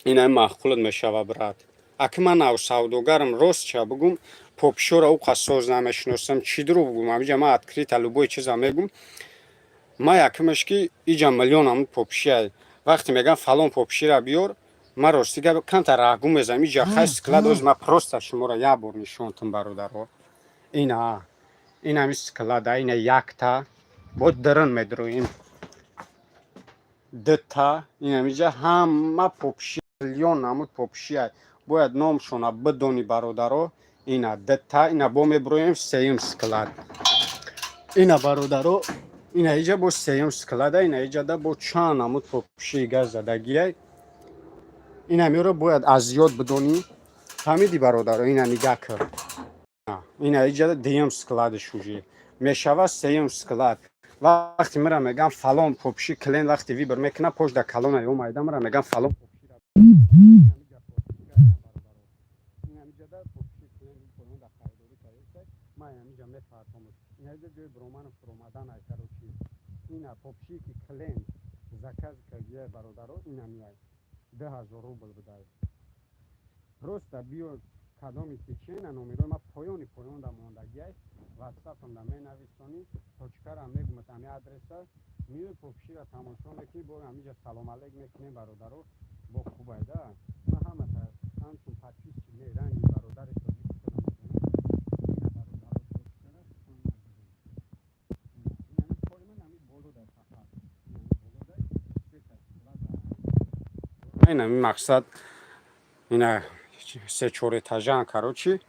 ина маъқулат мешава, брат. Аки ман нав савдогарам, рост ча бигум, попшора ӯ қассоз намешиносам. Чӣ дурӯғ бигум? Амиҷа ман открыто любой чиза мегум. Ман якумаш ки иҷа миллион ҳамун попшиай, вақте мегӯям фалон попшира биёр. Ман рости гап, камтар раҳгум мезанам. Иҷа хай склад. Оз ма просто шуморо як бор нишонтум, бародаро. Ина, инами склада, ина якта, бо дирин медроим, дута, инамиҷа ҳама попши, миллион намуд попшия. Бояд номшона бидонӣ, бародаро. Ина дута, ина бо меброем сеюм склад. Ина, бародаро, ина иҷа бо сеюм склада. Ина иҷада бо чанд намуд попшии газ задагиай. Инамиро бояд аз ёд бидонӣ, фаҳмидӣ, бародаро? Ина нигаҳ кар, ина иҷада дуюм складаш уже мешавад, сеюм склад. Вақте мира мегам фалон попши, клиент вақте выбор мекуна, пош да калона ё майда мира мегам фалон попши, ҷои бироману фуромадан. Ай, короче, ина попши ки клиент заказ кардия, бародаро, ина миай 2000 рубл будай. Просто биё, кадоми ки чена номерои ма поёни поёнда мондагиай, ватсапамда менависонӣ, точкара мегумад, ами адреса миёй, попшира тамошо мекунӣ, бо ҳамиҷа салом алейк мекунем, бародаро. Бо хубайда ма ҳамата ҳамчун подписчик не, ранги бародари тоҷики худам медонам. Бародаро, точкара кори ман ами болодай, фақат болодай сета склад. Инами мақсад, ина се чор этажаан, короче.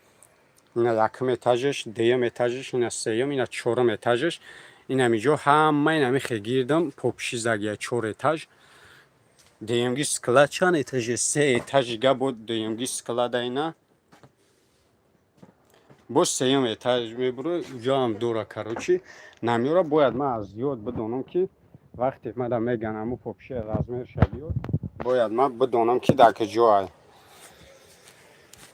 Ина якум этажаш, дуюм этажаш, ина сеюм, ина чорум этажаш. Инами ҷо ҳама инами хегирдам попши загия, чор этаж. Дуюмги склад чанд этаже? Се этажига бо дуюмги склада, ина боз сеюм этаж мебуро, ҷоам дора. Короче, намёра бояд ман аз ёд бидонам, ки вақте мада меган аму попши размерша биёд, бояд ман бидонам, ки дар куҷоай.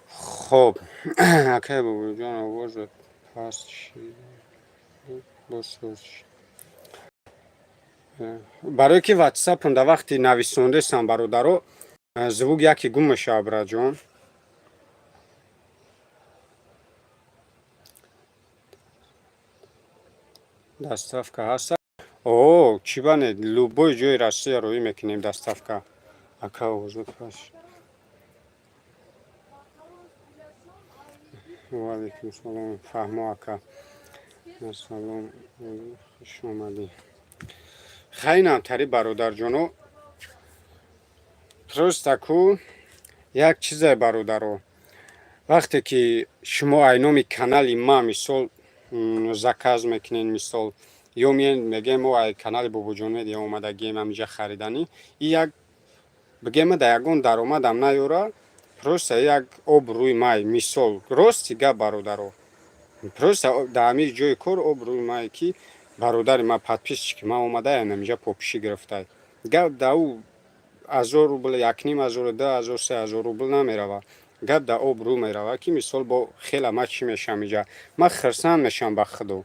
Хоб, акай Бобоҷон, овозат паст шид, боз. Барое ки ватсапам да вақти нависондесам, бародаро, звук яке гум мешавад, братҷон. Доставка ҳаста? О, чӣ бане, любой ҷои Россия роӣ мекунем доставка. Ака, овозат паст. Ваалайкум салом, фаҳмо, ака, салом, хуш омадӣ. Хайнам тари, бародарҷоно. Просто ку як чизе, бародаро, вақте ки шумо айноми канали ма, мисол, заказ мекунед, мисол, ё мегем, мо ай канали Бобоҷон Медиа омадагием ҳамиҷа хариданӣ, и як бигем, да ягон даромадам наёра, просто як обрӯи май, мисол, рости гап, бародаро, просто дар ҳамин ҷои кор обрӯи май, ки бародари ма, подписчики ма омада ҳамиҷа попши гирифтай. Гап да ӯ 1000 рубл, 1500, 2000, 3000 рубл намерава, гап да обрӯ мерава, ки мисол бо хела ма чӣ мешавам иҷа, ман хирсанд мешавам ба худо.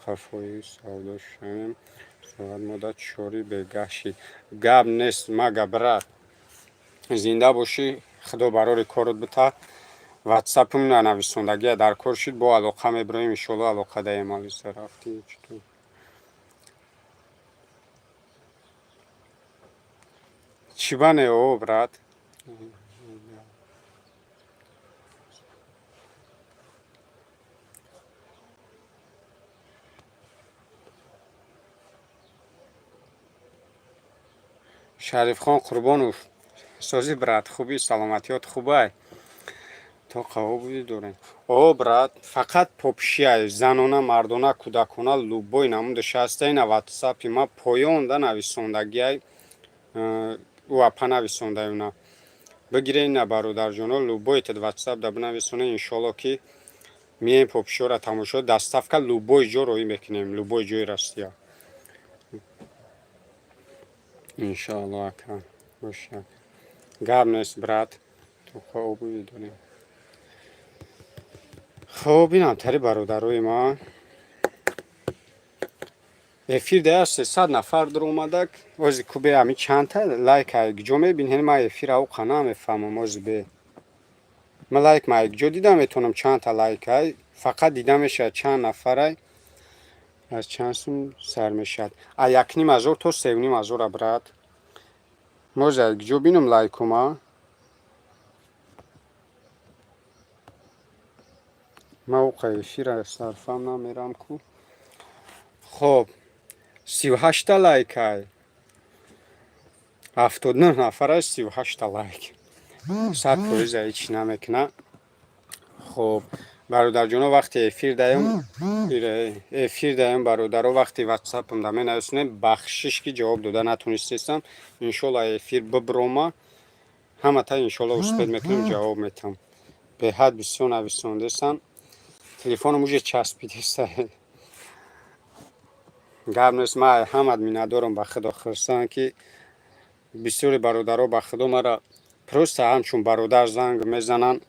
Қафои савдо шавем, соат мода чори бегаҳ шид. Гап нест, мага, брат, зинда бошӣ, худо барори корот бита. Ватсапум нависондагия, дар кор шид, бо алоқа мебироем, иншоалло, алоқа даем. Алиса, рафти чутур? Чӣ бане, о, брат? Шарифхон Қурбонов, сози, брат, хуби, саломатиёт хубай? То қаво дорем, о, брат, фақат попшиай, занона, мардона, кӯдакона, любой намудаш ҳаста. Ина ватсапи ма поёнда нависондагиай, ӯ апа нависондаюна, бигире. Ина, бародарҷоно, любой тед ватсап да бинависоне, иншоалло, ки мием попшиёра тамошо, доставка любой ҷо роӣ мекунем, любой ҷои Россия, иншоалло. Ака, боша, гап нест, брат, тоқа обуви дорем. Хоб, инам тари, бародарои ма, эфир дая 300 нафар дуромадак. Ози кубе ами чандта лайк ҷо мебинҳен? Ма эфир ауқа намефаҳмам. Ози бе ма лайк ма ҷо дида метавонам чандта лайкай? Фақат дида мешавад чанд нафарай. Аз чанд сум сар мешавад? А 1500 то 3500, брат. Може ҷо бинам лайкума? Ма уқа эфира сарфам намерам ку. Хоб, 38-та лайкай. 79 нафараш, 38-та лайк. 100% ҳеҷ намекуна. Хоб, бародарҷоно, вақте эфир даем, эфир даем, бародаро, вақте ватсапам да менависонем, бахшиш, ки ҷавоб дода натонистестам. Иншолла, эфир биброма, ҳамата иншолла успеть мекунем, ҷавоб метам. Беҳад бисёр нависондестам, телефоном уже часпидеста. Гап нест, ман ҳамат миннатдорам, ба худо хурсанд, ки бисёри бародаро, ба худо, мара просто ҳамчун бародар занг мезананд,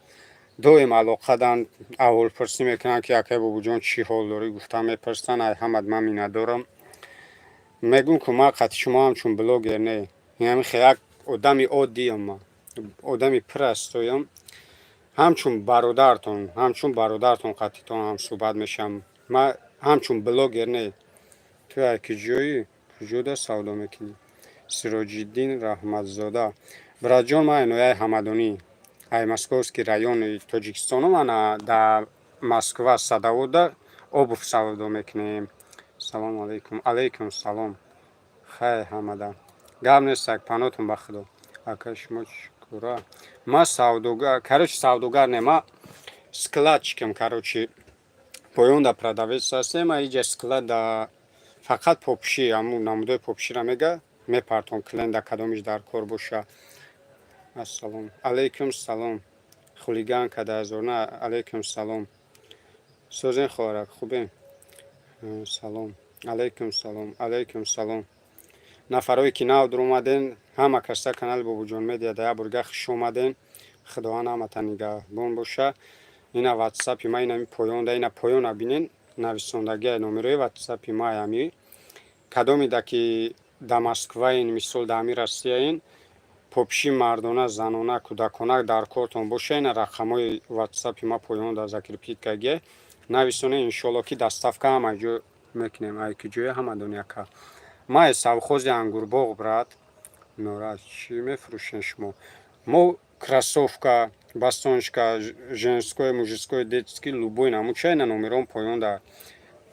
доим алоқаданд, аҳволпурсӣ мекунанд, ки акай Бобуҷон, чӣ ҳол дорӣ, гуфта мепурсанд. Ай ҳамат ман миннатдорам. Мегӯм, ку ман қати шумо ҳамчун блогер не, ҳамин як одами оддиам, ман одами пирастоям, ҳамчун бародартон қатитон ҳамсӯҳбат мешавам. Ман ҳамчун блогер не. Ту ай куҷоӣ, куҷода савдо мекунӣ? Сироҷиддин Раҳматзода, братҷон, ман ноҳияи Ҳамадонӣ, ай Московский райони Тоҷикистонам, ана дар Москва Садовода обувь савдо мекунем. Салому алайкум. Алайкум салом. Хайр, ҳамада гап нестак, панотон ба худо. Ака, шумо чӣ кора? Ма савдогар, короче, савдогар не, ма складчикам, короче, поёнда продавец ҳастем. А иҷа склад да фақат попши, ҳамун намудои попшира мега мепартон, клиента кадомиш дар кор боша. Ассалом алайкум. Салом, хулиган кадаазорна. Алайкум салом. Созен, хоҳарак, хубем? Салом алайкум. Салом алайкум. Салом. Нафарое ки нав дуромаден, ҳама каса канали Бобуҷон Медиа да як борга хуш омаден. Худованд ҳамата нигаҳбон боша. Ина ватсапи ма инами поёнда, ина поёна бинен, нависондагиа номерои ватсапи ма. Ами кадомида ки да Москваин, мисол да ами Россияин, попши мардона, занона, кӯдакона дар кортон боша, ина рақамҳои ватсапи ма поёнда закрепить кагия, нависоне. Иншолло, ки доставка ҳама ҷо мекунем. Ай ки ҷоя ҳама доняка. Ма совхози Ангурбоғ, брат. Нораз, чӣ мефурӯшен шумо? Мо кроссовка, босоножка, женское, мужское, детский, любой намуча. Ина номером поёнда.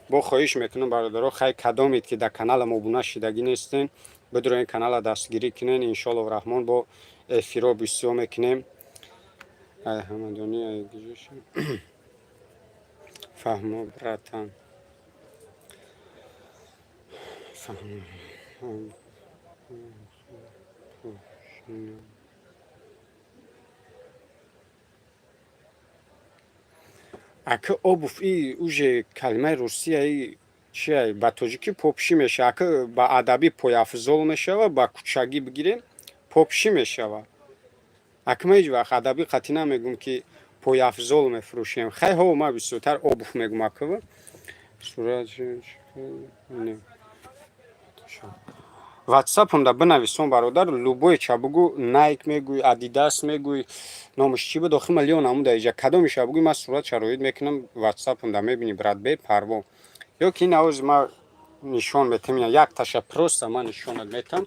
Бо хоҳиш мекунам, бародаро, хай, кадомед ки дар каналам обуна шидагӣ нестен, бидуроен канала дастгирӣ кунен. Иншоалло раҳмон, бо эфиро бисёр мекунем. Ай ҳамадонӣ, ай фаҳмо, братан, фаҳмо. Ака, обувь и уже калимаи русияи чия, ба тоҷикӣ попшӣ мешава. Ака, ба адабӣ пойафзол мешава, ба кӯчагӣ бигирем, попшӣ мешава. Ака, ма ҳеҷ вақт адабӣ қатъӣ намегӯм, ки пойафзол мефурӯшем. Хай, ҳо, ма бисёртар обувь мегӯм, акава сурат. Ватсапамда бинависон, бародар, любое ча бугӯ: Найк мегӯй, Адидас мегӯй, номаш чӣ буд охи, миллион намуда иҷа, кадомиша бугӯй, ман сурат шароит мекунам, ватсапамда мебини, брат, бепарво. Ё ки ин авози ма нишон метам, ина якташа просто ман нишонат метам.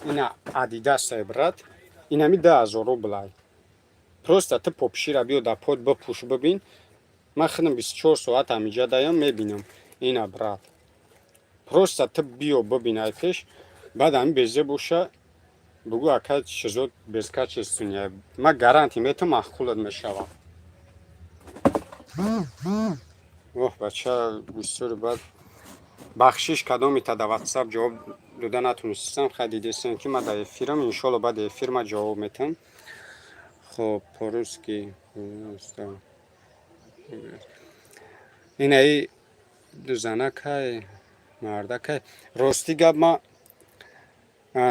Ина Адидасай, брат, инами 10 000 рублай. Просто ту попшира биё, да под бипӯш, бибин. Ман худам 24 соат ҳамиҷа даям, мебинам. Ина, брат, просто ту биё, бибин ай пеш, баъд ҳами безе боша, бугӯ: ака, чизот бескачественный. Ман гарантия метам, маъқулат мешавад. Оҳ, бача, бисёри бад. Бахшиш, кадомита да ватсап ҷавоб дода натонистам. Хай, дидесем, ки ман дар эфирам. Иншолло, баъди эфир ман ҷавоб метам. Хоб, по-русски инаи занакай, мардакай. Ростӣ гап, ма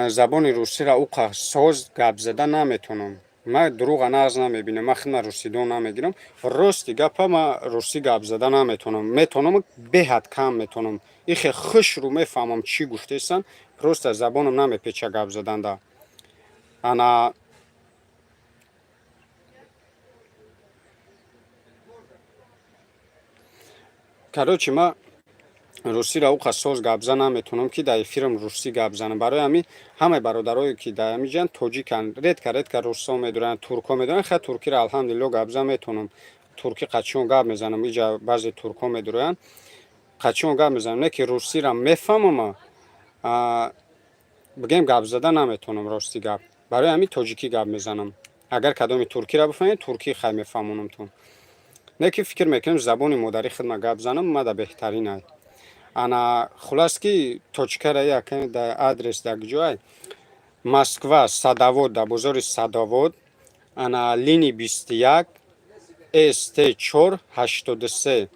забони русиро уқа соз гап зада наметонам. Ман дурӯға нағз намебинам, ман худма русидон намегирам. Рости гапа, ман русӣ гап зада наметонам. Метонам, беҳад кам метонам. Ихе хушрӯ мефаҳмам, чӣ гуфтесан, просто забонам намепеча гап заданда. Ана, короче, ма Русиро уқа соз гап зан наметавонам, ки дар эфирам русӣ гап занам. Барои ҳамин ҳамаи бародарое, ки дар ҳамин ҷан тоҷиканд, редко редко русҳо медоранд, туркҳо медоранд. Хай, туркиро, алҳамдулилло, гап зан метавонам. Туркӣ қачиён гап мезанам, иҷа баъзе туркҳо медороянд, қачиён гап мезанам. Не ки русиро мефаҳмама, бигем, гап зада наметавонам, рости гап. Барои ҳамин тоҷикӣ гап мезанам. Агар кадоми туркиро бифаҳмед, туркӣ хай мефаҳмонамтон. Не ки фикр мекунем, забони модари худма гап занам мада беҳтарин ай. Ана, хулас, ки точкара як да адрес дар куҷоай? Москва, Садовод, дар бозори Садовод, ана, линии 21, СТ 483.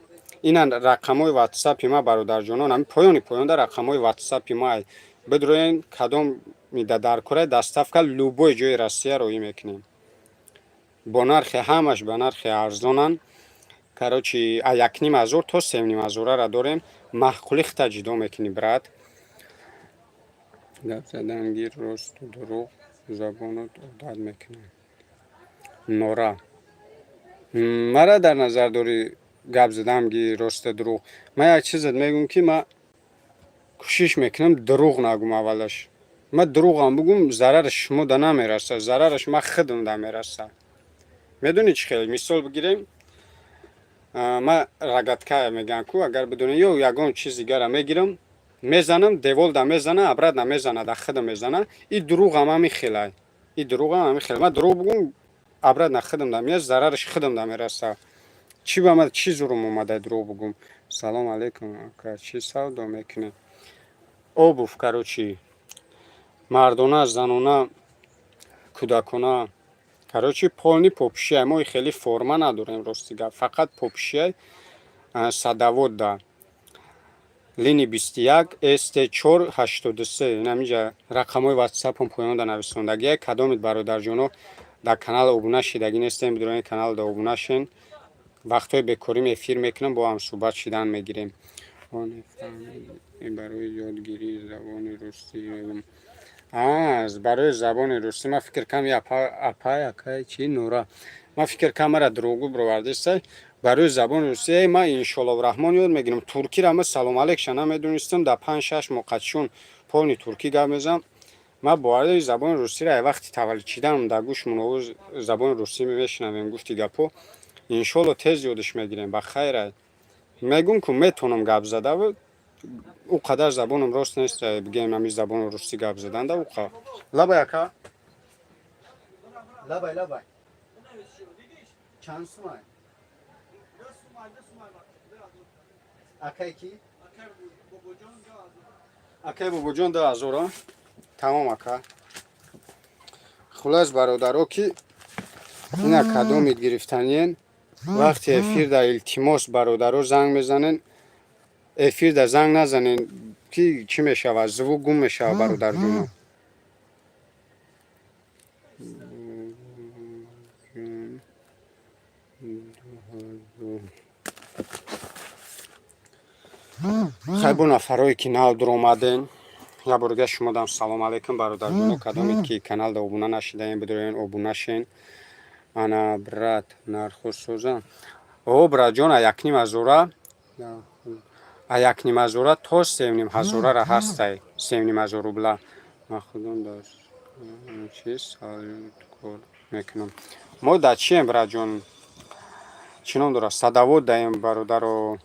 Ина рақамҳои ватсапи ма, бародарҷонон. Ҳамин поёни поёнда рақамҳои ватсапи ма. Бидроен, кадом да дар кора, доставка любой ҷои Россия роӣ мекунем. Бо нархи, ҳамаш ба нархи арзонанд. Короче, 1,5 ҳазор то 3,5 ҳазорара дорем. Маҳқулӣ хита ҷудо мекунӣ, брат. Гап задан гир, росту дурӯғ забонат одат мекунад. Нора, мара дар назар дорӣ? Гап задам ги росту дурӯғ. Ман як чизат мегӯм, ки ман кӯшиш мекунам дурӯғ нагӯм. Аввалаш, ман дурӯғам бугум, зарараш шумо да намерасад, зарараш ман худам да мерасад. Медонӣ чӣ хел? Мисол бигирем, ман рогатка мегӯям ку, агар бидонӣ, ё ягон чиз дигара мегирам, мезанам, девол да мезана, обратно мезана, да худам мезана. И дурӯғам ҳами хелай, и дурӯғам ҳами хел. Ман дурӯғ бугум, обратно худам да меяд, зарараш худам да мерасад. Чӣ ба ман, чӣ зурум омада дурӯғ бугум? Салом алейкум, ака, чӣ савдо мекунед? Обувь, короче, мардона, занона, кӯдакона, короче, полный попшия. Мо хеле форма надорем, рости гап, фақат попшия. Садовод да линии 21, СТ 483. Инамиҷа рақамҳои ватсапам поёнда нависондагия. Кадомед, бародарҷоно, дар канал обуна шидагӣ нестем, бидурони канал да обуна шен. Вақтҳои бекорим эфир мекунам, бо ҳам суҳбат шидан мегирем. Барои ёдгирии забони русӣ. Барои забони русӣ. Ман фикр кардам, апай, акай, чи, Нура, ман фикр кардам, мара дурӯғгӯ бировардистай. Барои забони русӣ ман, иншоаллоҳ раҳмон, ёд мегирам. Туркиро ман салом алейкша намедонистам, дар 5-6 моҳ қачшун полный туркӣ гап мезанам. Ман бовар, забони русиро вақти таваллуд шиданам дар гӯшмон овоз забони русӣ мешунавем. Гуфти гапҳо, иншоалло, тез ёдаш мегирем. Ба хайр, мегӯм ку, метавонам гап зада, ӯ қадар забонам рост нест, бигем, ҳамин забони русӣ гап заданда ӯ лабай, ака. Лабай, лабай. Чанд сумай? Акай ки? Акай Бобоҷон, 2000-а. Тамом, ака. Хулас, бародаро, ки ина кадомид гирифтаниен, вақти эфир да, илтимос, бародаро, занг мезанен. Эфир да занг назанен, ки чӣ мешавад, звук гум мешавад, бародарҷоно. Хай, бо нафарое ки нав дуромаден, як бор дига шумо дам салом алейкум, бародарҷоно. Кадомед ки каналда обуна нашидаен, бидорен обуна шен. Ана, брат, нархо соза? О, братҷон, а 1,5 ҳазора, а 1,5 ҳазора то 3,5 ҳазорара ҳастай, 3,5 ҳазор рубла. Ман худам дар чи салют кор мекунам. Мо дар чием, братҷон? Чӣ ном дорад? Садовод даем, бародаро.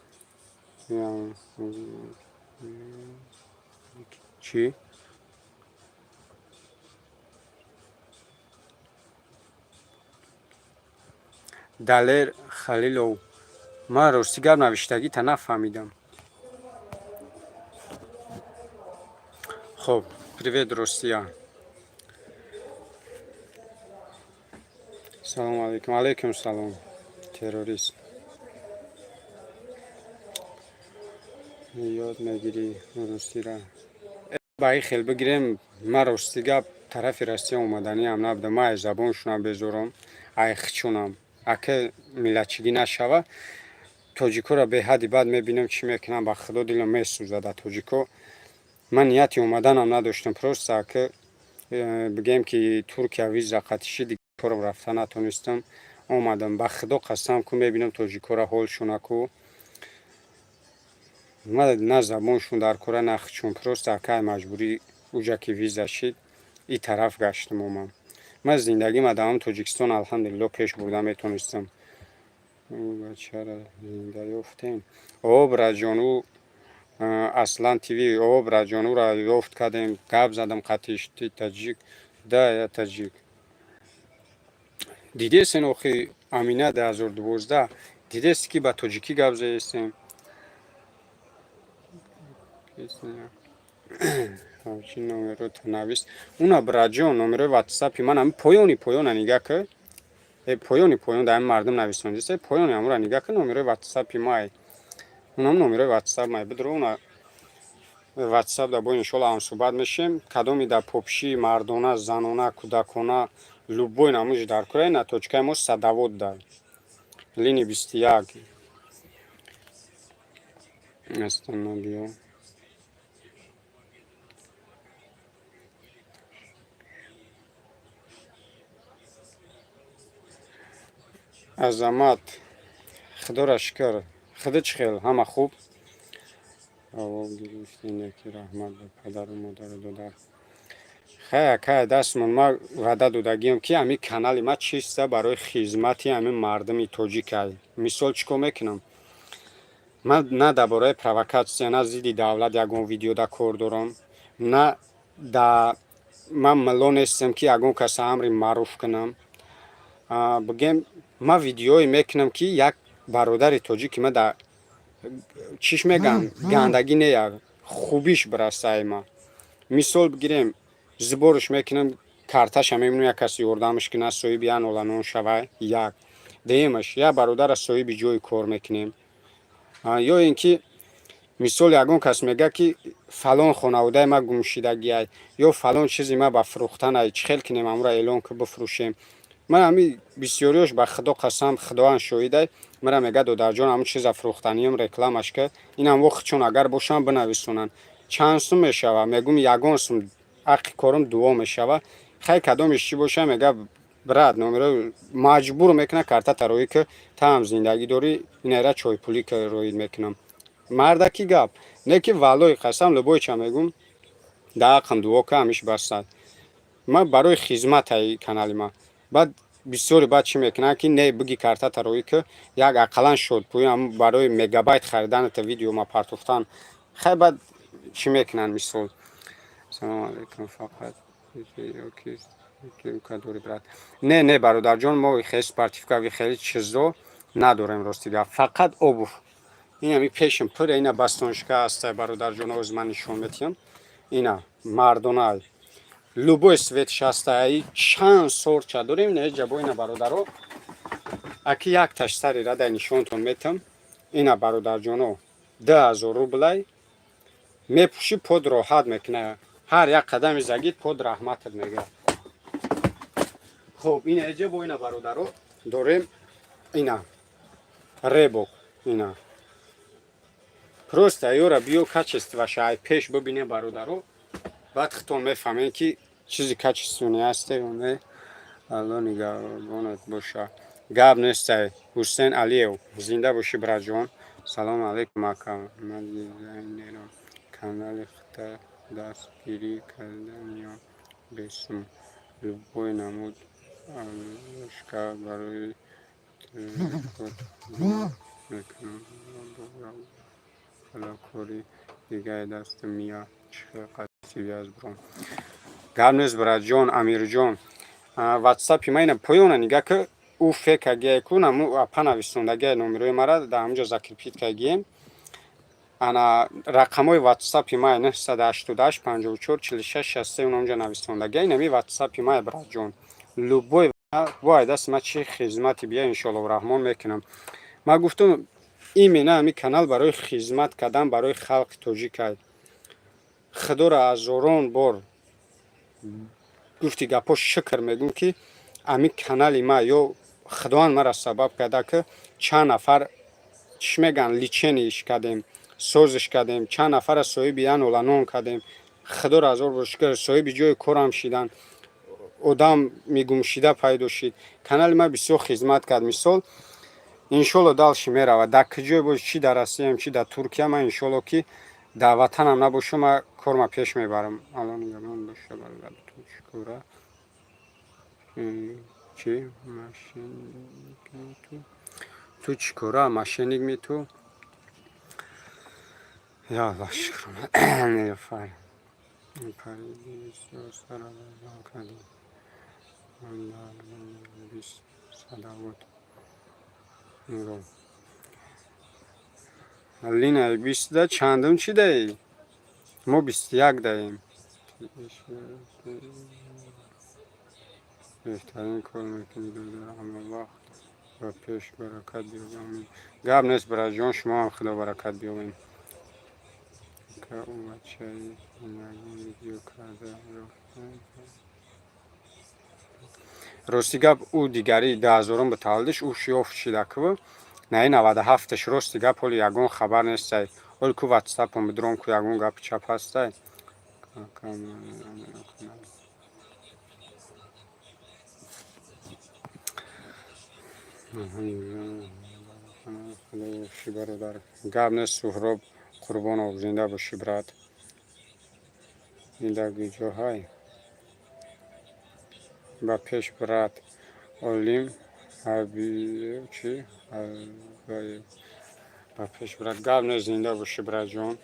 Чӣ? Далер Халилов, ман рости гап навиштагита нафаҳмидам. Хоб, привет, Россия. Салому алейкум. Алейкум салом. Террорист, ёд мегирӣ русира? Ба ин хел бигирем, ман, рости гап, тарафи Россия омаданиам набудам. Ман ай забоншонам безорам, ай хичонам. Ака, миллатчигӣ нашава, тоҷикоро беҳадди бад мебинам, чӣ мекунам, ба худо, дилам месӯзад а тоҷико. Ман нияти омаданам надоштам, просто ака, бигем ки Туркия виза қатиши, корам рафта натонистам, омадам. Ба худо қасам ку, мебинам тоҷикоро, ҳолшона ку. Ма на забоншон дар кора, на хчун, просто акай маҷбурӣ уҷа ки виза шид, и тараф гаштам, омам. Ман зиндагима дар ҳам Тоҷикистон, алҳамдулилло, пеш бурда метонистам. Бачара зинда ёфтем? О, браҷон, ӯ Аслан ТВ, о, браҷон, ӯра ёфт кардем, гап задам қатиш. Ты таджик? Да, я таджик. Дидесен охи, Амина 2012, дидест, ки ба тоҷикӣ гап заестем. Песня чи номеро навис уна, браҷон? Номерои ватсапи ман ами поёни поёна нигаҳ ки, поёни поён дар мардум нависондист, поёни амура нигаҳ ки, номерои ватсапи май, унам номерои ватсап май. Бидро уна ватсап да бо, иншолло, ҳамсӯҳбат мешем. Кадоми дар попши мардона, занона, кӯдакона, любой намуҷ дар кора, на точкаи мо Садовод да линии 21 астана биё. Азамат, худоро шукр, худо чӣ хел, ҳама хуб? Авоб гирифтем яки, раҳмат ба падару модару додар. Хай, акай, дастмон ма ваъда додагием, ки ҳами канали ма чиста барои хизмати ҳами мардуми тоҷикай. Мисол, чӣ кор мекунам? Ман на дар бораи провокатсия, на зидди давлат ягон видеода кор дорам, на да ман милло нестам, ки ягон каса амри маъруф кунам. Бигем, ман видеое мекунам, ки як бародари тоҷики ма да чиш мегӯям, гандагӣ не, хубиш бирасай. Ма мисол бигирем, сборш мекунам, карташа мебинам, як кас ёрдамаш кунад, соҳиби як нола нон шавай. Як дуюмаш, як бародара соҳиби ҷои кор мекунем. Ё ин ки мисол, ягон кас мегӯяд, ки фалон хонаводаи ма гумшидагиай ё фалон чизи ма ба фурӯхтанай, чӣ хел кунем, амура эълон ки бифурӯшем. Ман ҳами бисёриёш, ба худо қасам, худованд шоҳидай, мара мегӯяд: «Додарҷон, ҳамун чиза фурӯхтаниём, рекламаш ка». Инам вохчон агар бошам, бинависонанд, чанд сум мешава? Мегӯм, ягон сум, аққи корум дуо мешава. Хай, кадомиш чӣ боша, мега: «Брат, номеро». Маҷбур мекунад, картата роӣ ки, таам зиндагӣ дорӣ, инера чойпулӣ ки роид мекунам. Мардаки гап не, ки валлои қасам, любой ча мегӯм, да аққам дуо ка, ҳамиш басад. Ман барои хизматаи канали ма. Баъд бисёре баъд чӣ мекунанд, ки не, биги, картата роӣ ки, як ақаллан шодпӯӣ барои мегабайт хариданата видео ма партофтан. Хай, баъд чӣ мекунанд? Мисол, салому алайкум, фақат дори, брат? Не, не, бародарҷон, мо хеле спортивкави, хеле чизо надорем, рости гап, фақат обувь. Ин ами пешим пур, ина босоножка ҳаста, бародарҷон, оз ман нишон метиҳам. Ина мардонай, любой цветш ҳаста, чанд сорча дорем. Не ҷабо, ина, бародаро, аки якташ сари радай нишонтон метам. Ина, бародарҷоно, 2000 рублай. Мепӯшӣ, под роҳат мекуна, ҳар як қадами загид под раҳматат мега. Хуб, ина эҷа бо, ина, бародаро, дорем, ина Ребок, ина просто ёра биё, качествоша ай пеш бибине, бародаро, баъд худтон мефаҳмед, ки чизи качественный ҳасте ё не. Алло нигаҳбонат боша, гап нестай. Ҳусен Алиев, зинда бошӣ, браҷон. Салому алайкум, ака, ман дизайнерам, канали хита дастгирӣ кардан ё бесум? Любой намуд обложка барои трикот мекунам, кори дигаи дастам мия, чӣ хел қасиви аз бром? Гап нест, браҷон Амирҷон, ватсапи ма ина поёна нигаҳ ки, ӯ фекагия ку наму апа нависондагия номерои мара дар ҳамҷо закрепить кагием. Ана рақамҳои ватсапи май 988 54 46 63, онҷа нависондагия, инами ватсапи май, браҷон. Любой вой дасти ма чӣ хизмати бия, иншоаллоҳу раҳмон, мекунам. Ман гуфтам, именно ҳами канал барои хизмат кардан барои халқи тоҷикай. Худоро ҳазорон бор гуфти гапҳо шукр мегӯм, ки ҳами канали ма ё худованд мара сабаб карда, ки чанд нафар, чӣ мегӯянд, лечениеш кардем, созиш кардем, чанд нафара соҳиби як нола нон кардем. Худоро ҳазор бор шукр, соҳиби ҷои корам шидан, одам мегумшида пайдо шид. Канали ма бисёр хизмат кард. Мисол, Иншолло, дальше мерава. Дар куҷое бош, чи дар Россиям, чи дар Туркия, ман иншолло, ки дар ватанам набошам, ман корма пеш мебарам. Алло нигаҳбон боша. Чикора, чи мошенник, ту чӣ кора, мошенник ми ту? Я Аллоҳ, шукр. Нилуфар, кардӣ Садовод нигоҳ, линаи 20-да чандум чӣ даи? Мо 21 даем. Беҳтарин кор мекунӣ, додар, ҳама вақт ба пеш, баракат биёб. Гап нест, бираҷон, шумоам Худо баракат биёбем. Ка ӯ бачаи ягон видео карда. Рости гап, ӯ дигари 2000-ум ба таваллудиш, ӯ ёфт шида кв наи 97-аш. Рости гап, ҳоли ягон хабар нестай. Ҳоли ку ватсапам бидром, ку ягон гапи чап ҳастай. Худо бародар, гап нест. Суҳроб Қурбонов, зинда бошӣ, брат. Ин дар куҷоҳай? Ба пеш, брат. Олим Ҳабиев чи ба пеш, брат. Гап нест, зинда бошӣ, братҷон.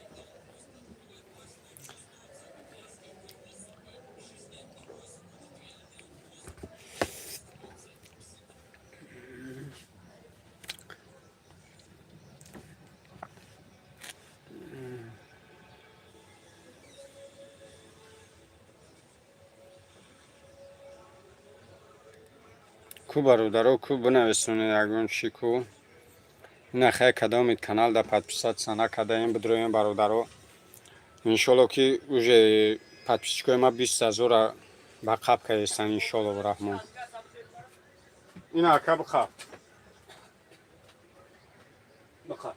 Ку, бародаро, ку бинависонед ягон чӣ ку. Ина хай, кадомид каналда подписаться накардаем, бидроем, бародаро. Иншолло, ки уже подписчикои ма 20 000-а ба қаб кардестан, иншолло раҳмон. Ина, ака, биқаб, биқаб.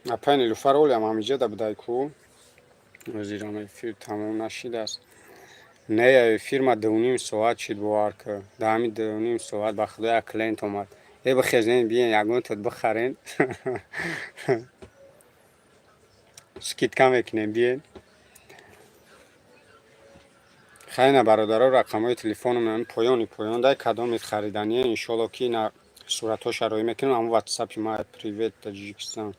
Апай Нилуфар, олиам ҳамиҷада будай ку. Ҳозирам, эфир тамом нашидааст. Не, эфир ма 2,5 соат шид, бовар ку. Дар ҳамин 2,5 соат, ба худо, як клиент омад. Э, бихезен, биен, ягонтат бихарен, скидка мекунем, биен. Хайна, бародаро, рақамҳои телефонам поёни поён дай. Кадомит харидание, иншолло, ки ина суратҳоша роӣ мекунем, ҳамон ватсапи ма. Привет, Таҷикистон.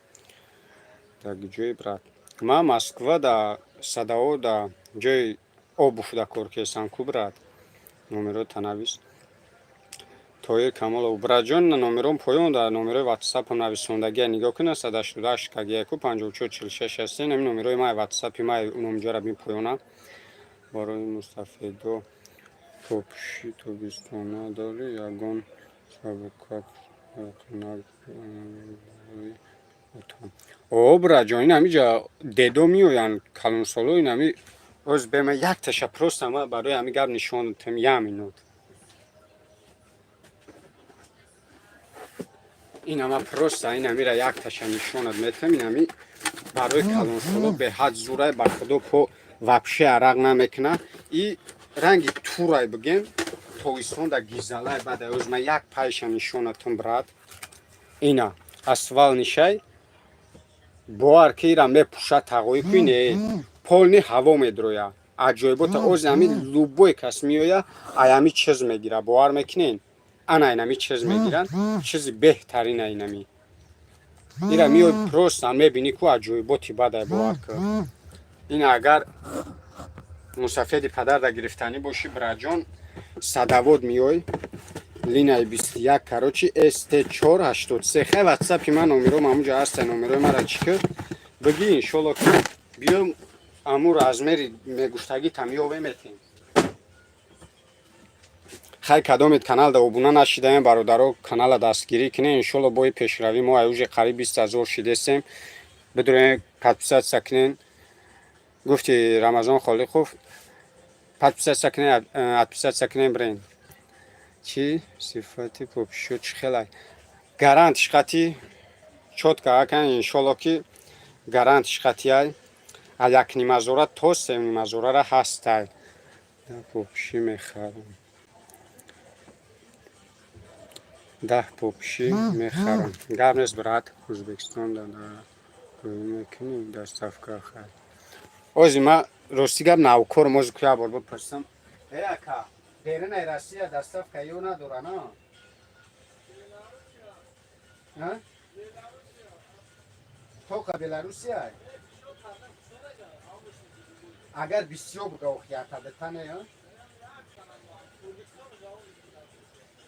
Дар ҷои, брат? Ма Москва, да Садао, да ҷои обувь да кор кесам ку, брат. Номеро танавис. Тоир Камолов, братҷон, номером поён дар номерои ватсапам нависондагия, нигоҳ кун: 188 кагияку 54 46 ҳастен. Ҳамин номерои май, ватсапи май, номҷара бин, поёна. Барои мустафедо попуши тобистона дорӣ ягон сабукак? О, братҷон, ин ҳамиҷа дедо меоянд, калонсоло. Ин ҳами оз бема якташа просто ма барои ҳами гап нишон додем, як минут. Ин ама просто ин ҳамира якташа нишонат метам. Ин ҳами барои калонсоло беҳад зурай, ба худо, по вообще арақ намекуна. И ранги турай бигем, тобистонда гизалай бадай. Оз ма як пайша нишонатум, брат. Ина асфал нишай, бовар ки ира мепӯшад тағои ку, не полный ҳаво медроя. Аҷоибота ози ҳами любой кас меоя, ай ҳами чиз мегира, бовар мекунен? Ана инами чиз мегиранд, чизи беҳтарина инами. Ира меои, просто мебинӣ ку, аҷоиботи бадай, бовар ку. Ин агар мусафеди падарда гирифтанӣ бошӣ, братҷон, Садовод меой, линаи 21, короче, ст 483. Хай, ватсапи ман номером ҳамуҷа ҳаста. Номерои мара чӣ кир бигӣ, иншолло, ки биём, аму размери мегуфтагӣ там ёве метем. Хай, кадомед каналда обуна нашидаем, бародаро, канала дастгирӣ кунем, иншолло. Бои пешравӣ мо ай уже қариб 20 000 шидестем. Бидурем, подписаться кунен. Гуфти Рамазон Холиқов, подписаться кунен, отписаться кунен, бирен. Чӣ сифати попишо чӣ хелай? Гарантиш қати чётко акан, иншолло, ки гарантиш қатияй. А якнимазора то сенимазорара ҳастай. 10 попши мехарам. 10 попши мехарам. Гап нест, брат, Ӯзбекистон да мекунӣ доставка хай. Ози ма рости гап навкорам, ози ку як бор бипурсам. Э, ака, берунаи Россия доставка ё надора, на? А? Тока Беларусия? Агар бисёр буга охията бетане, а?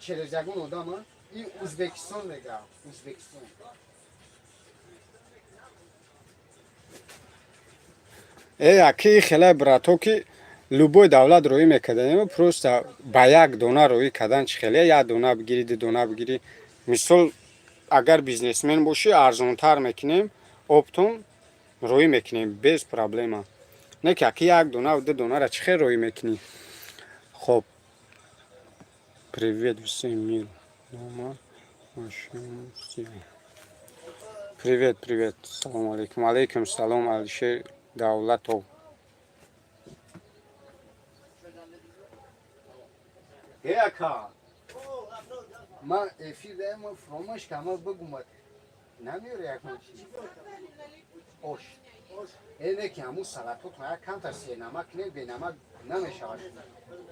Через ягон одам, а? И Узбекистон мега, Узбекистон. Э, аки, хеле брато, ки любой давлат роӣ мекарданем, просто ба як дона роӣ кардан чӣ хеле, як дона бигирӣ, ду дона бигирӣ. Мисол, агар бизнесмен бошӣ, арзонтар мекунем, оптом роӣ мекунем без проблема. Не ки аки як дона, ду донара чӣ хел роӣ мекунӣ? Хоб, привет всем мир. Дома привет, привет, салому алейкум, алейкум салом, Алишер Давлатов. Э, ака, ман эфир даем, фуромӯш кама бигумад. Намеёри ягон чиз? Ош. Э, не ки ҳамун салатотон як камтар сенамак не, бенамак намешавад.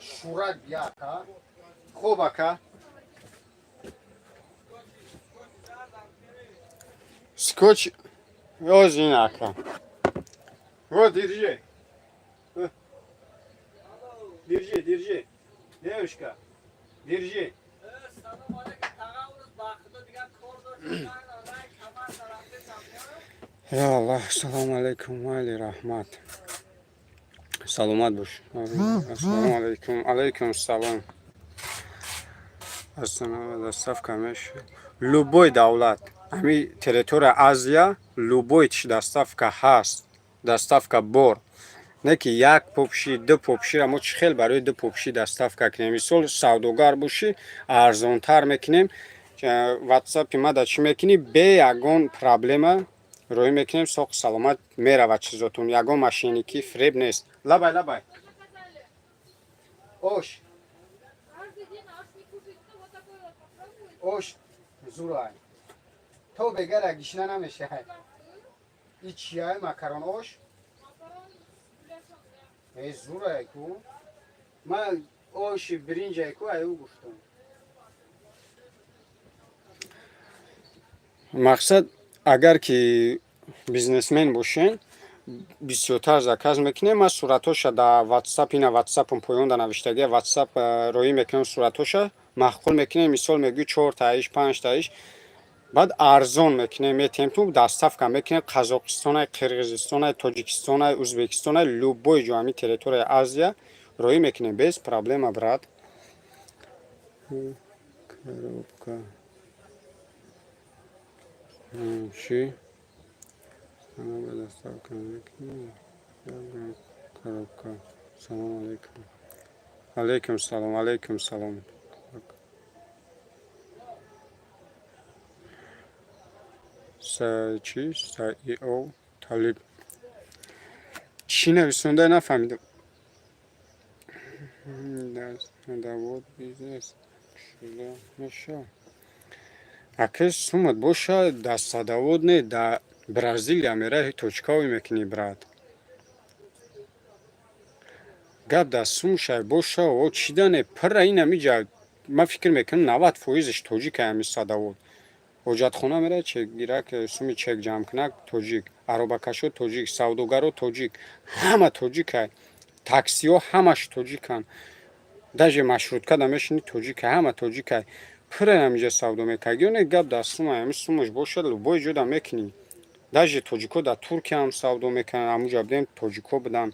Шӯрак бия, ака. Хоб, ака. Скотч ёзин, ака. Вот, держи. Держи, держи. Девушка, держи. سلام علیکم تقا با خدا دیگه کار داشت Я Аллах, салому алейкум, майли, раҳмат. Саломат бош. Ассалому алейкум, алейкум салом. Астана доставка меша. Любой давлат, ҳами территория Азия, любой чи доставка ҳаст. Доставка бор. Не ки як попши, ду попшира мо чӣ хел барои ду попши доставка кунем? Мисол, савдогар бошӣ, арзонтар мекунем. Ватсапи ма да чӣ мекунӣ? Бе ягон проблема роӣ мекунем, соқ саломат меравад чизотун. Ягон мошенникӣ, фиреб нест. Лабай, лабай. Ош. Каждый день аш не кушать. Ну, вот такой вот попробуй. Ош зурай. То бегара гишна намешавад. И чияй макарон ош? Макарон с гуляшом, да. Э, зурай ку. Ман оши биринҷай ку аю гуфтам. Мақсад, агар ки бизнесмен бошен, бисёртар заказ мекунем. Ман суратҳоша да ватсап, ина ватсапам поёнда навиштагия, ватсап роӣ мекунем, суратҳоша маъқул мекунем. Мисол, мегӯй чортаиш, панҷтаиш, баъд арзон мекунем, метиҳем ту, доставка мекунем Қазоқистонай, Қирғизистонай, Тоҷикистонай, Ӯзбекистонай, любой ҷо ҳами территорияи Азия роӣ мекунем без проблема, брат. Коробка чӣ? Доставка мекунем. Коробка. Салому алейкум. Алейкум салом, алейкум салом. Чӣ? Саио Талиб. Чӣ нависонда, нафаҳмидам. Давод бизнес шуда меша. Ака, сумат боша, да садовод не, да Бразилия мераҳи, точкаҳое мекунӣ, брат. Гап дар сумшай боша, о чидане пирра ин ҳамиҷа, ман фикр мекунам, 90 фоизаш тоҷик ҳами садовод. Ҳоҷатхона меравад, чекгирак, суми чек ҷамъ кунак тоҷик, аробакашо тоҷик, савдогаро тоҷик, ҳама тоҷикай. Таксиҳо ҳамаш тоҷиканд. Даже маршрутка да мешинӣ, тоҷикай, ҳама тоҷикай. Пирра ҳамиҷа савдо мекард. Ё не, гап дар сумай, ҳами сумаш бошад, любой ҷо да мекунӣ. Даже тоҷикҳо дар Туркия ҳам савдо мекунанд, ҳамуҷа будем, тоҷикҳо буданд.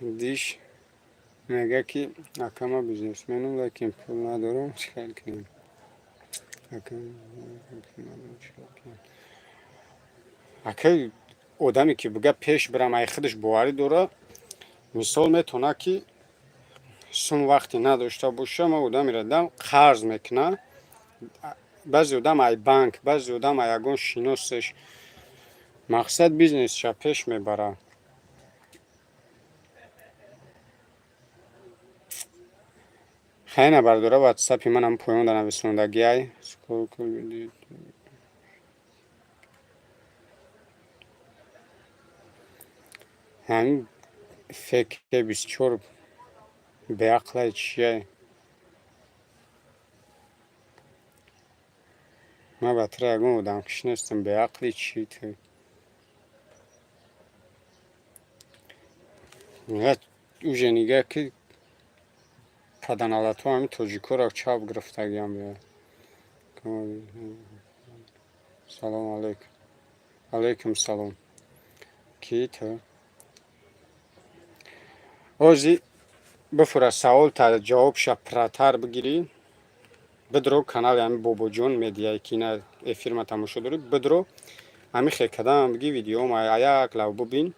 Диш мега ки ака, ман бизнесменам, лекин пул надорам, чӣ кор кунем? Ака, пул надорам, чӣ кор кунем? Ака, Одаме ки бига пеш бирам, ай худаш боварӣ дора, мисол, метавона ки сум вақте надошта боша, ма одамеро дам қарз мекуна. Баъзе одам ай банк, баъзе одам ай ягон шиносаш, мақсад, бизнесша пеш мебара. Хайна, бардора, ватсапи манам поён да нависондагиай. Сколько ҳамин фк 24 беақлай чияй? Ман ба тира ягон одамкиш нестам. Беақли чӣ ту? Уже нигаҳ ки паданалато ҳамин тоҷикоро чап гирифтагиам. Салом алейкум. Алейкум салом. Кӣ ту? Ози бифура, савол та ҷавобша пурратар бигирӣ. Бидро канали ҳами Бобоҷон Медиа, ки ина эфирма тамошо дорӣ, бидро, ҳами хел кадам биги, видеома аяк лав бубин,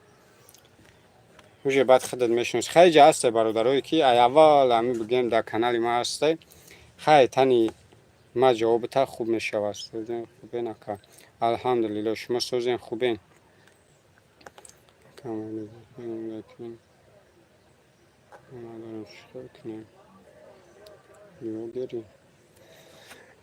уже баъд худат мешиносӣ. Хай, ҷа ҳасте бародарое ки ай аввал ҳами бигем дар канали ма ҳасте. Хай, тани ма ҷавобта хуб мешавад. Хубен, ака? Алҳамдулилло, шумо созен, хубен? Надорем, чикор кунем? Блогери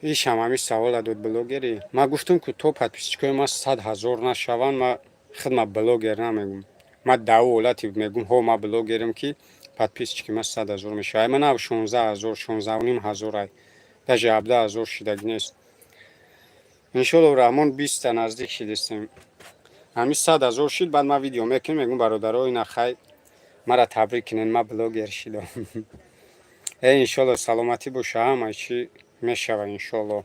ишам ҳами савола дод. Блогери ма гуфтам, ки то подписчикои ма 100 000 нашаванд, ма худма блогер намегум. Ма дар ҳолате мегум, ҳо, ма блогерам, ки подписчики ма 100 000 мешавад. Ай ма нав 16 000, 16,5 ҳазор, ай даже 17 000 шидаги нест. Иншолло раҳмон, 20-та наздик шидистем. Ҳами 100 000 шид, баъд ма видео мекунем, мегум: бародаро, ина хай, мара табрик кунен, ма блогер шидам. Иншолло, саломатӣ боша, ҳама чӣ мешава, иншолло.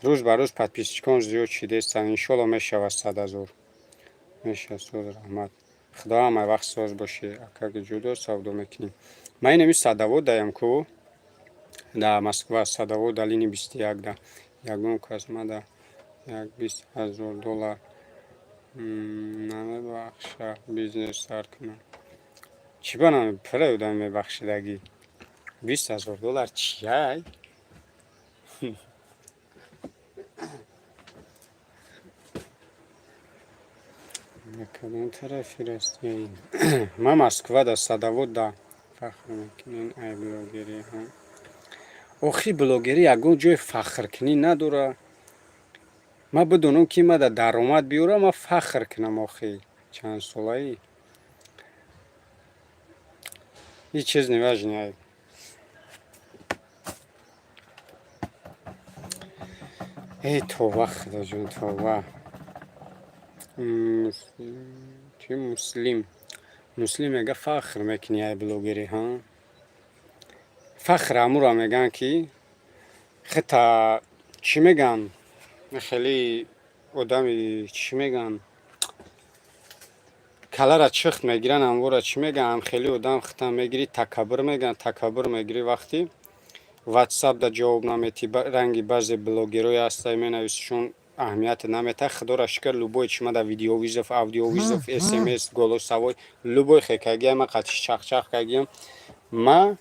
Рӯз ба рӯз подписчикон зиёд шидестанд, иншолло, мешава, 100 000 меша. Соз, раҳмат, худо ҳама вақт соз бошӣ. Акаги ҷудо савдо мекунӣ? Ма инами Садовод даям ку, да Москва, Садовод да линии 21 да. Ягон кас мада як 20 000 доллар намебахша бизнес сар кунам? Чӣ ба пура одам мебахшидагӣ? 20 000 доллар чияй? Кадом тарафи Россия? Ма Москва да, Садовод да. Фахр мекунен ай блогерӣ? Охи, блогерӣ ягон ҷои фахркунӣ надора. Ма бидонам, ки ма да даромад биёрам, ма фахр кунам. Охи, чандсолаӣ ҳеҷ чиз неважно. Эй, товба, худоҷон, товба. Чи муслим, муслим мега: фахр мекунӣ ай блогерӣ? Ҳа, фахр амура мегӯянд, ки хита чӣ мегӯянд, хеле одами чӣ мегӯянд, калара чихт мегиранд, амвора чӣ мегӯянд, хеле одам хита мегирӣ, такаббур мегӯянд, такаббур мегирӣ, вақти ватсап да ҷавоб наметӣ, ранги баъзе блогерое ҳастай, менависишон, аҳамияте наметаҳ. Худоро шукр, любой чи ма да видеовызов, аудиовызов, смс, голосовой, любой хекагиам, ма қатиш чахчах кагиам. Ма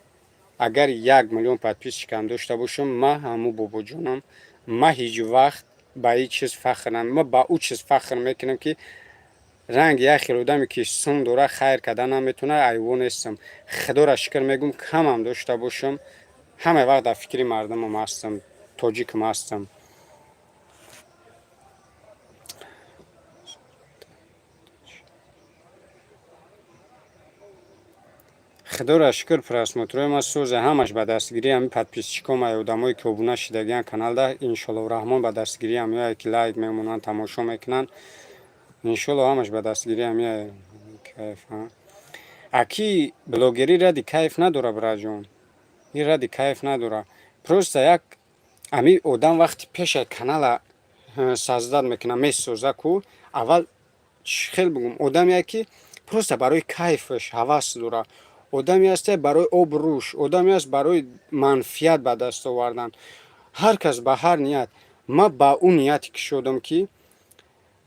агар 1 миллион подписчикам дошта бошам, ма ҳаму бобоҷонам, ма ҳеҷ вақт ба ҳеҷ чиз фахр ма ба ӯ чиз фахр мекунам, ки ранги як хел одаме, ки сум дора, хайр карда наметавона, айво нестам. Худоро шукр, мегӯм, камам дошта бошам, ҳама вақт дар фикри мардумам ҳастам, тоҷикам ҳастам. Худоро шукр, просмотрои ма сӯзе, ҳамаш ба дастгирии ҳами подписчиком, ай одамое, ки обуна шидагиан каналда. Иншолло раҳмон, ба дастгирии ҳамиое, ки лайк мемонанд, тамошо мекунанд, иншолло, ҳамаш ба дастгирии ҳамиа. Кайф аки, блогерӣ ради кайф надора, браҷон, ин ради кайф надора. Просто як ами одам вақти пешай канала создать мекуна, месоза ку, аввал хел бигум, одаме ки просто барои кайфаш ҳавас дора, одаме ҳасте барои обрӯш, одаме аст барои манфиат ба даст овардан. Ҳар кас ба ҳар ният. Ма ба ӯ нияте ки шудам, ки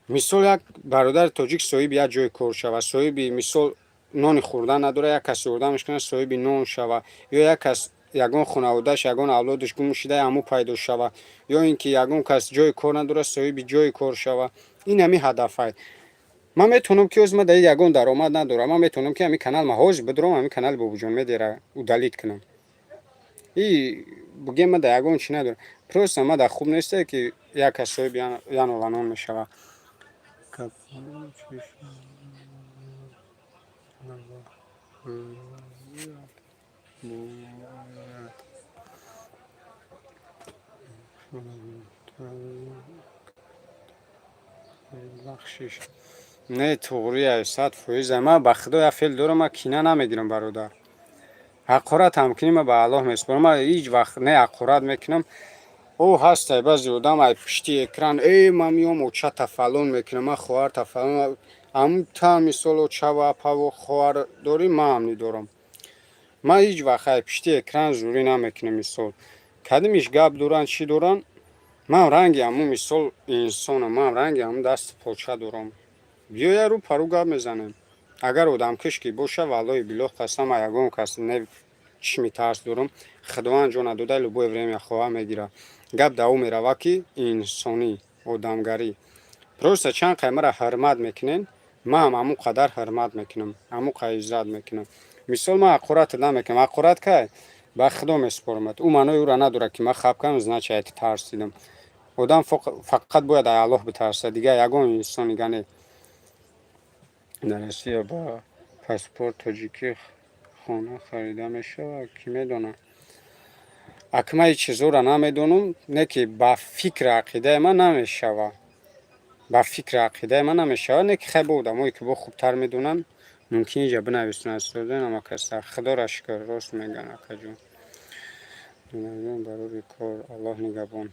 Мисол, як бародари тоҷик соҳиби як ҷои кор шава, соҳиби, мисол, нони хӯрдан надора, як кас ёрдамаш кунад, соҳиби нон шава, ё як кас ягон хонаводааш, ягон авлодаш гум шуда, ҳамӯ пайдо шава, ё ин ки ягон кас ҷои кор надора, соҳиби ҷои кор шава. Ин ҳами ҳадафай. Ман метавонам ки ҳозир ман дар ягон даромад надорам, ман метавонам ки ҳамин канал ма ҳозир бидурам, ҳамин канали Бобоҷон Медиара удалить кунам. И бугем, ман дар ягон чи надорам, просто ман дар хуб несте, ки як кас соҳиби янола нон мешава. Бахшиш, не, туғрия, 100%. Ман, ба худо, як феъл дорам, ман кина намегирам, бародар. Ҳақорат ҳам кунӣ, ман ба Аллоҳ месупорам, ман ҳеҷ вақт не ҳақорат мекунам. О, ҳастай баъзе одам ай пушти экран: «Э, ман меом, очата фалон мекунам, ман хоҳарта фалон». Ҳамун та, мисол, очаву апаву хоҳар дорӣ, ман ҳам дорам. Ман ҳеҷ вақт ай пушти экран зӯрӣ намекунам. Мисол, кадимиш гап доранд, чӣ доранд, ман ранги ҳамун, мисол, инсонам, ман ранги ҳамун дасту поча дорам. Биёя, рӯ парӯ гап мезанем. Агар одамкуш ки боша, валлоҳи биллоҳ, қасам, ягон кас не чишми тарс дорам. Худованд ҷо надода, любое время хоҳа мегирад. Гап дар ӯ мерава, ки инсонӣ, одамгарӣ. Просто чанд қай маро ҳурмат мекунен, ман ҳам ҳамон қадар ҳурмат мекунам, ҳамон қай иззат мекунам. Мисол, ман ҳақорат намекунам. Ҳақорат кай, ба худо месупорамад, ӯ маънои ӯро надорад, ки ман хаб кардам, значит, айти тарсидам. Одам фақат бояд ай Аллоҳ битарсад, дигар ягон инсон дига не. Дар Россия ба паспорт тоҷикӣ хона харида мешавад, кӣ медонад? Ака, ман ҳеҷ чизҳоро намедонам, не ки ба фикри ақидаи ман намешавад, ба фикри ақидаи ман намешавад, не ки хай, бо одамое ки бо хубтар медонанд, мумкин иҷа бинависонанд. Амакаста, худоро шукр, рост мегӯянд, акаҷон. Барори кор, Аллоҳ нигаҳбон.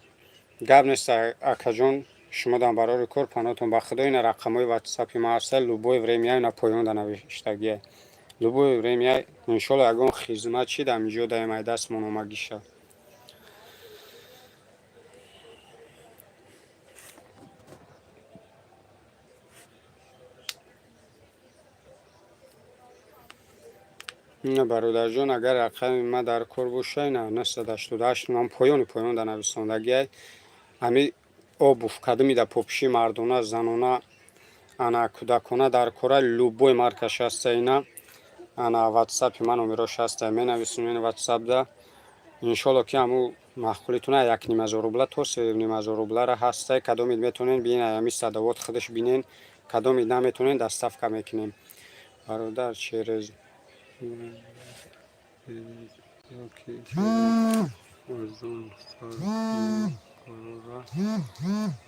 Гап нест, акаҷон, шумодам барори кор, паноҳтон ба худо. Ина рақамҳои ватсапи ман ҳаста, любое время, ина поёнда навиштагия, любое время, иншолло, ягон хизмат чи дар инҷо даем, ай дастмон омагиша. Ина, бародарҷон, агар рақами ман дар кор боша, ина 988, ман поёни поёнда нависондагиай. Ҳами обувь кадами да попиши мардона, занона, ана кӯдакона дар кора, любой маркаш ҳаста. Ина, ана ватсапи ман номерош ҳаста, менависонед ватсапда. Иншолло, ки ҳаму маъқулитона 1,5 ҳазор рубла то 3,5 ҳазор рублара ҳаста. Кадомид метавонед, бинед, ҳами садовод худаш бинен, кадомид наметавонед, доставка мекунем, бародар, через ёки Озон корора.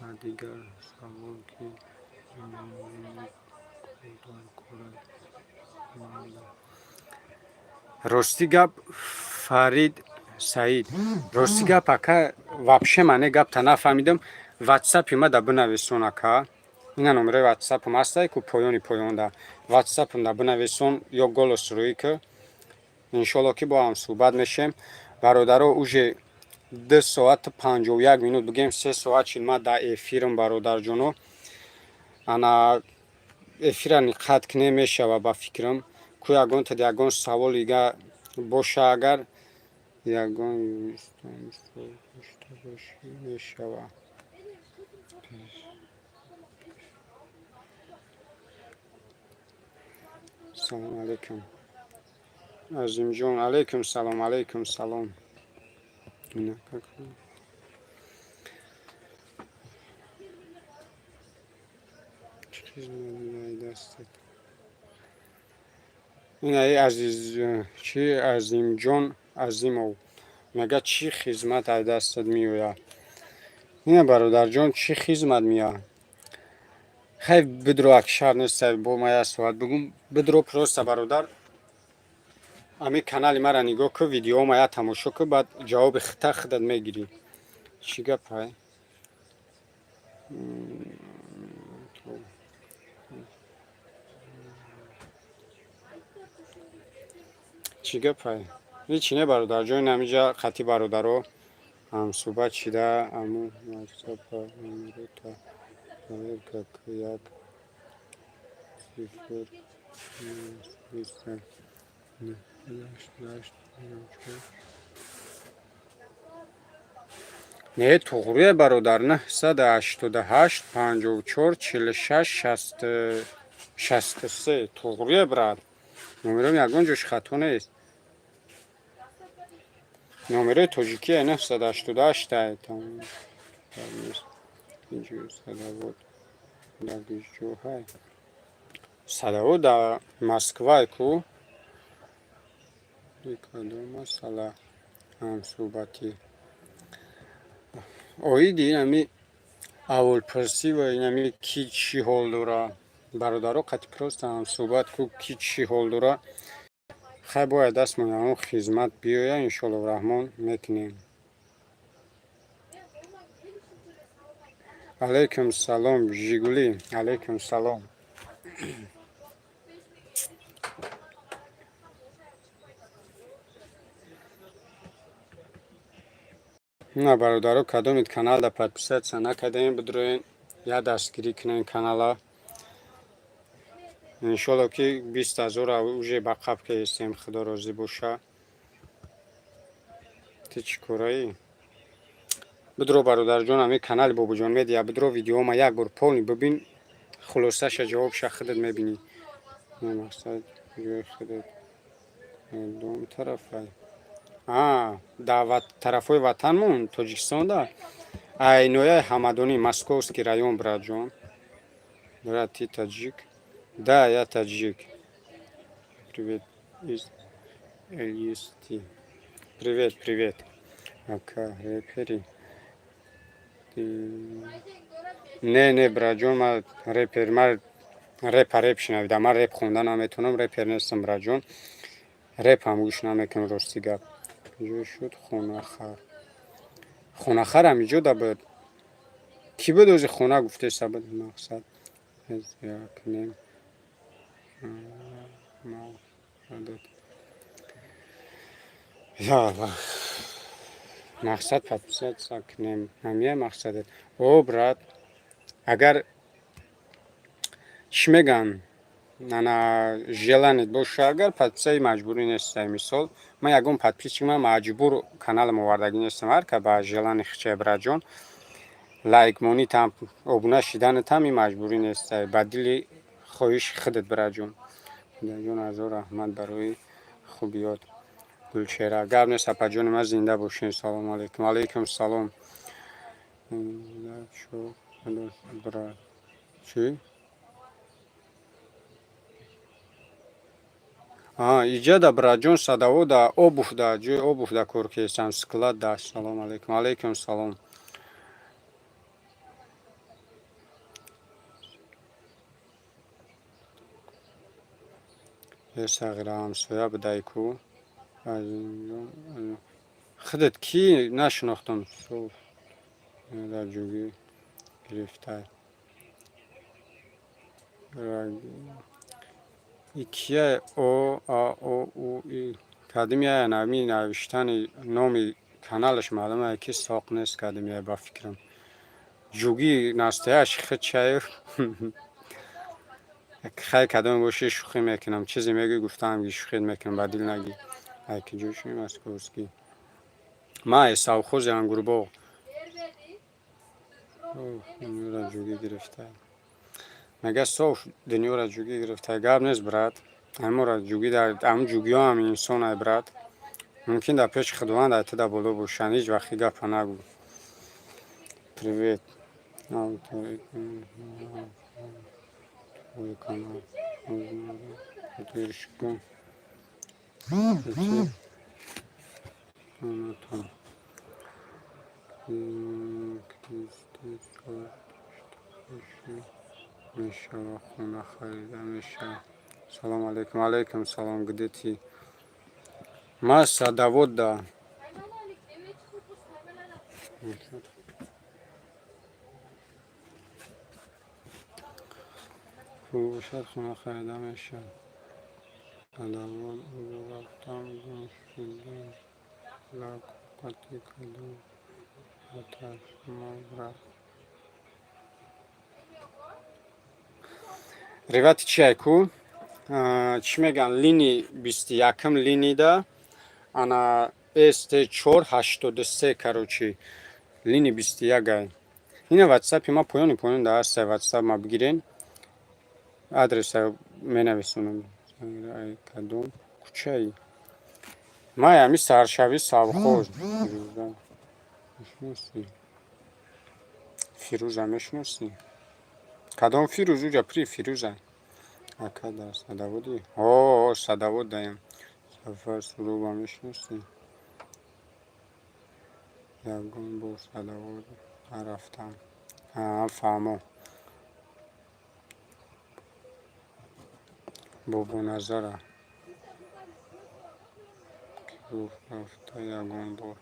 Ва дигар савол, ки дар кора? Рости гап, Фарид Саид, рости гап, ака, вообще мане гапта нафаҳмидам. Ватсапи ма да бинависон, ака. Ина номерои ватсапам ҳастай ку поёни поёнда. Ватсапам да бинависон ё голос рӯӣ ки, иншолло, ки бо ҳам суҳбат мешем. Бародаро, уже 2 соату 51 минут, бигем 3 соат шид ман дар эфирам, бародарҷоно. Ана эфира қатъ кунем, мешава, ба фикрам, ку ягон ягон савол дига боша, агар ягон дошта бошӣ, мешава. Салом алейкум, Азимҷон. Алейкум салом, алейкум салом. Ина, как чӣ хизмат дастат? Ина, азиз, чи, Азимҷон Азимов мега: чӣ хизмат ай дастат меояд? Ина, бародарҷон, чӣ хизмат меояд? Хай, бидро, ак шар нест, бо ма як соат бигум, бидро. Просто, бародар, ами канали мара нигоҳ кун, видеома як тамошо кун, баъд ҷавоби хита худат мегирӣ. Чӣ гапай? Чӣ гапай? Ҳечи не, бародарҷон, инамиҷа хати бародаро ҳамсӯҳбат шида, аму ватсапа номерота. Проверка як цифр триста ҳашт. Не, туғрие, бародар, 988 54 46 63 туғрие, брат. Номером ягон ҷош хато нест. Номерои тоҷикия 988. Садовод дар ҷоҳай? Садовод дар Москвай ку. Кадом масъала ҳамсӯҳбатӣ оиди инами аҳволпурсӣ ва инами ки чӣ ҳол дора, бародаро, қати просто ҳамсӯҳбат ку, ки чӣ ҳол дора. Хай, бояд дастмон ягон хизмат биёя, иншоаллоҳ раҳмон, мекунем. Алайкум салом, Жигулӣ, алайкум салом. На, бародаро, кадомед каналда подписаться накардаем, бидроен, я дастгирӣ кунем канала. Иншолло, ки 20 000-а уже ба қаб кестем, худо розӣ боша. Ту чӣ кораӣ? Бидро, бародарҷон, ами канали Бобоҷон Медиа бидро, видеома як бор полный бибин, хулосаша, ҷавобша худат мебинӣ. Мақсад ҷои худат дом тарафай тарафҳои ватанмон Тоҷикистонда, ай нояи Ҳамадонӣ, Московский район, братҷон. Брат, ты таджик? Да, я таджик. Привет из Элисти. Привет, привет. Ака, репери? Не, не, братҷон, ман репер, ман репа реп шинавидам, ман реп хонда наметавонам, репер нестам, братҷон, репам гӯш намекунам, рости гап. Куҷо шуд хонахар? Хонахар ҳамиҷо да буд. Кӣ буд ози хона гуфтеса буд? Мақсад кунем. Я Аллах, мақсад подписаться кунем, ҳамия мақсадат? О, брат, агар чӣ мегӯям, ана желание боша, агар подписаи маҷбурӣ нестай. Мисол, ман ягон подписчик ман маҷбур каналам овардагӣ нестам. Ҳар ка ба желание хичай, братҷон. Лайк монитам, обуна шиданатам и маҷбурӣ нестай, ба дили хоҳиши худат, братҷон. Ҷон, ҳазор раҳмат барои хубиёт. Гулчеҳра, гап нест, апаҷони ман, зинда бошед. Салому алайкум. Алайкум салом. Брат, чӣ? Иҷада, братҷон, садовода, обувь-да, ҷои обувь-да кор кестам, склад да. Салому алайкум. Алайкум салом. Е, сағира, ҳамсоя будай ку. Худат кӣ, нашинохтам. Дар ҷугӣ гирифтай. Кия? О, А, О, У, И кадим я нами навиштани номи каналаш маълум е, ки соқ нест, кадим я, ба фикрам. Ҷугӣ настоящ худчаев. Хай, кадоме боши, шӯхӣ мекунам. Чизе мегӯй, гуфтаам, ки шӯхӣ мекунам, ба дил нагӣ. Ай киҷо шуи, московский? Ма совхози Ангурбоғ. Дунёра ҷугӣ гирифта. Мега, соф дунёра ҷугӣ гирифта. Гап нест, брат. Ҳамора ҷугӣ дар ҳамун ҷугиҳо ҳам инсон ай, брат. Мумкин дар пеши Худованд ай туда боло бошанд. Ҳеҷ вақт гапа нагӯ. Привет. Твой канал. Поддержку. Она там. Кристи мешава, хона харида мешава. Салом алейкум. Алейкум салом. Где ты? Ма садовод да. Хуб бошад, хона харида мешавад. Садовод рафтам, гум шудам. Лақати кадом оташмо, брат? Ревати чи айку? Чӣ мегӯянд, лини 21-м линида ана СТ4 83, короче, лини 21 ай. Ина ватсапи ма поёни поён да ҳаста, ватсап ма бигирен. Адреса менависонам. Ай кадом кӯчаи? Май ами саршави совхоз. Мешиносӣ? Фирӯза мешиносӣ? Кадом Фирӯз? Уҷа при Фирӯза. Ака, дар Садоводӣ? О, Садовод даем. Сафар Суруба мешиносӣ? Ягон бор Садовод нарафтам. Фаҳмо. Бобоназара ки гуфт рафта ягон бор.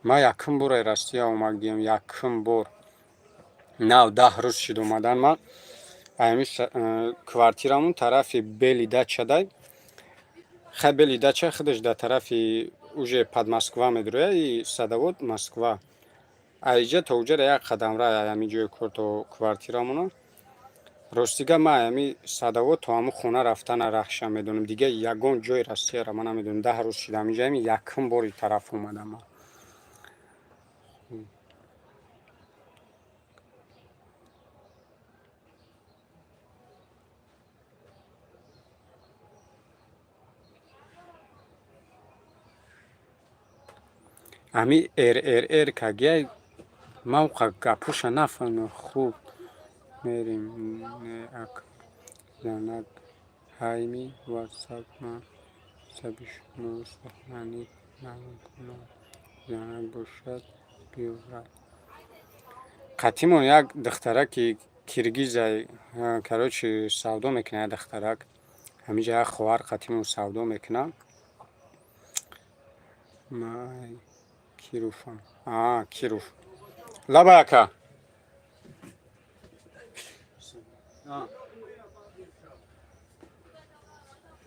Ман якум бор ай Россия омадиям, якум бор. Нав 10 рӯз шид омадан ман. Ами квартирамон тарафи Бели дачадай. Хай, Бели дача худаш дар тарафи уже под Москва медрояд и Садовод Москва. Айҷа то уҷара як қадам рай, ами ҷои кор то квартирамона. Ростига, ман ами Садовод то ҳамун хона рафтана раҳша медонам. Дига ягон ҷои Россияро ман намедонам. 10 рӯз шид ҳаминҷа, ами якум бори тараф омадам ман. Ами РРР кагияй, ман уқа гапоша нафаҳмидам. Хуб, мерем, не ак занак ҳайми ватсап ман саби шумо сохранить намекунам. Занак бошад, биёрад. Қатимон як духтараки киргизай, короче, савдо мекунад як духтарак. Ҳаминҷа як хоҳар қатимон савдо мекунад. Май Кировам. А, Киров. Лабай, ака. А.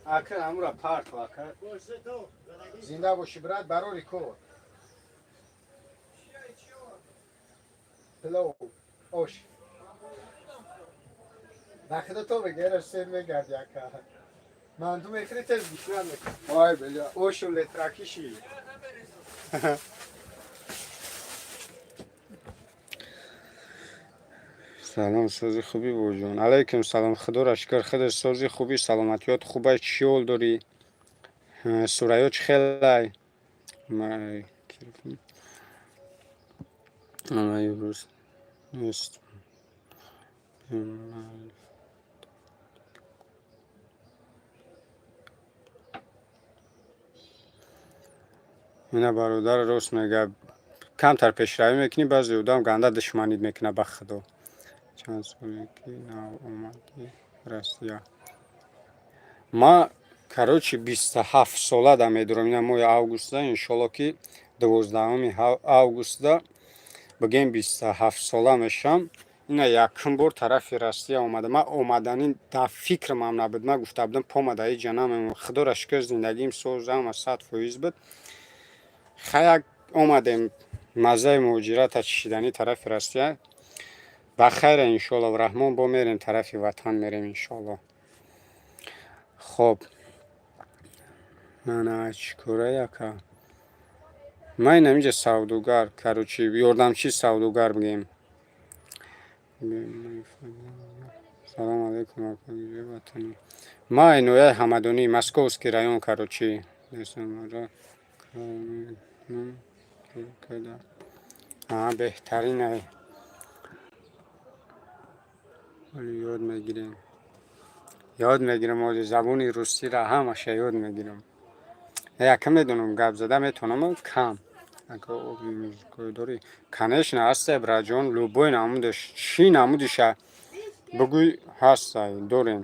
Ака, амура парто, ака. Зинда бошӣ, брат, барори кор. Пилов, ош. Ба худо то бегера сер мегарди, ака. Манту мехӯри, тез гушна мекунӣ. Ой, бля, ошу летракиши. Салом, сози, хубӣ, бобоҷон? Алайкум салом, худоро шукр, худаш сози, хубӣ, саломатиёт хубай, чӣ ҳол дорӣ? Сурайё чӣ хелай? Май Кировам. Рӯз нест. Ина бародар рост мега, камтар пешравӣ мекунӣ, баъзе одам ганда душманид мекунад, ба худо. Чанд соле ки нав омадӣ Россия? Ма, короче, 27 сола да медорам. Ина моҳи августда, иншолло, ки 12-уми августда бигем, 27 сола мешавам. Ина якум бор тарафи Россия омада. Ман омаданӣ дар фикрмам набуд. Ман гуфта будам, пома дар иҷа намемонам. Худоро шукр, зиндагиим соз, ҳама 100% буд. Хай, як омадем, маззаи муҳоҷирата чишиданӣ тарафи Россия. Ба хайра, иншоалло раҳмон, бо мерем тарафи ватан, мерем, иншоалло. Хоб, мана чӣ кора, яка? Ман инамиҷа савдогар, короче, ёрдамчии савдогар бигем. Салом алейкум, акаи ватанӣ. Ман ноҳияи Ҳамадонӣ, Московский район, короче. Беҳтарин ай. Ҳоло ёд мегирем. Ёд мегирам оли забони русиро, ҳамаша ёд мегирам. Яка медонам, гап зада метавонам кам. Ака, оби мужикой дорӣ? Конечно, ҳастай, браҷон, любой намудаш, чӣ намудиша бугӯй, ҳастай, дорем.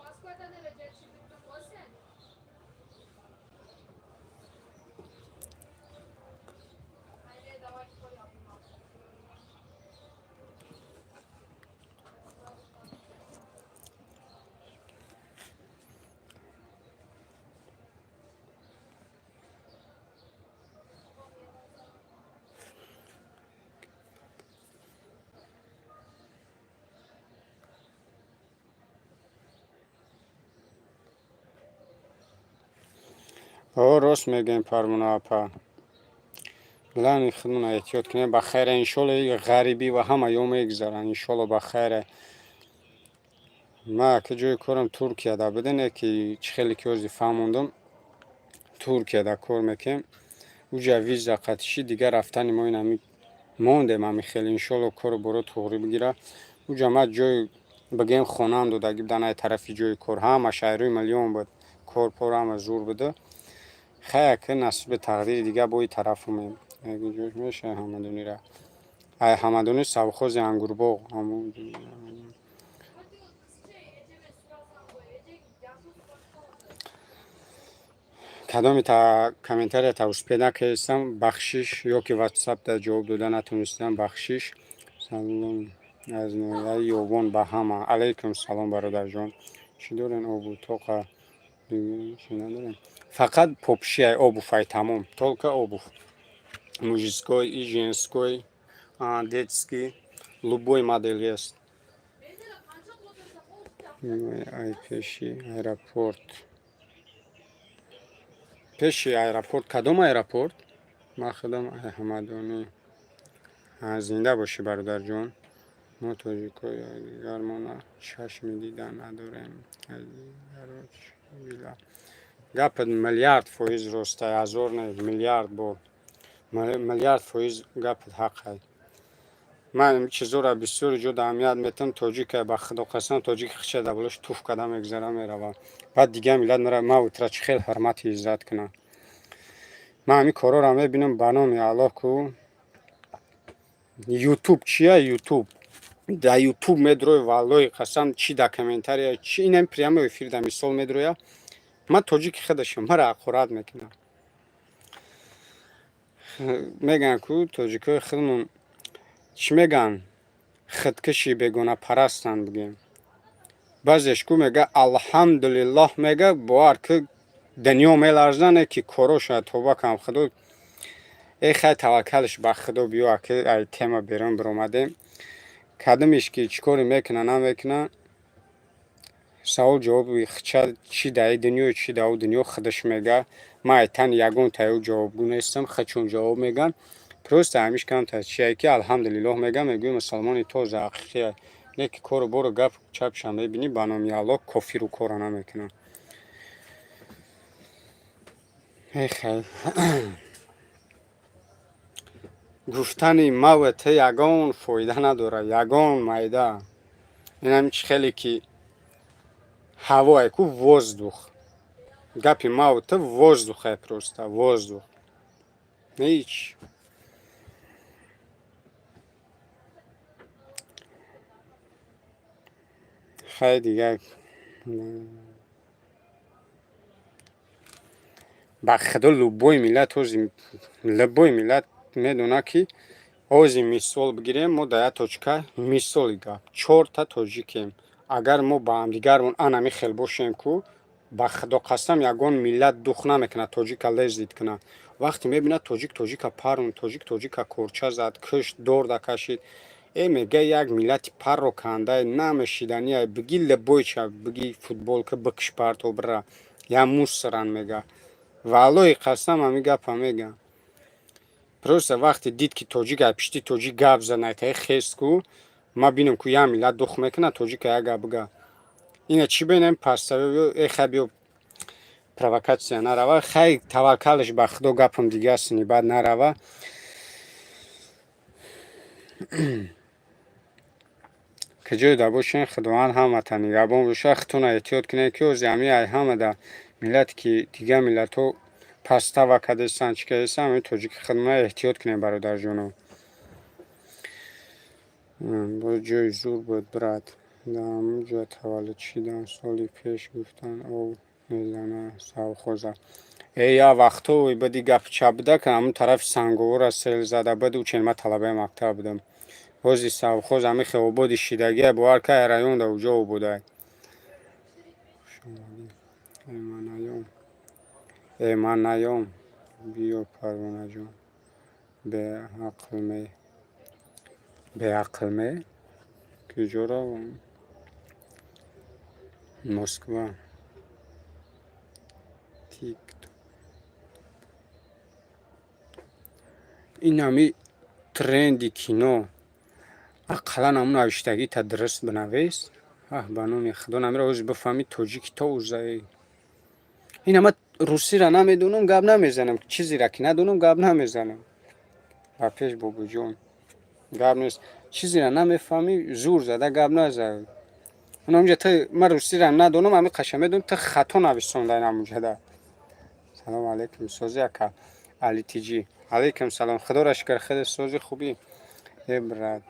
Москвада derece şimdi sen. Hayır, давай. О, рост мегӯем, Парвона апа. Лани худмона эҳтиёт кунем, ба хайра, иншолло, ғарибӣ ва ҳама ё мегузаранд, иншолло, ба хайра. Ма ки ҷои корам Туркияда будене, ки чӣ хеле ки ҳозир фаҳмондум, Туркияда кор мекунем, уҷа виза қатишӣ, дигар рафтани мо ин ҳами мондем, ҳами хеле, иншолло, кору боро туғрӣ бигира. Уҷа ма ҷои бигем хонаам додагӣ будан ай тарафи ҷои кор, ҳамаш айрӯи миллион буд, кор-пор ҳама зур буда. Хая ки насиби тақдири, дига бо и тараф омем. Ҷош мешавад Ҳамадонира, ай Ҳамадони совхози Ангурбоғ. Кадоми та комментария та успеть накардистам, бахшиш, ё ки ватсапда ҷавоб дода натонистам, бахшиш. Салом аз ноҳияи Ёвон ба ҳама. Алайкум салом, бародарҷон. Чӣ дорен? Обу тоқа чӣ надорем, фақат попшиай, обувь ай, тамом, только обувь мужской и женской, детский, любой модель есть. Ай пеши аэропорт, пеши аэропорт, кадом аэропорт? Ман худам ай Ҳамадонӣ. Зинда бошӣ, бародарҷон. Мо тоҷико якдигармона чашми дида надорем. Гапат миллиард фоиз ростай, ҳазор не, миллиард бор, миллиард фоиз гапат ҳақай. Ман ин чизоро бисёри ҷо аҳамият метам. Тоҷика, ба худо қасам, тоҷики хича да болош туф када мегузара, мерава. Баъд дигар миллат мера ма утра чӣ хел ҳурмати иззат кунам. Ман ҳамин корҳоро мебинам, ба номи Аллоҳ ку, Ютуб чия, Ютуб, да Ютуб медрои, валлоҳи қасам, чӣ да комментария, чӣ инам прямой эфир да мисол медроя, ман тоҷики худашам маро ҳақорат мекунам. Мегӯянд ку тоҷикои худмон чӣ мегӯянд, худкуши бегонапарастанд бигӯем. Баъзеш ку мега алҳамдулиллоҳ мега, бовар ки дунё меларзане, ки короша тоба кам худо. Э хай, таваккалш ба худо. Биё, аки ай тема берун биромадем. Кадомиш ки чӣ коре мекуна, намекуна, савол ҷавоби хича чӣ даи дунё, чӣ да ӯ дунё, худаш мега. Ман айтан ягон таи ӯ ҷавобгӯ нестам, худшон ҷавоб мегӯянд. Просто ҳамиш камтар чие ки алҳамдулиллоҳ мега, мегӯи мусалмони тоза ҳақиқия, не ки кору бору гап чапша мебинӣ, ба номи Аллоҳ, кофиру кора намекунад. Эхай, гуфтани маву ту ягон фоида надорад, ягон майда. Инам чӣ хеле ки ҳавое ку, воздух, гапи маву ту воздух е, просто воздух, ҳеч. Хай, дигар ба худо, любой миллат ҳози, любой миллат медонад, ки ҳози мисол бигирем, мо дар як точка, мисоли гап, чорта тоҷикем. Агар мо ба ҳамдигармон анами хел бошем ку, ба худо қасам, ягон миллат дух намекунад тоҷика лезид кунад. Вақте мебинад тоҷик тоҷика парон, тоҷик тоҷика корча зад, кушт, дорда кашид, э мега як миллати парро кандай намешидания. Биги любой ча, биги футболка бикш, парто бира, я мусоран мега. Валлоҳи қасам, ҳами гапа мегам. Просто вақте дид, ки тоҷик ай пишти тоҷик гап зад, найтаи хест ку, ма бинам ку, як миллат дух мекунад тоҷика як гап бига. Ина чӣ бинем, пастаё, э хай, биё, провокатсия нарава. Хай, таваккалш ба худо, гапам дига сини баъд нарава. Куҷоеда бошен, худованд ҳамата нигаҳбон боша. Худтона эҳтиёт кунед, ки ози ҳами ай ҳамада миллате ки дигар миллатҳо пастава кардастанд, чӣ кардастанд, ҳамин тоҷики худмона эҳтиёт кунем, бародарҷоно. Боз ҷои зур буд, брат, дар ҳамон ҷо таваллуд шидам. Соли пеш гуфтанд, ов мезана совхоза. Э, я вақтҳо бади гапи чап буда, ки ҳамон тарафи Санговора сел зада буд, учен ма талабаи мактаб будам. Ҳози совхоз ҳами хел ободи шидагия, бовар ка, ай район да уҷо ободай. Э, ман наём, э, ман наём. Биё, Парвонаҷон, беақлме, беақлме, куҷо равам? Москва, тикток. Ин ҳами тренди кино. Ақаллан ҳамун навиштагита дуруст бинавис. Аҳ, ба номи Худо, намира ҳозир бифаҳми тоҷики то узаи. Ин ҳама русиро намедонам, гап намезанам. Чизеро ки надонам, гап намезанам. Ба пеш, бобоҷон. Гап нест. Чизеро намефаҳмӣ, зур зада гап наза. Унамҷа ту ман русиро надонам, ҳами қаша медонам, ту хато нависонда ҳамунҷада. Салом алейкум, сози ака. Али тиҷи. Алейкум салом. Худоро шукр, худ сози хубӣ. Э брат,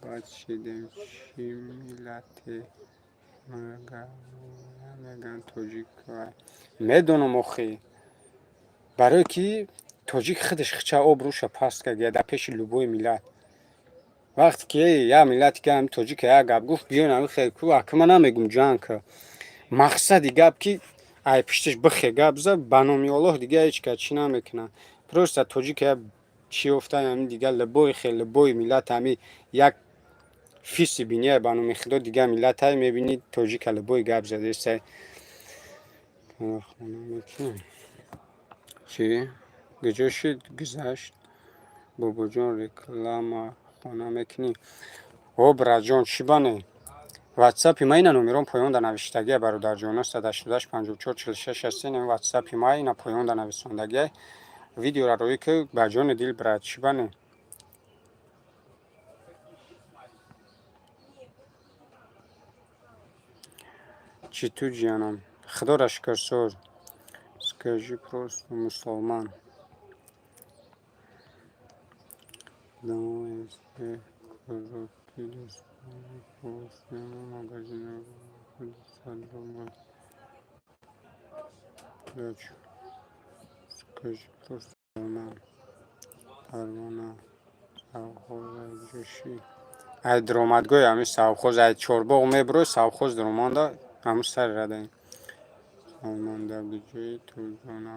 бад шидем, чӣ миллате мегӯянд тоҷик? Медонам охи. Барое ки тоҷик худаш хича обрӯша паст кардия дар пеши любой миллат. Вақте ки як миллате ки ҳами тоҷика як гап гуфт, биён ҳами хел ку, ака ман намегум ҷанг ка. Мақсади гап ки ай пушташ бихе гап за, ба номи Аллоҳ дига ҳеҷ кас чӣ намекунад. Просто тоҷика як чӣ ёфта, ҳами дига любой хел любой миллат ҳами як фиси биния, ба номи Худо, дига миллат ҳай мебинӣ тоҷика любой гап задесай. Чӣ? Куҷо шуд гузашт? Бобоҷон, реклама хона мекунӣ? О, братҷон, чӣ бане? Ватсапи ма ина номером поёнда навиштагия, бародарҷон, 988 54 46 63, ин ватсапи ма ина поёнда нависондагия. Видеора рӯӣ ки, ба ҷони дил, брат, чӣ бане? Чӣ ту ҷиянам? Худоро шукр, соз. Скажи просто мусулман. Домой коробки по своему магазину 50 рублей. Дочь. Скажи просто мусулман. Парвона. Совхоз ҷӯшӣ. Ай даромадгоҳи ҳамин совхоз, ай чорбоғ мебурӯй, совхоз даромада, ҳамун сари радаем. Салмон дар ҷои Турҷона.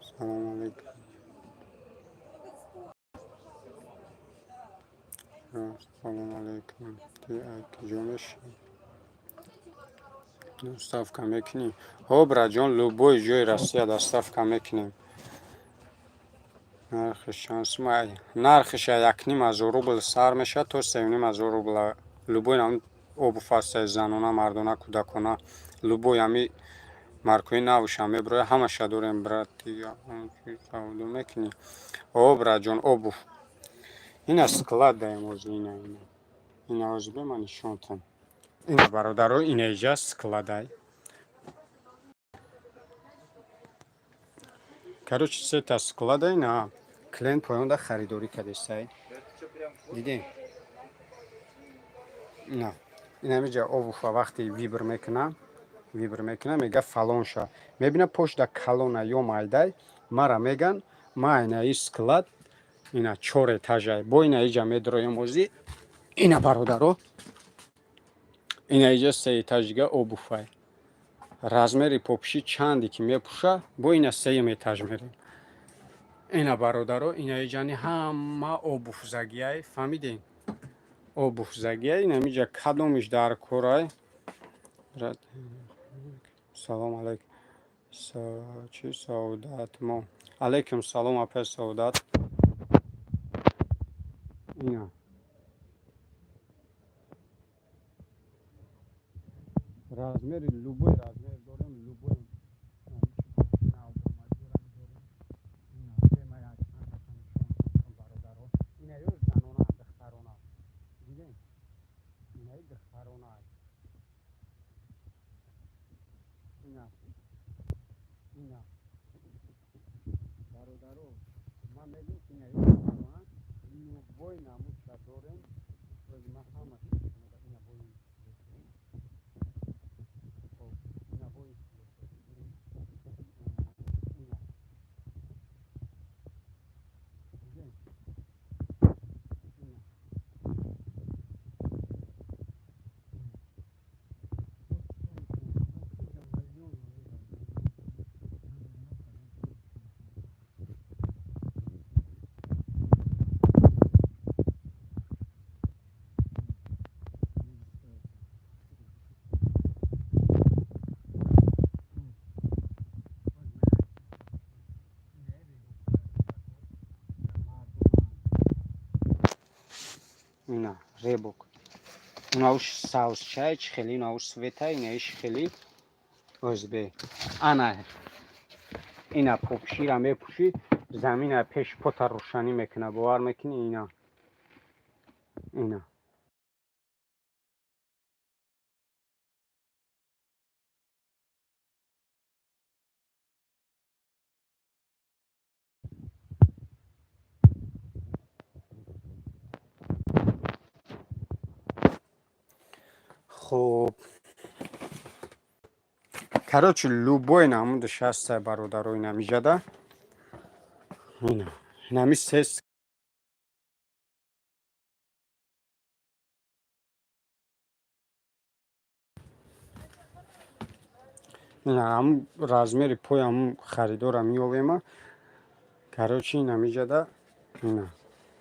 Салом алейкум. Салом алейкум. Ту ай куҷо мешӣ? Доставка мекунӣ? Ҳо, братҷон, любой ҷои Россия доставка мекунем. Нархиш чанд сум? Нархиш 1500 рубл сар мешавад то 3500 рубл. Любой ҳамин обувь ҳастаи занона, мардона, кӯдакона, любой ҳами маркои навша мебироя, ҳамаша дорем, брат. Савдо мекунӣ? О, братҷон, обувь. Ина склад даем ҳозир, ина, ина. Ина ҳозир бе ман нишонтам. Ина, бародаро, ина иҷа складай. Короче, сета склада ина клиент поёнда харидорӣ кардесай. Дидем? На. Ин ҳамиҷа обувь вақте выбор мекуна, мега фалонша. Мебина пошта калона ё майдай, мара меган, ма инаи склад, ина чор этажай. Бо ина иҷа медроем ҳозир. Ина, бародаро, ина иҷа се этаж дига обувь ай. Размери попиши чанде ки мепӯша, бо ина сеюм этаж мерем. Ина, бародаро, ина иҷани ҳама обувь загиай, фаҳмидем? Обувь загиай, ина ҳамиҷа кадомиш дар корай. Салом алейкум. Чӣ саодат мо? Алейкум салом, апай Саодат. Ина. Размери, любой размер дорем, любой бародаро. Ина ё занона, духтарона. Дидем? Инаи духтарона. Ина. Ина. Бародаро, ман мегӯям ки ина ё духтарона, любой намудша дорем. Ман ҳамаша ина бои ина бои ина. Дидем? Ина. Ина Ребок, унауш савзчай чи хели, унауш света, инаиш хели озбе. Ана ина попшира мепӯшӣ, замина пеш пота рӯшанӣ мекуна, бовар мекунӣ? Ина, ина. Хуб, короче, любой намуди шаста, бародаро, инамиҷада, ина инами се. Ина ҳамун размери пои ҳамун харидора меёвема. Короче, инамиҷада, ина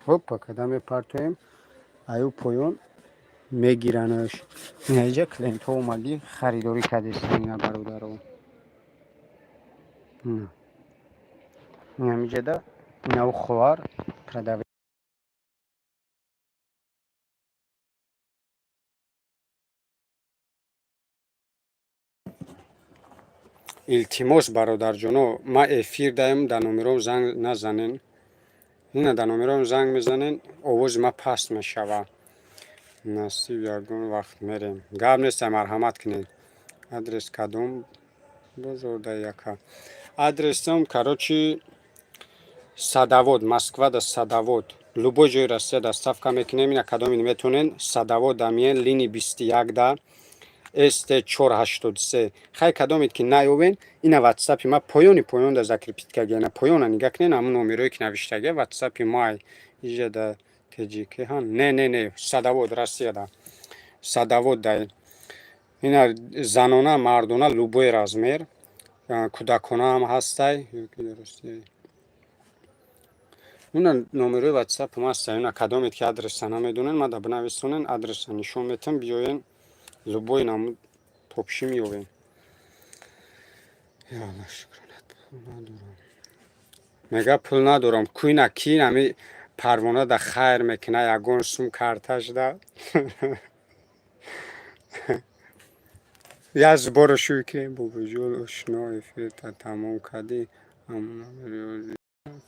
ҳопа када мепартоем, аю поён мегиранаш. Инаиҷа клиентҳо омадӣ, харидорӣ кардестан, ина, бародаро, инамиҷада инаву хоҳар продавец. Илтимос, бародарҷоно, ман эфир даем, дар номером занг назанен. Ина дар номером занг мезанен, овози ман паст мешавад. Насиб, ягон вақт мерем, гап неста, марҳамат кунед. Адрес кадом бозорда, яка? Адресам, короче, Садовод, Москвада Садовод. Любой ҷои Россия доставка мекунем. Ина кадоми метонен, Садовод дамиен, лини 21 да, СТ 483. Хай, кадомед ки наёбен, ина ватсапи ма поёни поёнда закрепить кагена, поёна нигаҳ кунен, ҳамун номерое ки навиштага, ватсапи май иҷада. Теҷики ҳа? Не, не, не, Садовод, Россияда Садовод дай. Ина занона, мардона, любой размер, кӯдакона ҳам ҳастай. Уна номерои ватсапам ҳастай. Уна кадомед ки адреса намедонен, мада бинависонен, адреса нишон метам, биёен, любой намуд попши меёбем. Пул надорам, мега, пул надорам. Куина ки нами парвона да хайр мекуна, ягон сум карташда як зборо шӯй кунем. Бобоҷон, ошно, эфирта тамом кардӣ? Ҳамон номери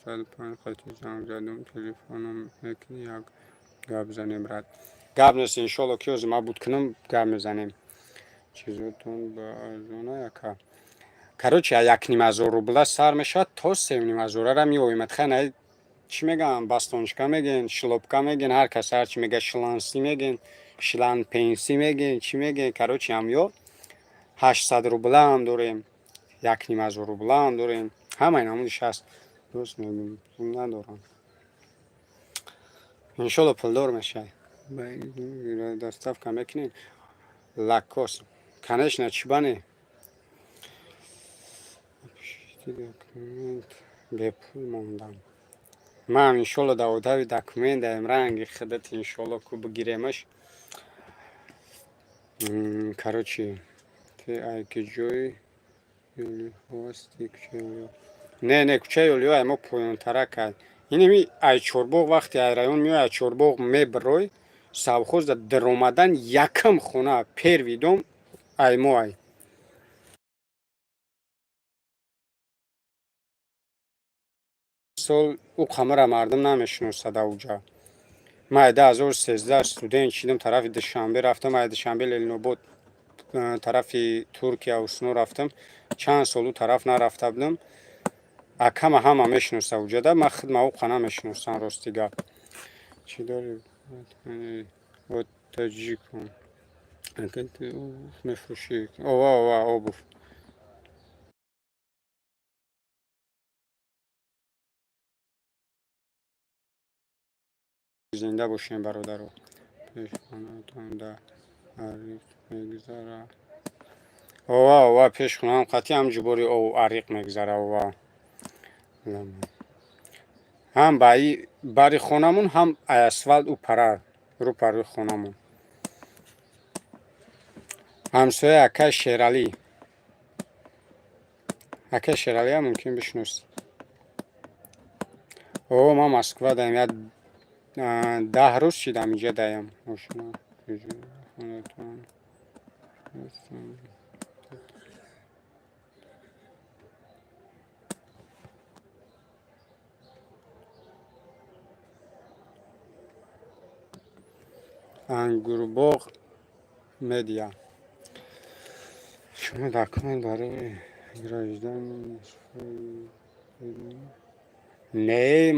5 қати занг задум, телефоном мекунӣ, як гап занем, брат. Гап нест, иншолло, ки ҳозир ман буд кунам, гап мезанем. Чизотон ба арзона, яка? Короче, 1,5 ҳазор рубла сар мешавад, то 3,5 ҳазорара меоем. Хай, чӣ мегӯям, бастончка мегӯен, шлёпка мегӯен, ҳар кас ҳарчи мега, шланси мегӯен, шланпенси мегӯен, чӣ мегӯен. Короче, ҳамё 800 рублаам дорем, 1,5 ҳазор рублаам дорем, ҳамаи намудиш ҳаст. Дӯст мегӯм, пул надорам. Иншолло, пулдор мешавӣ. Доставка мекунем лакос, конечно, чӣ бане документ, бепул мондам ман. Иншолло, дар одави документ даем, ранги худат, иншолло, ку бигиремаш. Короче, ти ай ки ҷои ҳасти? Не, не, кӯчаи Олиё ай мо поёнтарак ай. Инами ай Чорбоғ, вақте ай район меои, ай Чорбоғ мебирой, совхозда даромадан, якам хона, первый дом ай мо ай. Сол ӯ қамара мардум намешиносад ауҷа. Ман ай 2013 студент шидам, тарафи Душанбе рафтам, ай Душанбе Ленинобод, тарафи Туркия усно рафтам. Чанд сол ӯ тараф нарафта будам. Акама ҳама мешиноса уҷада, ман худма ӯ қа намешиносам, рости гап. Чӣ дори таҷикон мефурӯшӣ? Ова, ова, обувь. Зинда бошем, бародаро. Пешхонатон да ариқ мегузара? Ова, ова, пешхонаам қатъи ҳам ҷубори ариқ мегузара. Ова, ҳам ба бари хонамон, ҳам ай асфалт ӯ пара рӯ парӯи хонамон. Ҳамсояи акаи Шералӣ. Акаи Шералиам мумкин бишиносӣ. О, ман Москва даем, як 10 рӯз шидам, инҷа даям. Ошно. Хонатон. Ангурбоғ медиа. Шумо документ барои граждан? Не,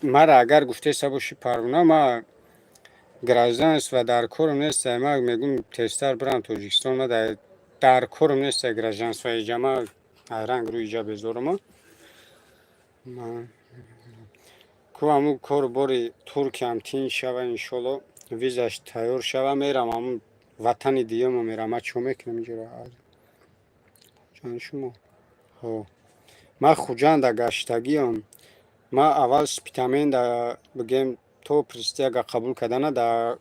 мара агар гуфтеса боши, Парвона, ма гражданство дар корам неста. Ма мегум, тезтар бирам Тоҷикистон. Ма дар корам неста гражданство иҷа. Ма айранг рӯи иҷа безорама. Ку ҳамун кору бори Туркиям тинч шава, иншолло, визаш тайёр шава, мерам ҳамун ватани дуюмо мерам. Ма чо мекунам инҷоро? Чанд шумо? Ҳо, ма Хуҷанда гаштагиам. Ма аввал Спитаменда, бигем, то присяга қабул кардана дар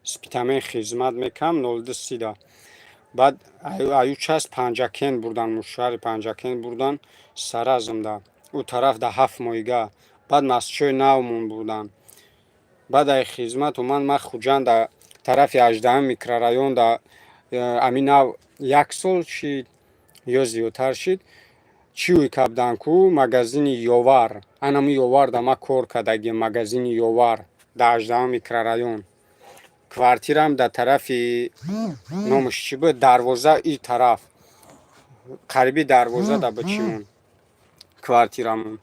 Спитамен хизмат мекардам, 02 сида. Баъд аю час Панҷакент бурдан, шаҳри Панҷакент бурдан, Саразмда, ӯ тараф да 7 моҳига. Баъд Мастчои Навмон бурдан. Баъд ай хизмат омад, ма Хуҷанда, тарафи 18-ум микрорайонда, ами нав як сол шид ё зиёдтар шид, чӣ ӯй кабдан ку, магазини Ёвар, анаму Ёварда ма кор кардагим, магазини Ёвар дар 18-ум микрорайон. Квартирам дар тарафи, номаш чӣ буд, Дарвоза, и тараф, қариби Дарвоза да буд чимон квартирамон.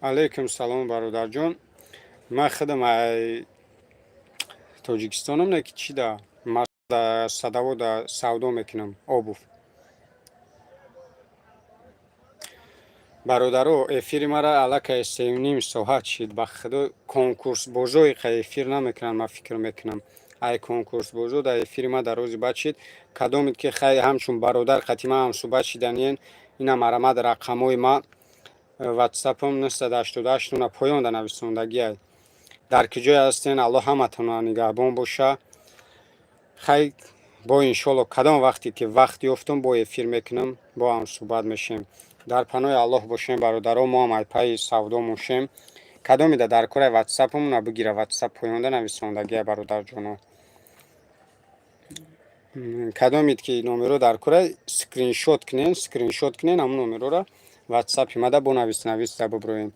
Алайкум салом, бародарҷон. Ман худам ай Тоҷикистонам, не ки чӣ, да Садовода савдо мекунам, обувь. Бародаро, эфири мара аллакай 3,5 соат шид. Ба худо, конкурсбозое қа эфир намекунанд. Ман фикр мекунам, ай конкурсбозо дар эфири ма дар рӯзи баъд шид. Кадомед ки хай ҳамчун бародар қати ма ҳамсӯҳбат шиданиен, ина марамад, рақамҳои ма, ватсапам 988 нуна поён да нависондагиай. Дар ки ҷое ҳастен, Аллоҳ ҳаматонро нигаҳбон боша. Хай, бо иншолло, кадом вақте ки вақт ёфтум, бо эфир мекунам, бо ҳамсӯҳбат мешем. Дар паноҳи Аллоҳ бошем, бародаро. Мо ҳам ай пайи савдо мошем. Кадомеда дар кораи, ватсапамона бигира, ватсап поёнда нависондагия, бародарҷоно. Кадомед ки номеро дар кора, скриншот кунен, скриншот кунен ҳамун номерора, ватсапи мада бо навис, нависта буброен.